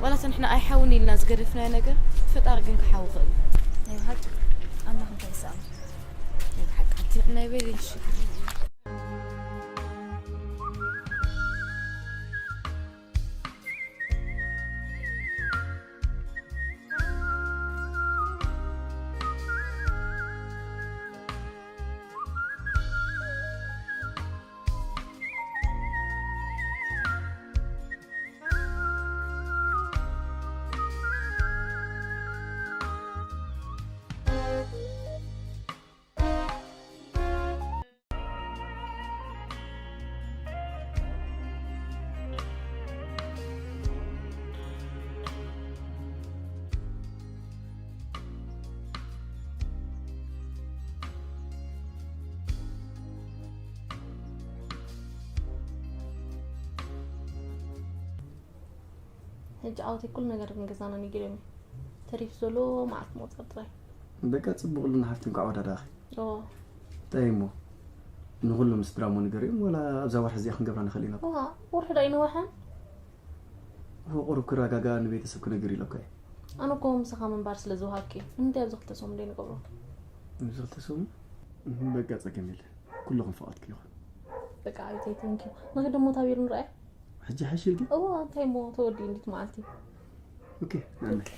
ዋላ ንሕና ኣይሓውን ኢልና ዝገደፍናዮ ነገር ፈጣሪ ግን ክሓዊ ክእል። ናይ ብሓቂ ኣምላኽ እንታይ ይሰኣኖ። ናይ ብሓቂ ኣቲ ንዕናይ በሊ። ሕጂ ዓወተይ ኩሉ ነገር ግን ገዛና ነጊሮም እዩ። ተሪፉ ዘሎ መዓልቲ ምቑጻር ጥራይ። በቃ ጽቡቕ ሉና ሓፍቲ፣ እንኳዕ ወዳዳኺ። ኦ እንታይ እሞ ንኹሎም ስድራ እሞ ንገሪኦም፣ ወላ ኣብዛ ወርሒ እዚኣ ክንገብራ ንኽእል ኢና። ዋ ወርሒ ዳ ይነዋሓን። እኮ ቁሩብ ክረጋጋ ንቤተሰብ ክነግር ኢለኳ እየ። ኣነ እኮ ምሳኻ ምንባር ስለ ዝውሃብኪ ንምንታይ ኣብዚ ክልተ ሰሙን ደይ ንገብሮ? ኣብዚ ክልተ ሰሙን እህ፣ በቃ ጸገም የለ፣ ኩልኹም ፈቐድኪ ይኹን። በቃ ኣይተይትንኪ ንኸደ ሞ ታቢሩ ንረኣይ። ሕጂ ሓሽ ኢልኪ? እዋ እንታይ ሞ ተወዲኡ እንዲት መዓልቲ። ኦኬ፣ ንኣመይ።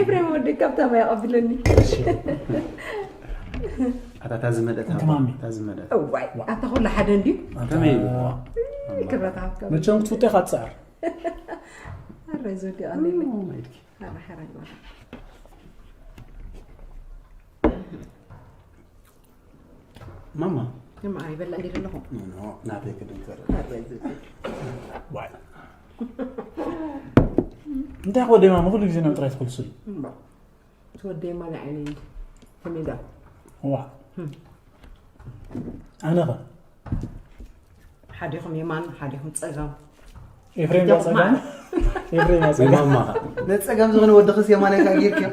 ኤፍሬም ወዲ ካብታ ማይ ኣቐብለኒ። ኣታ ታዚ መደት እንከማሚ። ታዚ መደት እዋይ ኣታ ኩላ ሓደ እንድዩ። ከመይ ኢሉ? ክብረት ሃብካ። መቸም ክትውጠይ ካትፅዕር። ኣረ ዝወዲ ኣቐሊሉ። ኦ፣ ማይድኪ። ኣረ ሓራይ ማራ። ማማ ንመዓር ይበላ እንዲ ኣለኹ። ኖ፣ ኖ፣ ናተይ ክድንከር። ኣረ ዝወዲ። ዋይ እንታይ ክወደይ ማማ ኩሉ ግዜ ናብ ጥራይ ትኹልስል። እምባ። ትወደይ ማሊ ዓይነይ እንዲ። ተሜዳ። ዋ ኣነኸ ሓዲኹም የማን ሓዲኹም ጸጋም። ኤፍሬም ዳጸጋም ኤፍሬም ወይ ዳጸጋም ማማ፣ ነጸጋም ዝኾነ ወድኽስ የማናይ ጌርክዮ።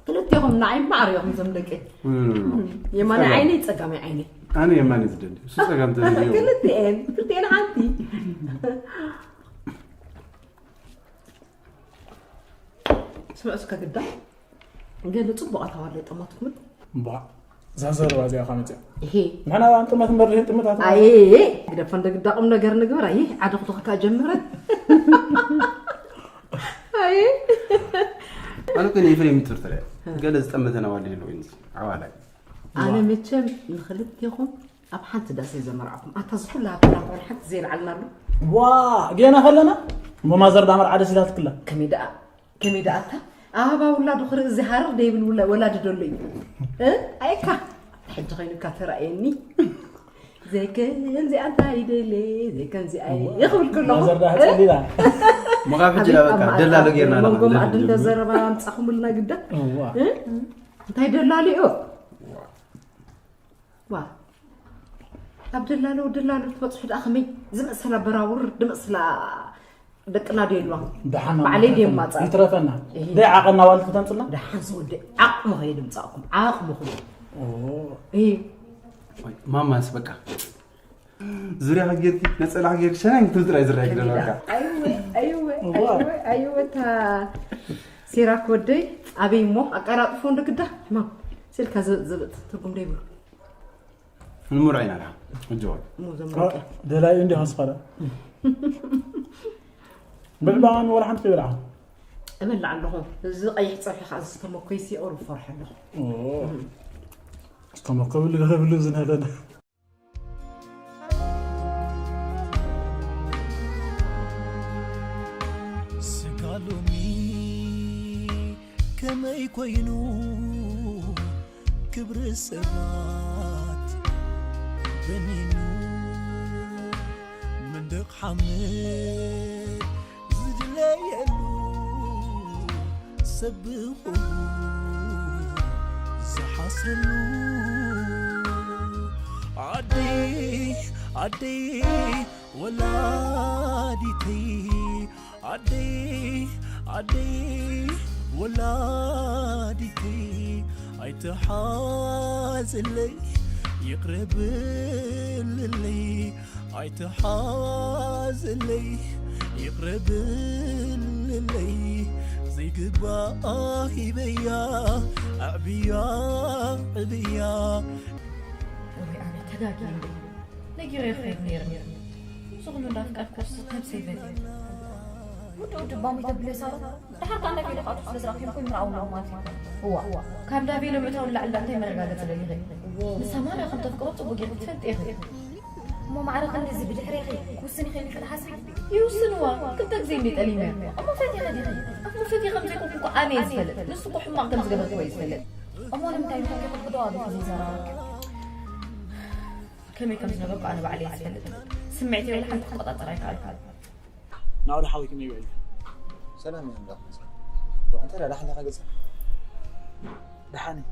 ክልቴኹም ንዓይ ማዕር ኢኹም ዘም ደቂ። የማናይ ዓይነይ ጸጋማይ ዓይነይ። ኣነ የማን ዝደሊ፣ እሱ ጸጋም ተደልዮ። ክልቲኤን ክልቲኤን ሓንቲ። ስምዑ እስከ ግዳ ገለ ጽቡቓት ኣዋርድ ጠማትኩም። እምባ እዛ ዘረባ እዚኣ ካብ መፅኣ ይሄ ንሕና ጥመት እምበር ድህን ጥመታት ኣይ ግደፈ እንደ ግዳ ቁም ነገር ንግበር። ኣይ ዓደኹ ተኸካ ጀምረ። ኣይ ኣነ ግን ኤፍሬም ይትርትረ ገለ ዝጠመተና ዋለ የለውኝ። ዓዋላይ ኣነ መቸም ንክልቴኹም ኣብ ሓንቲ ዳስ እየ ዘመርዓኹም። ኣታ ዝኩላ ሃብትና ኮን ሓንቲ ዘይልዓልና ኣሎ። ዋ ጌና ከለና እሞ ማዘር ዳመር ዓደ ሲላትክላ ከመይ ደኣ ከመይ ደኣ ኣታ ኣበባ ውላዱ ክርኢ እዚ ሃረር ደይብል ውላ- ወላዲ ደሎ እዩ። እ? ኣይካ ሕጂ ኮይኑካ ተራእየኒ። ዘይከምዚኣ እንታይ ደለ ዘይከምዚኣ ይኽብል ከለኹ ማዘር ዳ ጸሊላ መቓብ ሕጂ ዳ በቃ ደላሎ ጌርና ኣለና። መንጎም ኣድንደ ዘረባ ኣምጻኹምልና ግዳ እዋ እንታይ ደላልዮ ዋ ኣብ ደላሎ ደላሎ ትበጽሑ ደኣ ከመይ ዝመሰላ በራውር ዝመሰላ ደቅና ደልዋ ደሓና ባዕለይ ደየማጻ ይትረፈና እሂ። ደይ ዓቐና ዋልት ክተምፅና ደሓን ዝወደ ዓቕሚ ከየድምጻእኩም ዓቕምኹም እሂ ማማስ በቃ ዙርያ ጌርኪ ነጸላ ጌርኪ ሸናኝ ትብል ጥራይ ዝረኣይ ግደለካ። ኣይወ ኣይወ ኣይወ ኣይወ እታ ሲራክ ወደይ ኣበይ እሞ ኣቀላጥፎ እንዶ ግዳ ሕማም ስልካ ዝብጥ ትርጉም ደይብሉ ንምርዖ ኢና ዳ እጆ እሞ ዘምረቀ ደላዩ እንዲ ሃስፋላ ብዕባን ወላ ሓንቲ ይብልዓ እበልዕ ኣለኹ እዚ ቀይሕ ፀብሒ ከዓ ዝተመኮይሲ ኦሩ ፈርሐ ኣለኹ ዝተመኮብሉ ገለብሉ ዝነደደ ስጋ ሎሚ ከመይ ኮይኑ ክብሪ ሰባት በኒኑ መንደቕ ሓመድ ዝድለየሉ ሰብ ብኹሉ ዝሓስረሉ ዓደይ ዓደይ ወላዲተይ ዓደይ ዓደይ ወላዲተይ ኣይትሓዝለይ ይቕረ በልለይ ኣይትሓዝለይ ይቕረ በልለይ ዘይግባኣ ሂበያ ኣዕብያ ዕብያ ወይ ኣነ ተጋጊየ እንዴ ነጊረ ይኽእል ነይረ። እዚ ኩሉ እንዳፍቀርኩስ ነብሰይ በልየ። ውድኡ ድባሙ ተብለ ሳሮን ድሓር ካብ እንዳቤሎ ክኣቱ ስለ ዝረኣኽዮም ኮይኑ ረኣውሎም ማለት እዩ። እዋ ካብ እንዳቤሎ ምእታው ንላዕሊ እንታይ መረጋገፂ ደሊኺ? ንሳ ማራ ከም ተፍቅሮ ፅቡቅ ጌርኪ ትፈልጢ ኢኺ። እሞ ማዕረ ክንድዚ ብድሕሬኺ ክውስን ይኽእል ኢልኪ ትሓስቢ? ይውስንዋ ክልተ ግዜ እንዴ ጠሊመ። እሞ ፈቲኺ ዲኺ? እሞ ፈትየ ከም ዘይኮንኩ እኮ ኣነ እየ ዝፈልጥ። ንሱ እኮ ሕማቕ ከም ዝገበርክዎ እዩ ዝፈልጥ። እሞ ንምንታይ ብሕጊ ክድዋ ቢኺ ዘይዘራረብኪ? ከመይ ከም ዝነበርኩ ኣነ ባዕለይ እየ ዝፈልጥ። ስምዒተይ ወላ ሓንቲ ክቆጻጸር ኣይከኣልኩን። ናውዲ ሓወይ ከመይ ውዒልካ ሰላም እየ ኣምላኽ ይመስገን። ዋ፣ እንታይ ደኣ ደሓን ዲኻ ገጽካ? ደሓን እየ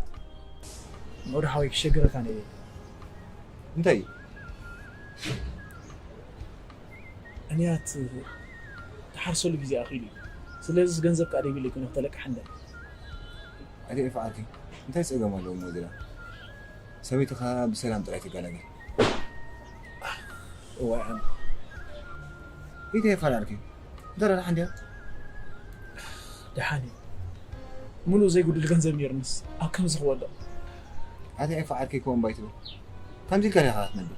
ናውዲ ሓወይ ክሸግረካ ነየ እንታይ እዩ? እንያት ትሓርሰሉ ግዜ ኣኺሉ እዩ ስለዚ ገንዘብ ከዓ ደይብለ ይኮነ ክተለቅሓ እንደ ኣቲ ኤፋ ዓርከይ እንታይ ጸገም ኣለዎ እሞ ዝላ ሰበይትኻ ብሰላም ጥራይ ትገላገል እዋይ ኣነ ኢተ ኤፋ ዓርከይ እንታይ ደኣ ደሓን ድያ ደሓን እዩ ምሉእ ዘይጉድል ገንዘብ ነይርንስ ኣብ ከምዚ ክወድቕ ኣቲ ኤፋ ዓርከይ ከውን ባይትብል ከምዚ ኢልካ ዲኻ ክትነብር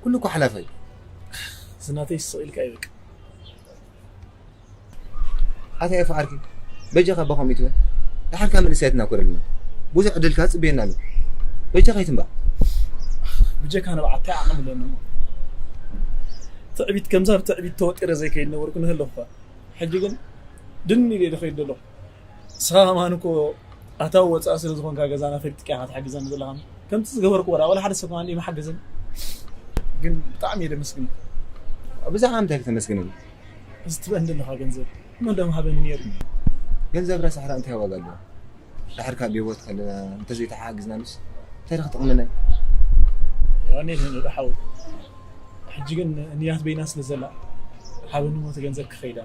ኩሉ እኮ ሓላፋ እዩ ዝናተይ ስቕ ኢልካ ይበቅ ኣታ ኤፋ ዓርኪ በጃኻ ኣባ ከምኡ ይትበል ደሓርካ መንእሰያት እናኮረልና ብዙሕ ዕድልካ ጽብየና ኣሎ በጃኻ ይትንባእ ብጀካ ንባዓታይ ዓቕሚ ኣለኒ እሞ ትዕቢት ከምዛ ብትዕቢት ተወጢረ ዘይከይድ ነበርኩ ንህለኹ እኳ ሕጂ ግን ድን ኢለ ዝኸይድ ዘለኹ ንስኻ ከማን እኮ ኣታዊ ወፃኢ ስለ ዝኾንካ ገዛና ፈሊጥካ ኢኻ ትሕግዘኒ ዘለኻ ከምቲ ዝገበርኩ ወላ ወላ ሓደ ሰብ ከማን ኢመሓገዘኒ ግን ብጣዕሚ እየ ደመስግን ብዛዕባ እንታይ ክተመስግነሉ እዚ ትበን ዘለኻ ገንዘብ መን ደም ሃበኒ ነይሩ ገንዘብ ረሳሕ እንታይ ዋጋ ኣለዎ ድሕር ካብ ብሂወት ከለና እንተዘይተሓጋግዝናሉስ እንታይ ዳ ክጠቕመና እዩ ያኔ ንሕን ወደ ሓው ሕጂ ግን ንያት በይና ስለ ዘላ ሃበኒ ሞተ ገንዘብ ክኸይዳ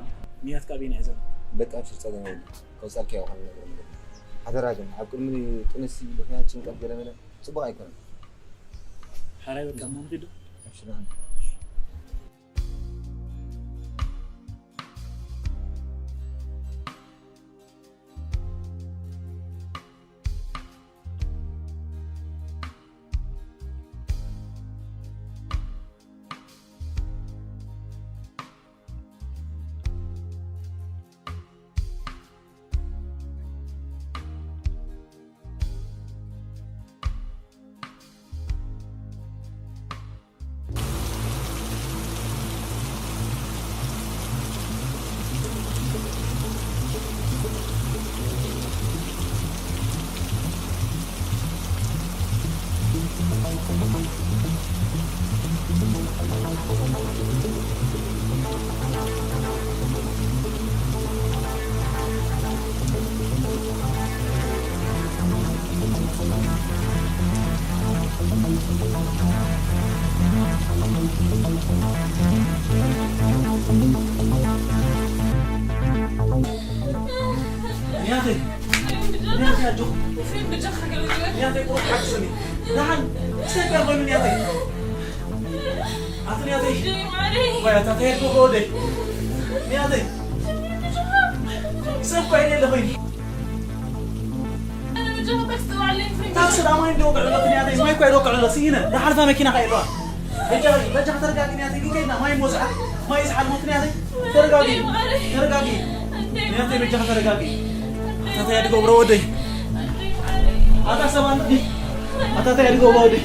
ንያት ካ በይና እየ ዘላ በቃ ኣብሽር ጸገም የብሉ ቀጻልካ ይኹን ነገር ምንም ሓደራ ግን ኣብ ቅድሚ ጥንሲ ምኽንያት ጭንቀት ገለ መለ ጽቡቕ ኣይኮነን ሓራይ በቃ እሞ ንኺድ ኣብሽር ንያተይ፣ ንያተይ ኣጆኹ። ንያተይ ቁሩብ ሓግዙኒ። ደሓን፣ ክሰብ ኮይኑ ንያተይ። ኣቲ ንያተይ። ወይ ኣታ ተሄድኩ ወደይ። ንያተይ። ሰብ እኮ ኢለ ኣለኹ። ታክሲ ዳ ማይ እንደወቅዕ ኣሎ፣ ንያተይ። ማይ እኮ ይወቅዕ ኣሎ፣ ስኢነ። ዝሓልፋ መኪና ከ የለዋ። በጃኺ፣ በጃኺ ተረጋጊ፣ ንያተይ። ከይድና ማይ ምወስዓ፣ ማይ ይስሓል ሞት፣ ንያተይ። ተረጋጊ፣ ተረጋጊ። ንያተይ፣ በጃኺ ተረጋጊ። ኣታታይ ኣድጎ ብሮ ወደይ። ኣታ ሰባን፣ ኣታታይ ኣድጎ ብሮ ወደይ።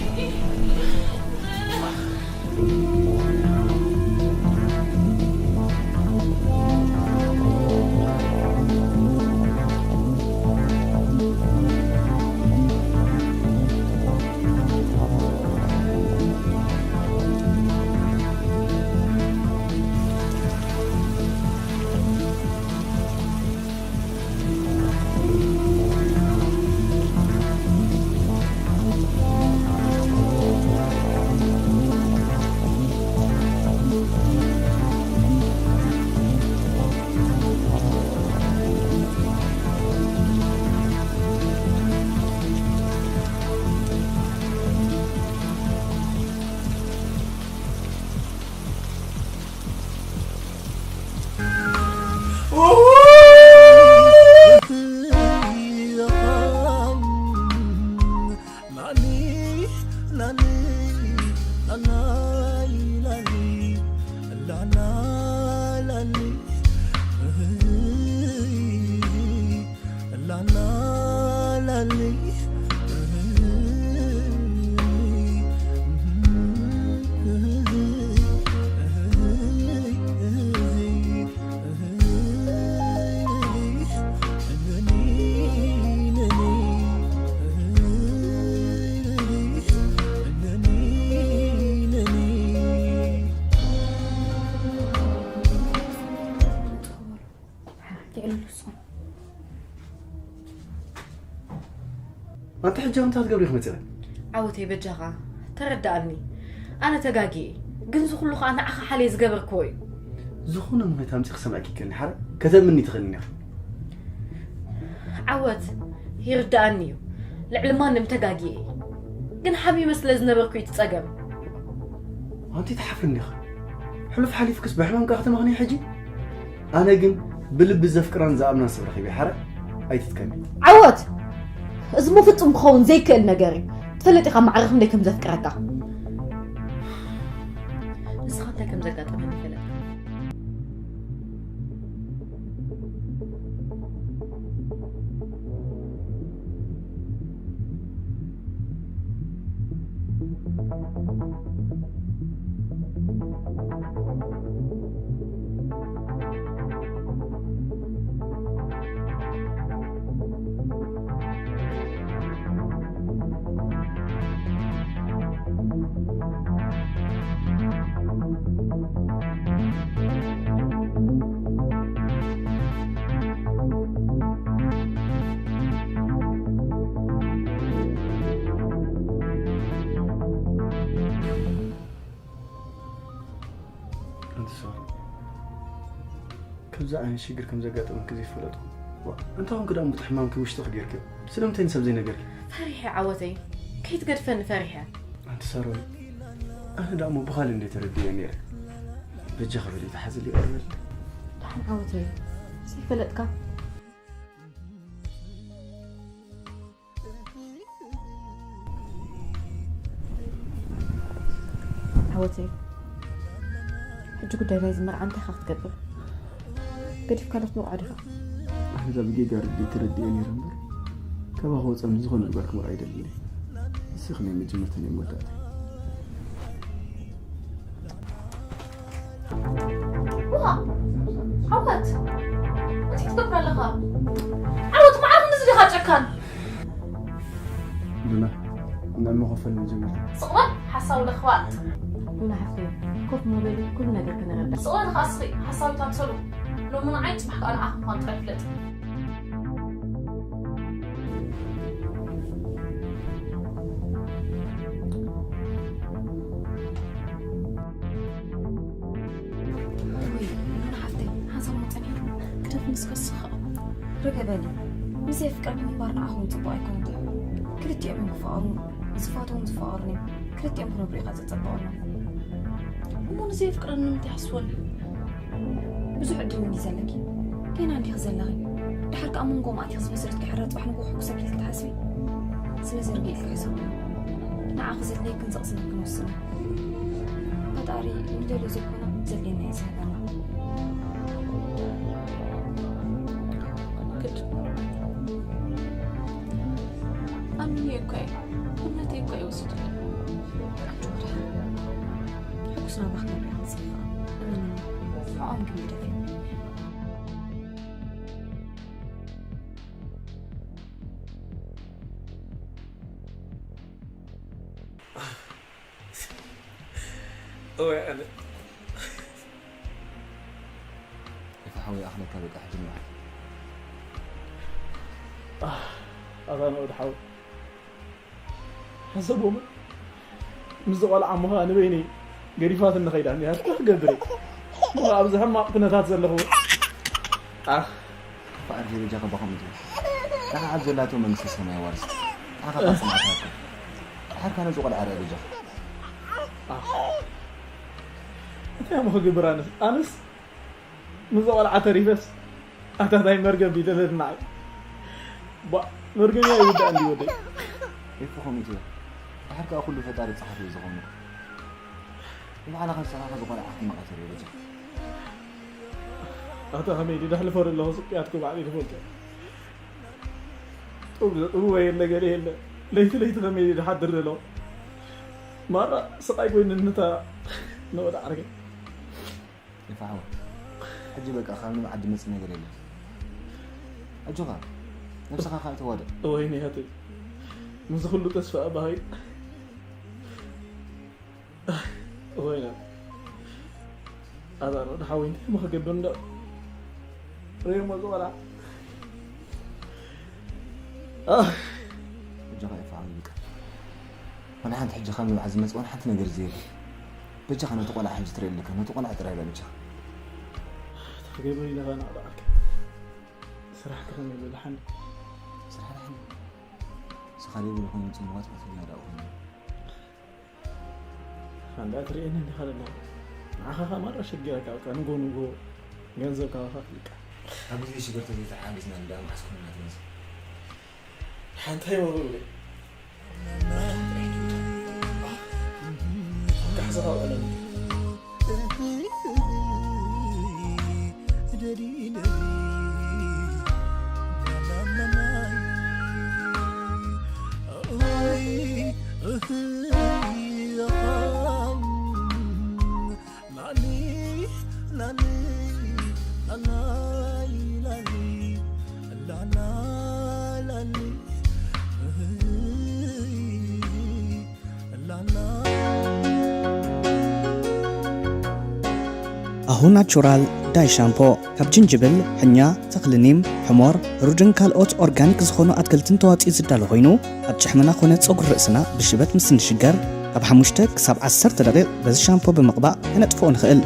ኣንቲ ሕጂ እንታይ ክትገብሪ ኢኺ መፂኺ? ዓወተይ በጃኻ ተረዳኣኒ። ኣነ ተጋጊየ፣ ግን እዚ ኩሉ ኸኣ ንዓኻ ሓልየ ዝገበርክዎ እዩ። ዝኾነ ምኽንያት ኣምፂኺ ክሰምዐኪ ይክእልኒ ሓረ ከተእምኒ ትኽእልኒ ኢኺ። ዓወት ይርዳኣኒ እዩ፣ ልዕሊ ማንም ተጋጊየ እየ። ግን ሓሚመ ስለ ዝነበርኩ እዩ እቲ ጸገም። ኣንቲ ትሓፍርኒ ኢኺ። ሕሉፍ ሓሊፍክስ ብሕማም ከኣ ክትመኽኒ ሕጂ? ኣነ ግን ብልቢ ዘፍቅራን ዝኣምናን ሰብ ረኺበ ሓረ ኣይትትከኒ። ዓወት! እዚ እሞ ፍጹም ክኸውን ዘይክእል ነገር እዩ። ትፈልጥ ኢኻ ማዕረ ክንደይ ከም ዘፍቅረካ። ንስኻ እንታይ ከም ዘጋጠመኒ ይፈለጥ። ኣንቲ ሳሮን፣ ከምዚ ዓይነት ሽግር ከም ዘጋጠመኪ ዘይፈለጥኩ። ዋ፣ እንታይ ኮንኪ ደኣ እምቡጥ ሕማምኪ ውሽጥኺ ጌርኪ? ስለምንታይ ንሰብ ዘይነገርኪ? ፈሪሐ ዓወተይ፣ ከይትገድፈኒ ፈሪሐ። ኣንቲ ሳሮን፣ ኣነ ደኣ እሞ ብኻልእ እንደ ተረዲኤ ነይረ። በጃኺ በሊ፣ ተሓዝሊ ይቕረ በሊ። ደሓን ዓወተይ፣ ዘይፈለጥካ። ዓወተይ፣ ሕጂ ጉዳይ ናይዚ መርዓ እንታይ ኢኻ ክትገብር? ገዲፍካሉ ክትመርዖ ዲኻ? ኣነ እዛ ብጌጋ ርድኢት ተረዲኤ ነይረ እምበር፣ ካባኺ ወጻኢ ምስ ዝኾነ ጓል ክመርዖ ኣይደልን እየ። ንስኺ ናይ መጀመርታ ናይ መወዳእታ። ዋ! ዓወት! እንታይ ትገብር ኣለኻ? ዓወት፣ መዓር ክንድዚ ዲኻ ጨካን? ሉና፣ ናብ መኸፈል ንጅምር። ስቕበል ሓሳዊ ለኽባጥ። ሉና ሓፍተይ፣ ኮፍ ምበሊ፣ ኩሉ ነገር ክነረዳ። ስቕበል ኸዓ ስኺ ሓሳዊት ኣምሰሉ። ሎሚ ንዓይ ጽባሕ ከኣ ንዓኺ ምዃን ጥራይ ፍለጥ። ወይ ሉና ሓፍተይ፣ ሓንሳብ ሞጸን ግደፍ ምስ ከስኻ። ርገበኒ። ምስ ዘየፍቅረኒ ምንባር ንዓኹም ጽቡቕ ኣይኮነን። ክልቲኦም እዮም ክፋቐሩ፣ ዝፋተውን ዝፋቐሩን እዮም። ክልቲኦም ክነብሩ ኢኻ ዘጸበቑና። እሞ ንዘየፍቅረኒ ንምንታይ ይሓስወኒ? ብዙሕ ዕድል እንዲ ዘለኪ። ገና እንዲኺ ዘለኺ። ድሓር ከኣ መንጎኦም ኣቲኺ ዝመስረትኪ ሕራ ጽባሕ ንግሆ ሕጉሰኪ ኢልኪ ትሓስቢ? ስለዚ ርግእ ኢልኪ ሕሰቢ። ንዓኺ ዘድልየክን ዘቕስነክን ወስኒ። ፈጣሪ ንደልዮ ዘይኮነ ዘድልየና እዩ ዝህበና። ግድ ኣምንዮ እኮ እየ። እምነተይ እኮ እየ ወሲዱለይ። ኣጆኺ ዳይ። ሕጉስ ናብራ ክንርኢ ክንጽበ። እመንኒ። ንዕኦም ግን ግደፊ። እወ ኣነ እታ ሓወይ ኣኽለካ በቃ ሕጂ ንውዓል። ኣታ ንዑድ ሓው ሕሰቦምን ምስ ዝቆልዓ እሞ ኸዓ ንበይነይ ገዲፋትኒ ኸይዳ እኒኣ እንታይ ክገብር እየ እሞ ኸዓ ኣብዚ ሕማቕ ኩነታት ዘለኹ ኣኽ ክፍኣት ዘይበጃ ከባ ከምኡ ትብል። ንዓ ኣብ ዘላቶ መንግስተ ሰማይ ኣዋርስ። ንዓኻ ካብ ጽንዓት ሃብካ። ድሓር ካነ ዝቆልዓ ርኣ በጃኻ። እንታይ እሞ ክግብር ኣነስ ኣነስ ንዛ ቆልዓ ተሪፈስ ኣታ ታይ መርገም ድዩ ደለኒ ንዓይ ባ መርገም እያ ይውዳእ እንዲ ወደይ ኤፉ ከምኡ ትብል። ድሓር ከኣ ኩሉ ፈጣሪ ጸሓፊ እዩ ዝኾኑ። ንባዕልኻ ንስኻ ዝቆልዓ ሕማቕ ኣይተርኢ በጃኻ። ኣታ ከመይ ድዩ ደሕልፎ ዘለኹ ስቅያትኩ ባዕሉ ይፈልጦ ጥቡ የለ ገለ የለ ለይቲ ለይቲ ከመይ ድዩ ድሓድር ዘሎ ማራ ስቃይ ኮይኑ ነታ ንወዳ ዓርከይ ይፋሕዋ ሕጂ በቃ ካብ ንመዓዲ መጽእ ነገር የለን ኣጆኻ ነብስኻ ከኣ ተዋድእ ወይኒ ሃተይ ምስዚ ኩሉ ተስፋ ኣባሃይ ወይና ኣዛ ዶ ሓወይ እንታይ ሞ ክገብር እንዳ ሬሞ ዝቆላ በጃኻ ይፋሕዋ ይብቃ ወላ ሓንቲ ሕጂ ካብ ንባዕ ዝመጽእ ወላ ሓንቲ ነገር ዘየብሉ በጃኻ ነቲ ቆልዓ ሕጂ ትርኢ ኣለካ ነቲ ቆልዓ ጥራይ ዳ በጃኻ ተገበሪ ለኻ ናቕዳዓልካ ስራሕ ክኸም ይብል ሓኒ ስራሕ ዳሕኒ ስኻ ደይብሉ ኮይኑ ምጽምዋት ብፍላይ ዳኡ ኮይኑ ኣንዳ ትርእየኒ እንዲኻ ደላ ንዓኻ ኸኣ ማራ ሸጊረካ በቃ ንጎ ንጎ ገንዘብ ካባኻ ክልቃ ኣብ ግዜ ሽግር ተዘይተሓጊዝና እንዳ መዓስ ኩንና ትመጽእ ሓንታይ መብሉ ካሕሳኻ ውዕለኒ ኣሁ ናቹራል ዳይ ሻምፖ ካብ ጅንጅብል፣ ሕኛ፣ ተኽሊ ኒም፣ ሕሞር፣ ሩድን ካልኦት ኦርጋኒክ ዝኾኑ ኣትክልትን ተዋፂኡ ዝዳሎ ኮይኑ ኣብ ጭሕምና ኮነ ፀጉሪ ርእስና ብሽበት ምስ እንሽገር ካብ ሓሙሽተ ክሳብ ዓሰርተ ደቂቕ በዚ ሻምፖ ብምቕባእ ከነጥፍኦ ንኽእል።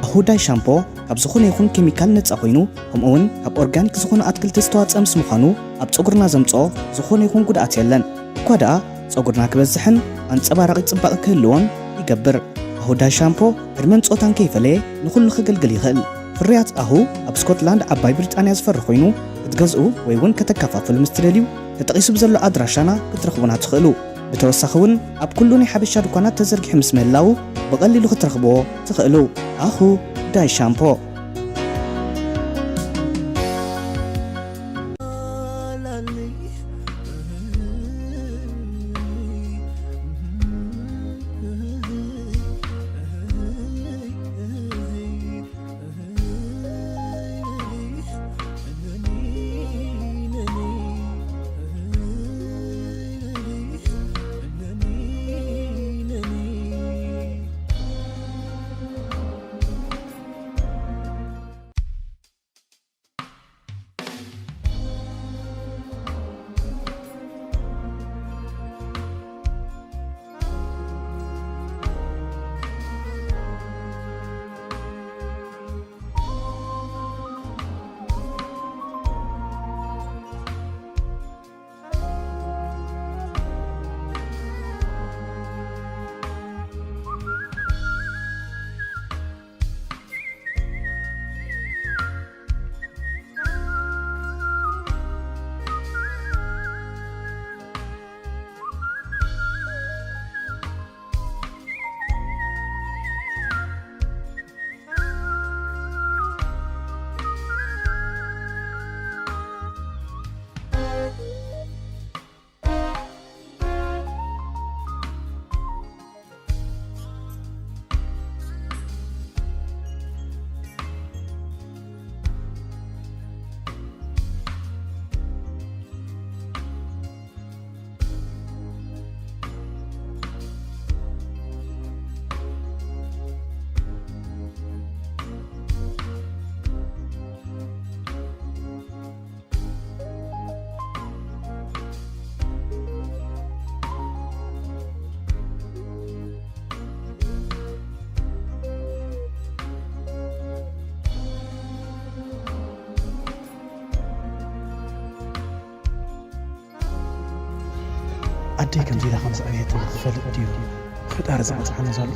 ኣሁ ዳይ ሻምፖ ካብ ዝኾነ ይኹን ኬሚካል ነፃ ኮይኑ ከምኡ እውን ካብ ኦርጋኒክ ዝኾኑ ኣትክልቲ ዝተዋፀአ ምስ ምዃኑ ኣብ ፀጉርና ዘምፅኦ ዝኾነ ይኹን ጉድኣት የለን። እኳ ደኣ ጸጉርና ክበዝሕን ኣንጸባራቒ ጽባቐ ክህልዎን ይገብር። ኣሁ ዳይ ሻምፖ ዕድመን ጾታን ከይፈለየ ንኹሉ ከገልግል ይኽእል። ፍርያት ኣሁ ኣብ ስኮትላንድ ዓባይ ብሪጣንያ ዝፈሪ ኮይኑ ክትገዝኡ ወይ እውን ከተከፋፍሉ ምስ ትደልዩ ተጠቒሱ ብዘሎ ኣድራሻና ክትረኽቡና ትኽእሉ። ብተወሳኺ እውን ኣብ ኩሉ ናይ ሓበሻ ድኳናት ተዘርጊሑ ምስ ምህላዉ ብቐሊሉ ክትረኽብዎ ትኽእሉ። ኣሁ ዳይ ሻምፖ። ኣደይ ከምዚ ኢላ ከም ዘዕበየትና ክፈልጥ ድዩ ፈጣሪ ዝቐጽዓኒ ዘሎ?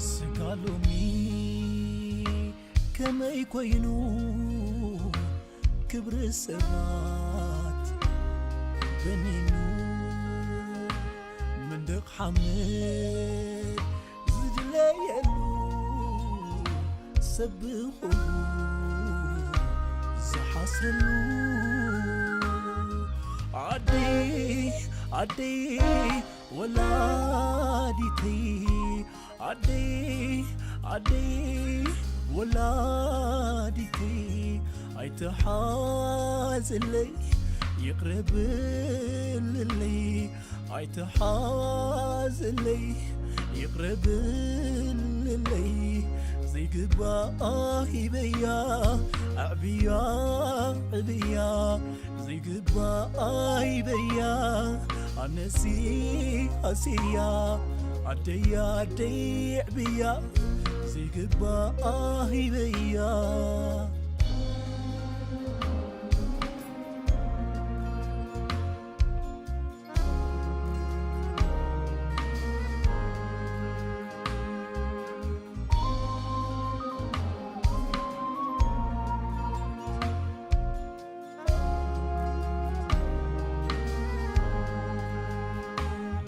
ስጋ ሎሚ ከመይ ኮይኑ ክብሪ ሰባት በኒኑ መንደቕ ሓመድ ዝድለየሉ ሰብ ብኹሉ ዝሓስረሉ ዓዲ ዓዲ ወላዲተይ ዓደይ ዓደይ ወላዲተይ ኣይትሓዝለይ ይቕረ በልለይ ኣይትሓዝለይ ይቕረ በልለይ ዘይግባኣ ሂበያ ኣዕብያ ዕብያ ዘይግባኣ ሂበያ ኣነሲ ኣስያ ዓደይ ዓደይ ዕብያ ዘይግባኣ ሂበያ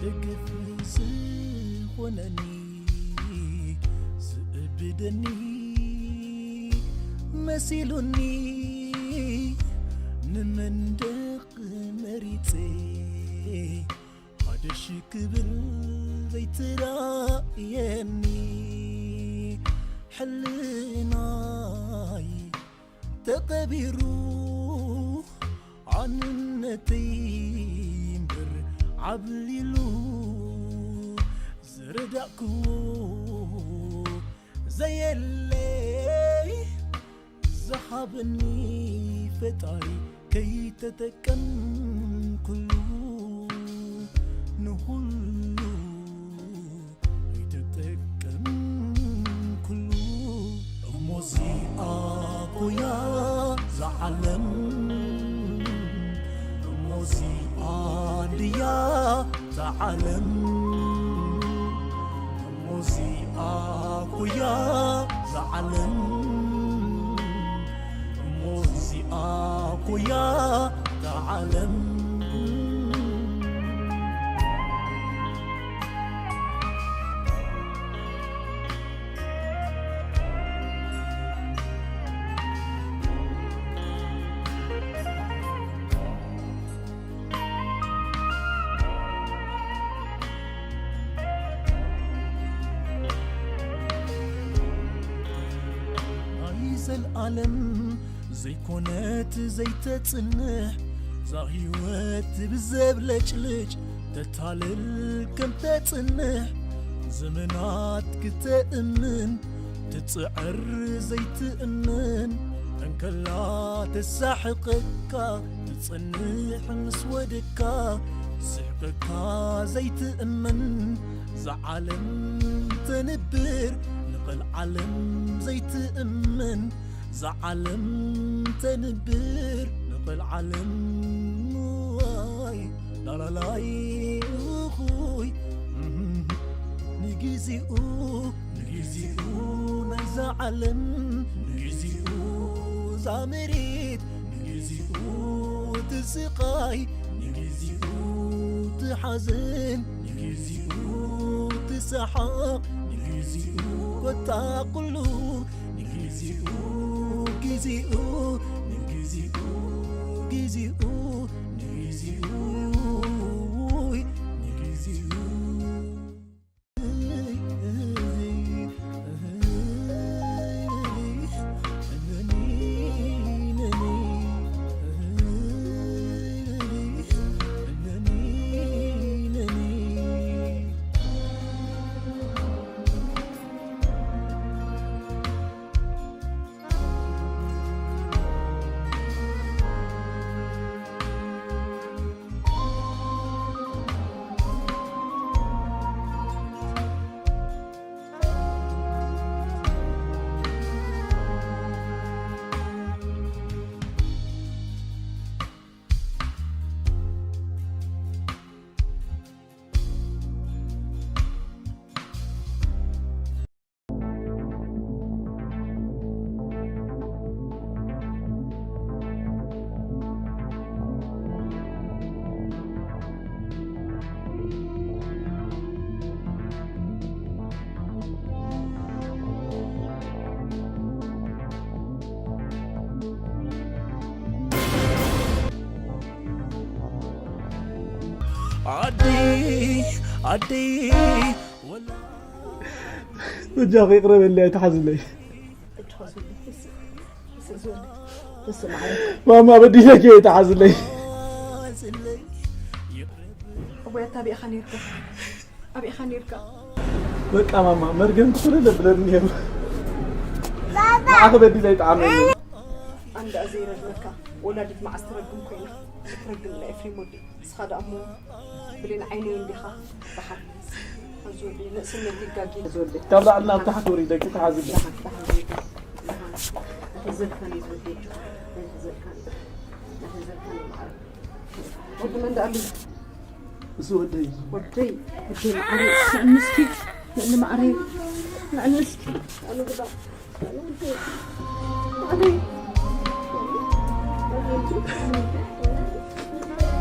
ደገፍ ዝኾነኒ ዝእብደኒ መሲሉኒ ንመንደቕ መሪጸ ሃደሽ ክብል ዘይትራእየኒ ሕልናይ ተቐቢሩ ኣንነተይ እምበር ዓብሊሉ ዝረዳእክዎ ዘየለይ ዝሃበኒ ፈጣሪ ከይተጠቀምኩሉ ንኹሉ ኣይተጠቀምኩሉ እሞዚኣ ኮያ ዝዓለም እሞዚኣ ድያ ዝዓለም እሞዚኣ ኮያ ዝዓለም እሞዚኣ ኮያ ዝዓለም ዓለም ዘይኮነት ዘይተጽንሕ፣ እዛ ህይወት ብዘብለጭልጭ ተታልል ከም ተጽንሕ፣ ዘመናት ክተእምን ትጽዕር ዘይትእምን፣ እንከላ ተሳሕቐካ ትጸንሕ ምስ ወደካ፣ ስሕቀካ ዘይትእምን፣ እዛ ዓለም ተንብር ንቐልዓለም ዘይትእምን፣ እዛ ዓለም ተንብር ንቐልዓለም። ዋይ ላላላይ፣ ኡኹይ፣ ንግዜኡ፣ ንግዜኡ ናይዛ ዓለም፣ ንግዜኡ እዛ መሬት፣ ንግዜኡ እቲ ስቓይ፣ ንግዜኡ እቲ ሓዘን፣ ንግዜኡ እቲ ሰሓቕ፣ ንግዜኡ ኮታ ኩሉ፣ ንግዜኡ፣ ግዜኡ፣ ንግዜኡ፣ ግዜኡ፣ ግዜኡ፣ ንግዜኡ። ዓደይ ዓደይ ወላ በጃኺ ይቕረ በሊ፣ ኣይትሓዝለይ። ማማ በዲለኪ፣ ኣይትሓዝለይ። ኣቦይ ኣታ ኣበይ ኢኻ ነይርካ? ኣበይ ኢኻ ነይርካ? በቃ ማማ መርገም ክፍለ ለብለኒ ነይሩ። ንዓኺ በዲለ ኣይጠዓመኒ። ኣንዳ ዘይረግመካ ወላዲት መዓስ ትረግም ኮይና? ትረግም ኢላ ኤፍሬም ወዲ። ንስኻ ደኣ እሞ ብሌን ዓይነይ እንዲኻ። ደሓን። ኣዚ ወዲ ንእስነት ይጋጊ። ኣዚ ወዲ ካብ ላዕሊ ናብ ታሕቲ ወሪደኪ ተሓዝለይ። ደሓን፣ ደሓን ዘይብል። ደሓን። ኣይሕዘልካን እዩ ዝወደይ። ኣይሕዘልካን። ኣይሕዘልካን እዩ ማዕረ። ወዲ መን ደኣ ኣሎ? እዚ ወደይ። ወደይ፣ ወደይ መዓረይ፣ ንዕኒ እስኪ፣ ንዕኒ መዓረይ፣ ንዕኒ እስኪ። ኣነ ግዳ፣ ኣነ ወደይ፣ መዓረይ።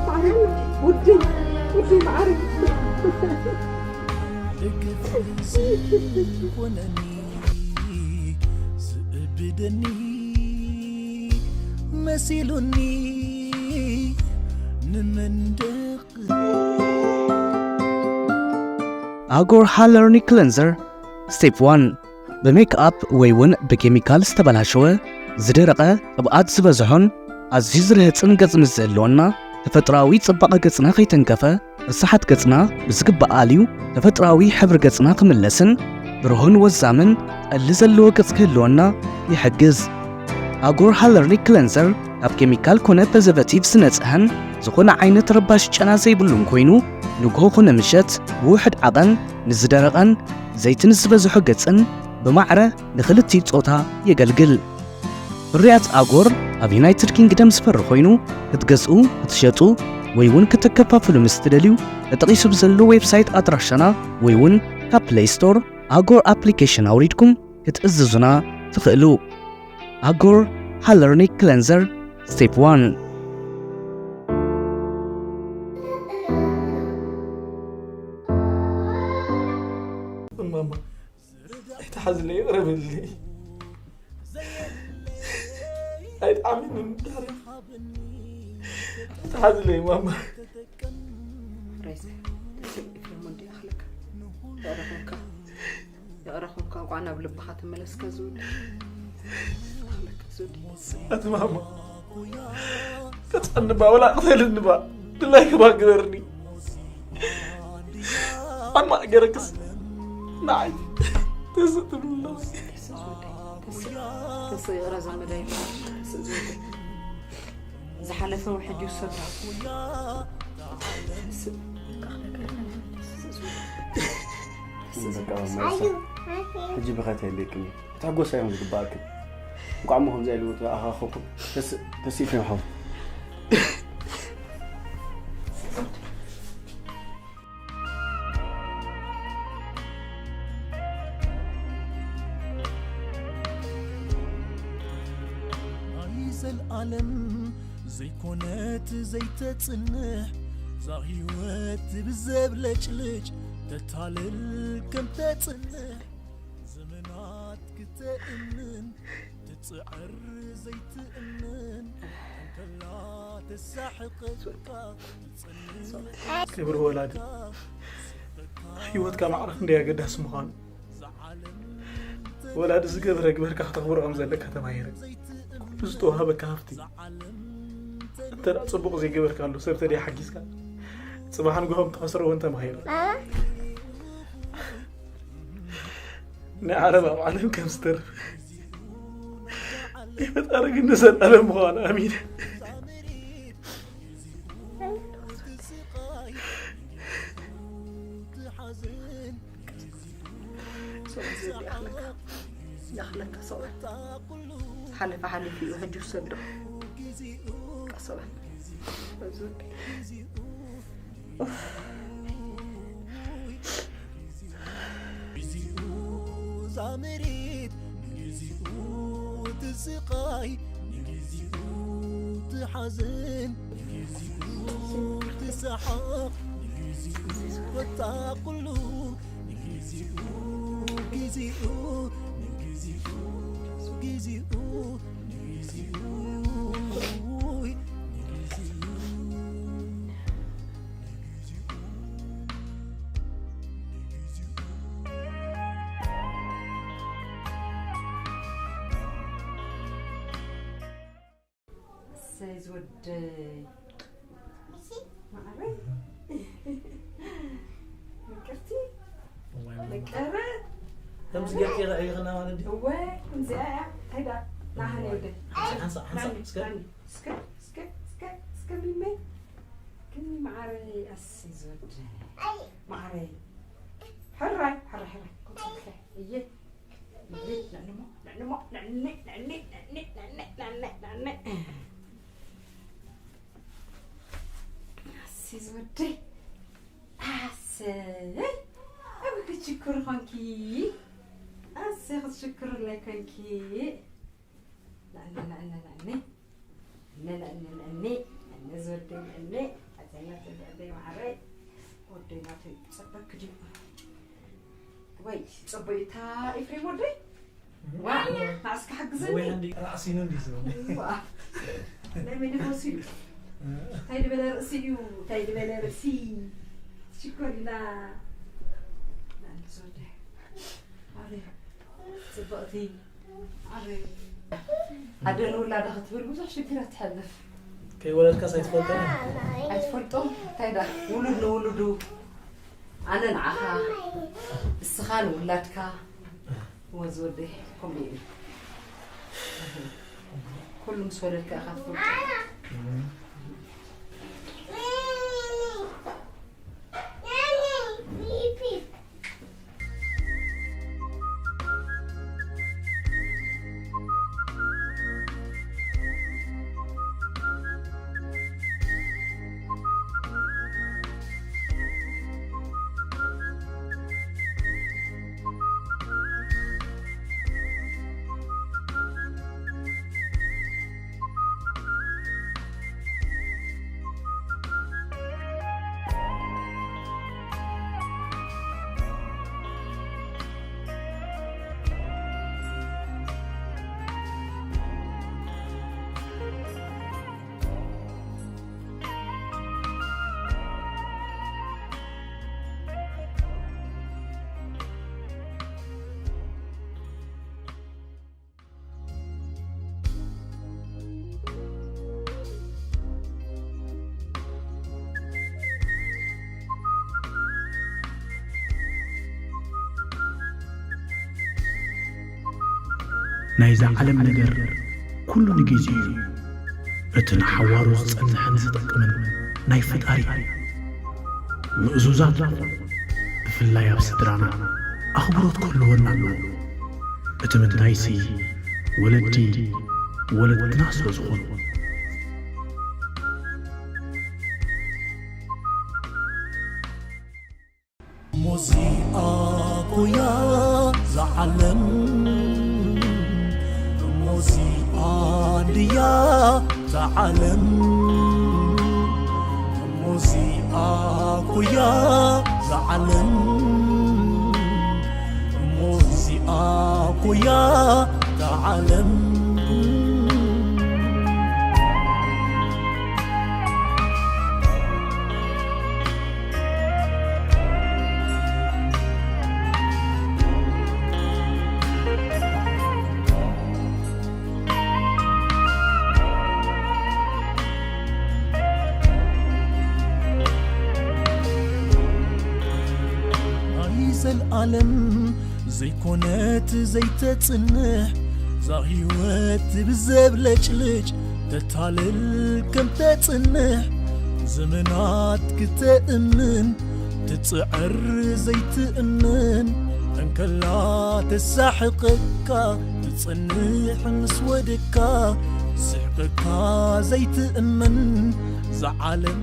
መዓረይ፣ ወደይ፣ ወደይ መዓረይ። ደገፍ ዝኾነኒ፣ ዝእብደኒ መሲሉኒ፣ ንመንደቕ ኣጎር ሃለርኒ ክለንዘር ስቴፕ ዋን። ብሜክኣፕ ወይ እውን ብኬሚካል ዝተበላሸወ፣ ዝደረቐ፣ ቅብኣት ዝበዝሖን ኣዝዩ ዝርህጽን ገጽ ምስ ዝህልወና፣ ተፈጥሮኣዊ ጽባቐ ገጽና ከይተንከፈ፣ ርስሓት ገጽና ብዝግባእ ኣልዩ፣ ተፈጥሮኣዊ ሕብሪ ገጽና ክምለስን ብሩህን ወዛምን ጠሊ ዘለዎ ገጽ ክህልወና ይሕግዝ። ኣጎር ሃለርኒ ክለንዘር ካብ ኬሚካል ኮነ ፕሪዘርቬቲቭ ዝነጽሀን ዝኾነ ዓይነት ረባሺ ጨና ዘይብሉን ኮይኑ፣ ንግሆ ኮነ ምሸት ብውሑድ ዓቐን ንዝደረቐን ዘይቲ ንዝበዝሖ ገጽን ብማዕረ ንኽልቲኡ ጾታ የገልግል። ፍርያት ኣጎር ኣብ ዩናይትድ ኪንግደም ዝፈሪ ኮይኑ፣ ክትገዝኡ፣ ክትሸጡ ወይ እውን ክትከፋፍሉ ምስ ትደልዩ፣ ተጠቒሱ ብዘሎ ዌብሳይት ኣድራሻና ወይ እውን ካብ ፕለይ ስቶር ኣጎር ኣፕሊኬሽን ኣውሪድኩም ክትእዝዙና ትኽእሉ። ኣጎር ሃለርኒክ ክለንዘር ስቴፕ ዋን። ማማ፣ ኣይትሓዝለይ፣ ይቕረ በልለይ። ኣይትዓሚኒ፣ ዳርያ። ኣይትሓዝለይ ማማ። ራይሰ፣ ኤፍሬም ወዲ ኣኽለካ። ይቕረ ኮንካ። ይቕረ ኮንካ፣ እንቋዕ ናብ ልብኻ ተመለስካ ዝብል። ኣቲ ማማ፣ ተጸንባ ወላ ቅተልንባ፣ ድላይክባ ግበርኒ። ኣማ ገረክስ ንዓይ ተስእ ትብልሎ። ተስእ ይቕረ ዘመዳይ። ዝሓለፈ ውሕጅ ይውሰድ። በቃ ማይሳ፣ ሕጂ ብኸት የለቅም። ክትሕጎሳ እዮም ዝግባኣክን። እንቋዕ እሞ ከምዚ ኢሉ ተኣኻኸብኩም። ተስ-፣ ተስኢፍኩም ሓው። ናይ ዘልኣለም ዘይኮነት ዘይተጽንሕ፣ እዛ ህይወት ብዘብለጭልጭ ተታልል ከም ተጽንሕ፣ ዘመናት ክተእምን ትጽዕር ዘይትእምን፣ እንተላ ተሳሕቐካ ትጸንሕ ክብሪ ወላዲ፣ ህይወትካ ማዕረ ክንደይ ኣገዳሲ ምዃኑ፣ ወላዲ ዝገበረ ግበርካ ክተኽብሮ ከም ዘለካ ተማሂረ። ኩሉ ዝተዋህበካ ሃፍቲ፣ እንተ ደኣ ጽቡቕ ዘይገበርካሉ፣ ሰብ ተደይ ሓጊዝካ፣ ጽባሕ ንግሆ ከም ትኸስሮ እውን ተማሂረ። ናይ ዓረብ ኣብ ዓለም ከም ዝተርፍ፣ ናይ ፈጣሪ ግን ንዘለኣለም ምዃኑ ኣሚነ። ሶብኣይ ዝወዲ ይኣኽለካ፣ ይኣኽለካ ሶብኣይ። ሓለፈ ሓሊፉ እዩ፣ ሕጂ ውሰዶ። ሶብኣይ፣ ኣብዚ ወዲ። ንግዚኡ እዛ መሬት፣ ንግዚኡ እቲ ስቓይ፣ ንግዚኡ እቲ ሓዘን፣ ንግዚኡ እቲ ሰሓቕ፣ ንግዚኡ ወታ ኩሉ፣ ንግዚኡ፣ ግዚኡ፣ ንግዚኡ፣ ግዚኡ፣ ንግዚኡ፣ ንግዚኡ። እሰይ ዝወደይ ማዕረይ ምቅርቲ መቀረት ከምዚ ጌርኪ ርኣይኽና ማለት ድዩ? እወ ከምዚኣ እያ። ከይዳ ናሃነ ወደ ሓንሳእ ሓንሳእ እስከ እስከ እስከ እስከ እስከ ሚመይ ግን ማዕረይ ኣሰይ ዝወደይ ማዕረይ ሕራይ ሕራይ ሕራይ ከምዚ እየ እየ ንዕንሞ ንዕንሞ ንዕኒ ንዕኒ ንዕኒ ንዕኒ ንዕኒ ንዕኒ ንዕኒ ኣሰይ ዝወደይ ኣሰይ ኣብ ክትሽክር ኾንኪ ኣሰይ ክትሽክርለይ ኮንኪ ንዕኒ ንዕኒ ንዕኒ ንዕኒ ንዕኒ ንዕኒ ንዕኒ ዝወደይ ንዕኒ ኣዘይና ትብዕደይ ማዕረይ ወደይ ናተይ ጸበክ ድዩ ወይ ጸበይታ ኤፍሬም ወደይ ዋ ንዓስካ ሓግዘኒ ወይ እንዲ ራእሲኑ እንዲ ዝብል ዋ ናይ መን ይኾን ስዩ እንታይ ዝበለ ርእሲ እዩ እንታይ ዝበለ ርእሲ ሽኮሪና ናንዲ ዝወደይ ኣረ ጽብቕቲ ኣረ ኣደ ንውላዳ ክትብል ብዙሕ ሽግራት ትሓልፍ ከይወለድካስ ኣይትፈልጦ ኣይትፈልጦ እንታይ ዳ ውሉድ ንውሉዱ ኣነ ንዓኻ እስኻ ንውላድካ ወዚ ወደይ ከምኡ እዩ ኩሉ ምስ ወለድካ ኢኻ ትፈልጦ ናይዛ ዓለም ነገር ኩሉ ንጊዜኡ እዩ። እቲ ንሓዋሩ ዝጸንሕን ዝጠቅምን ናይ ፈጣሪ እዩ። ምእዙዛት ንኹን፣ ብፍላይ ኣብ ስድራና ኣኽብሮት ክህልወና ኣለዎ። እቲ ምንታይሲ፣ ወለዲ ወለድና ስለ ዝኾኑ። ሙዚኣ ኮያ ዝዓለም፣ ሙዚኣ ድያ ዝዓለም፣ ሙዚኣ ኮያ ዝዓለም፣ ሙዚኣ ኮያ ዝዓለም። ናይ ዘልኣለም ዘይኮነት ዘይተጽንሕ፣ እዛ ህይወት ብዘብለጭልጭ ተታልል ከም ተጽንሕ፣ ዘመናት ክተእምን ትጽዕር ዘይትእምን፣ እንከላ ተሳሕቀካ ትጸንሕ ምስ ወደካ፣ ስሕቀካ ዘይትእመን፣ እዛ ዓለም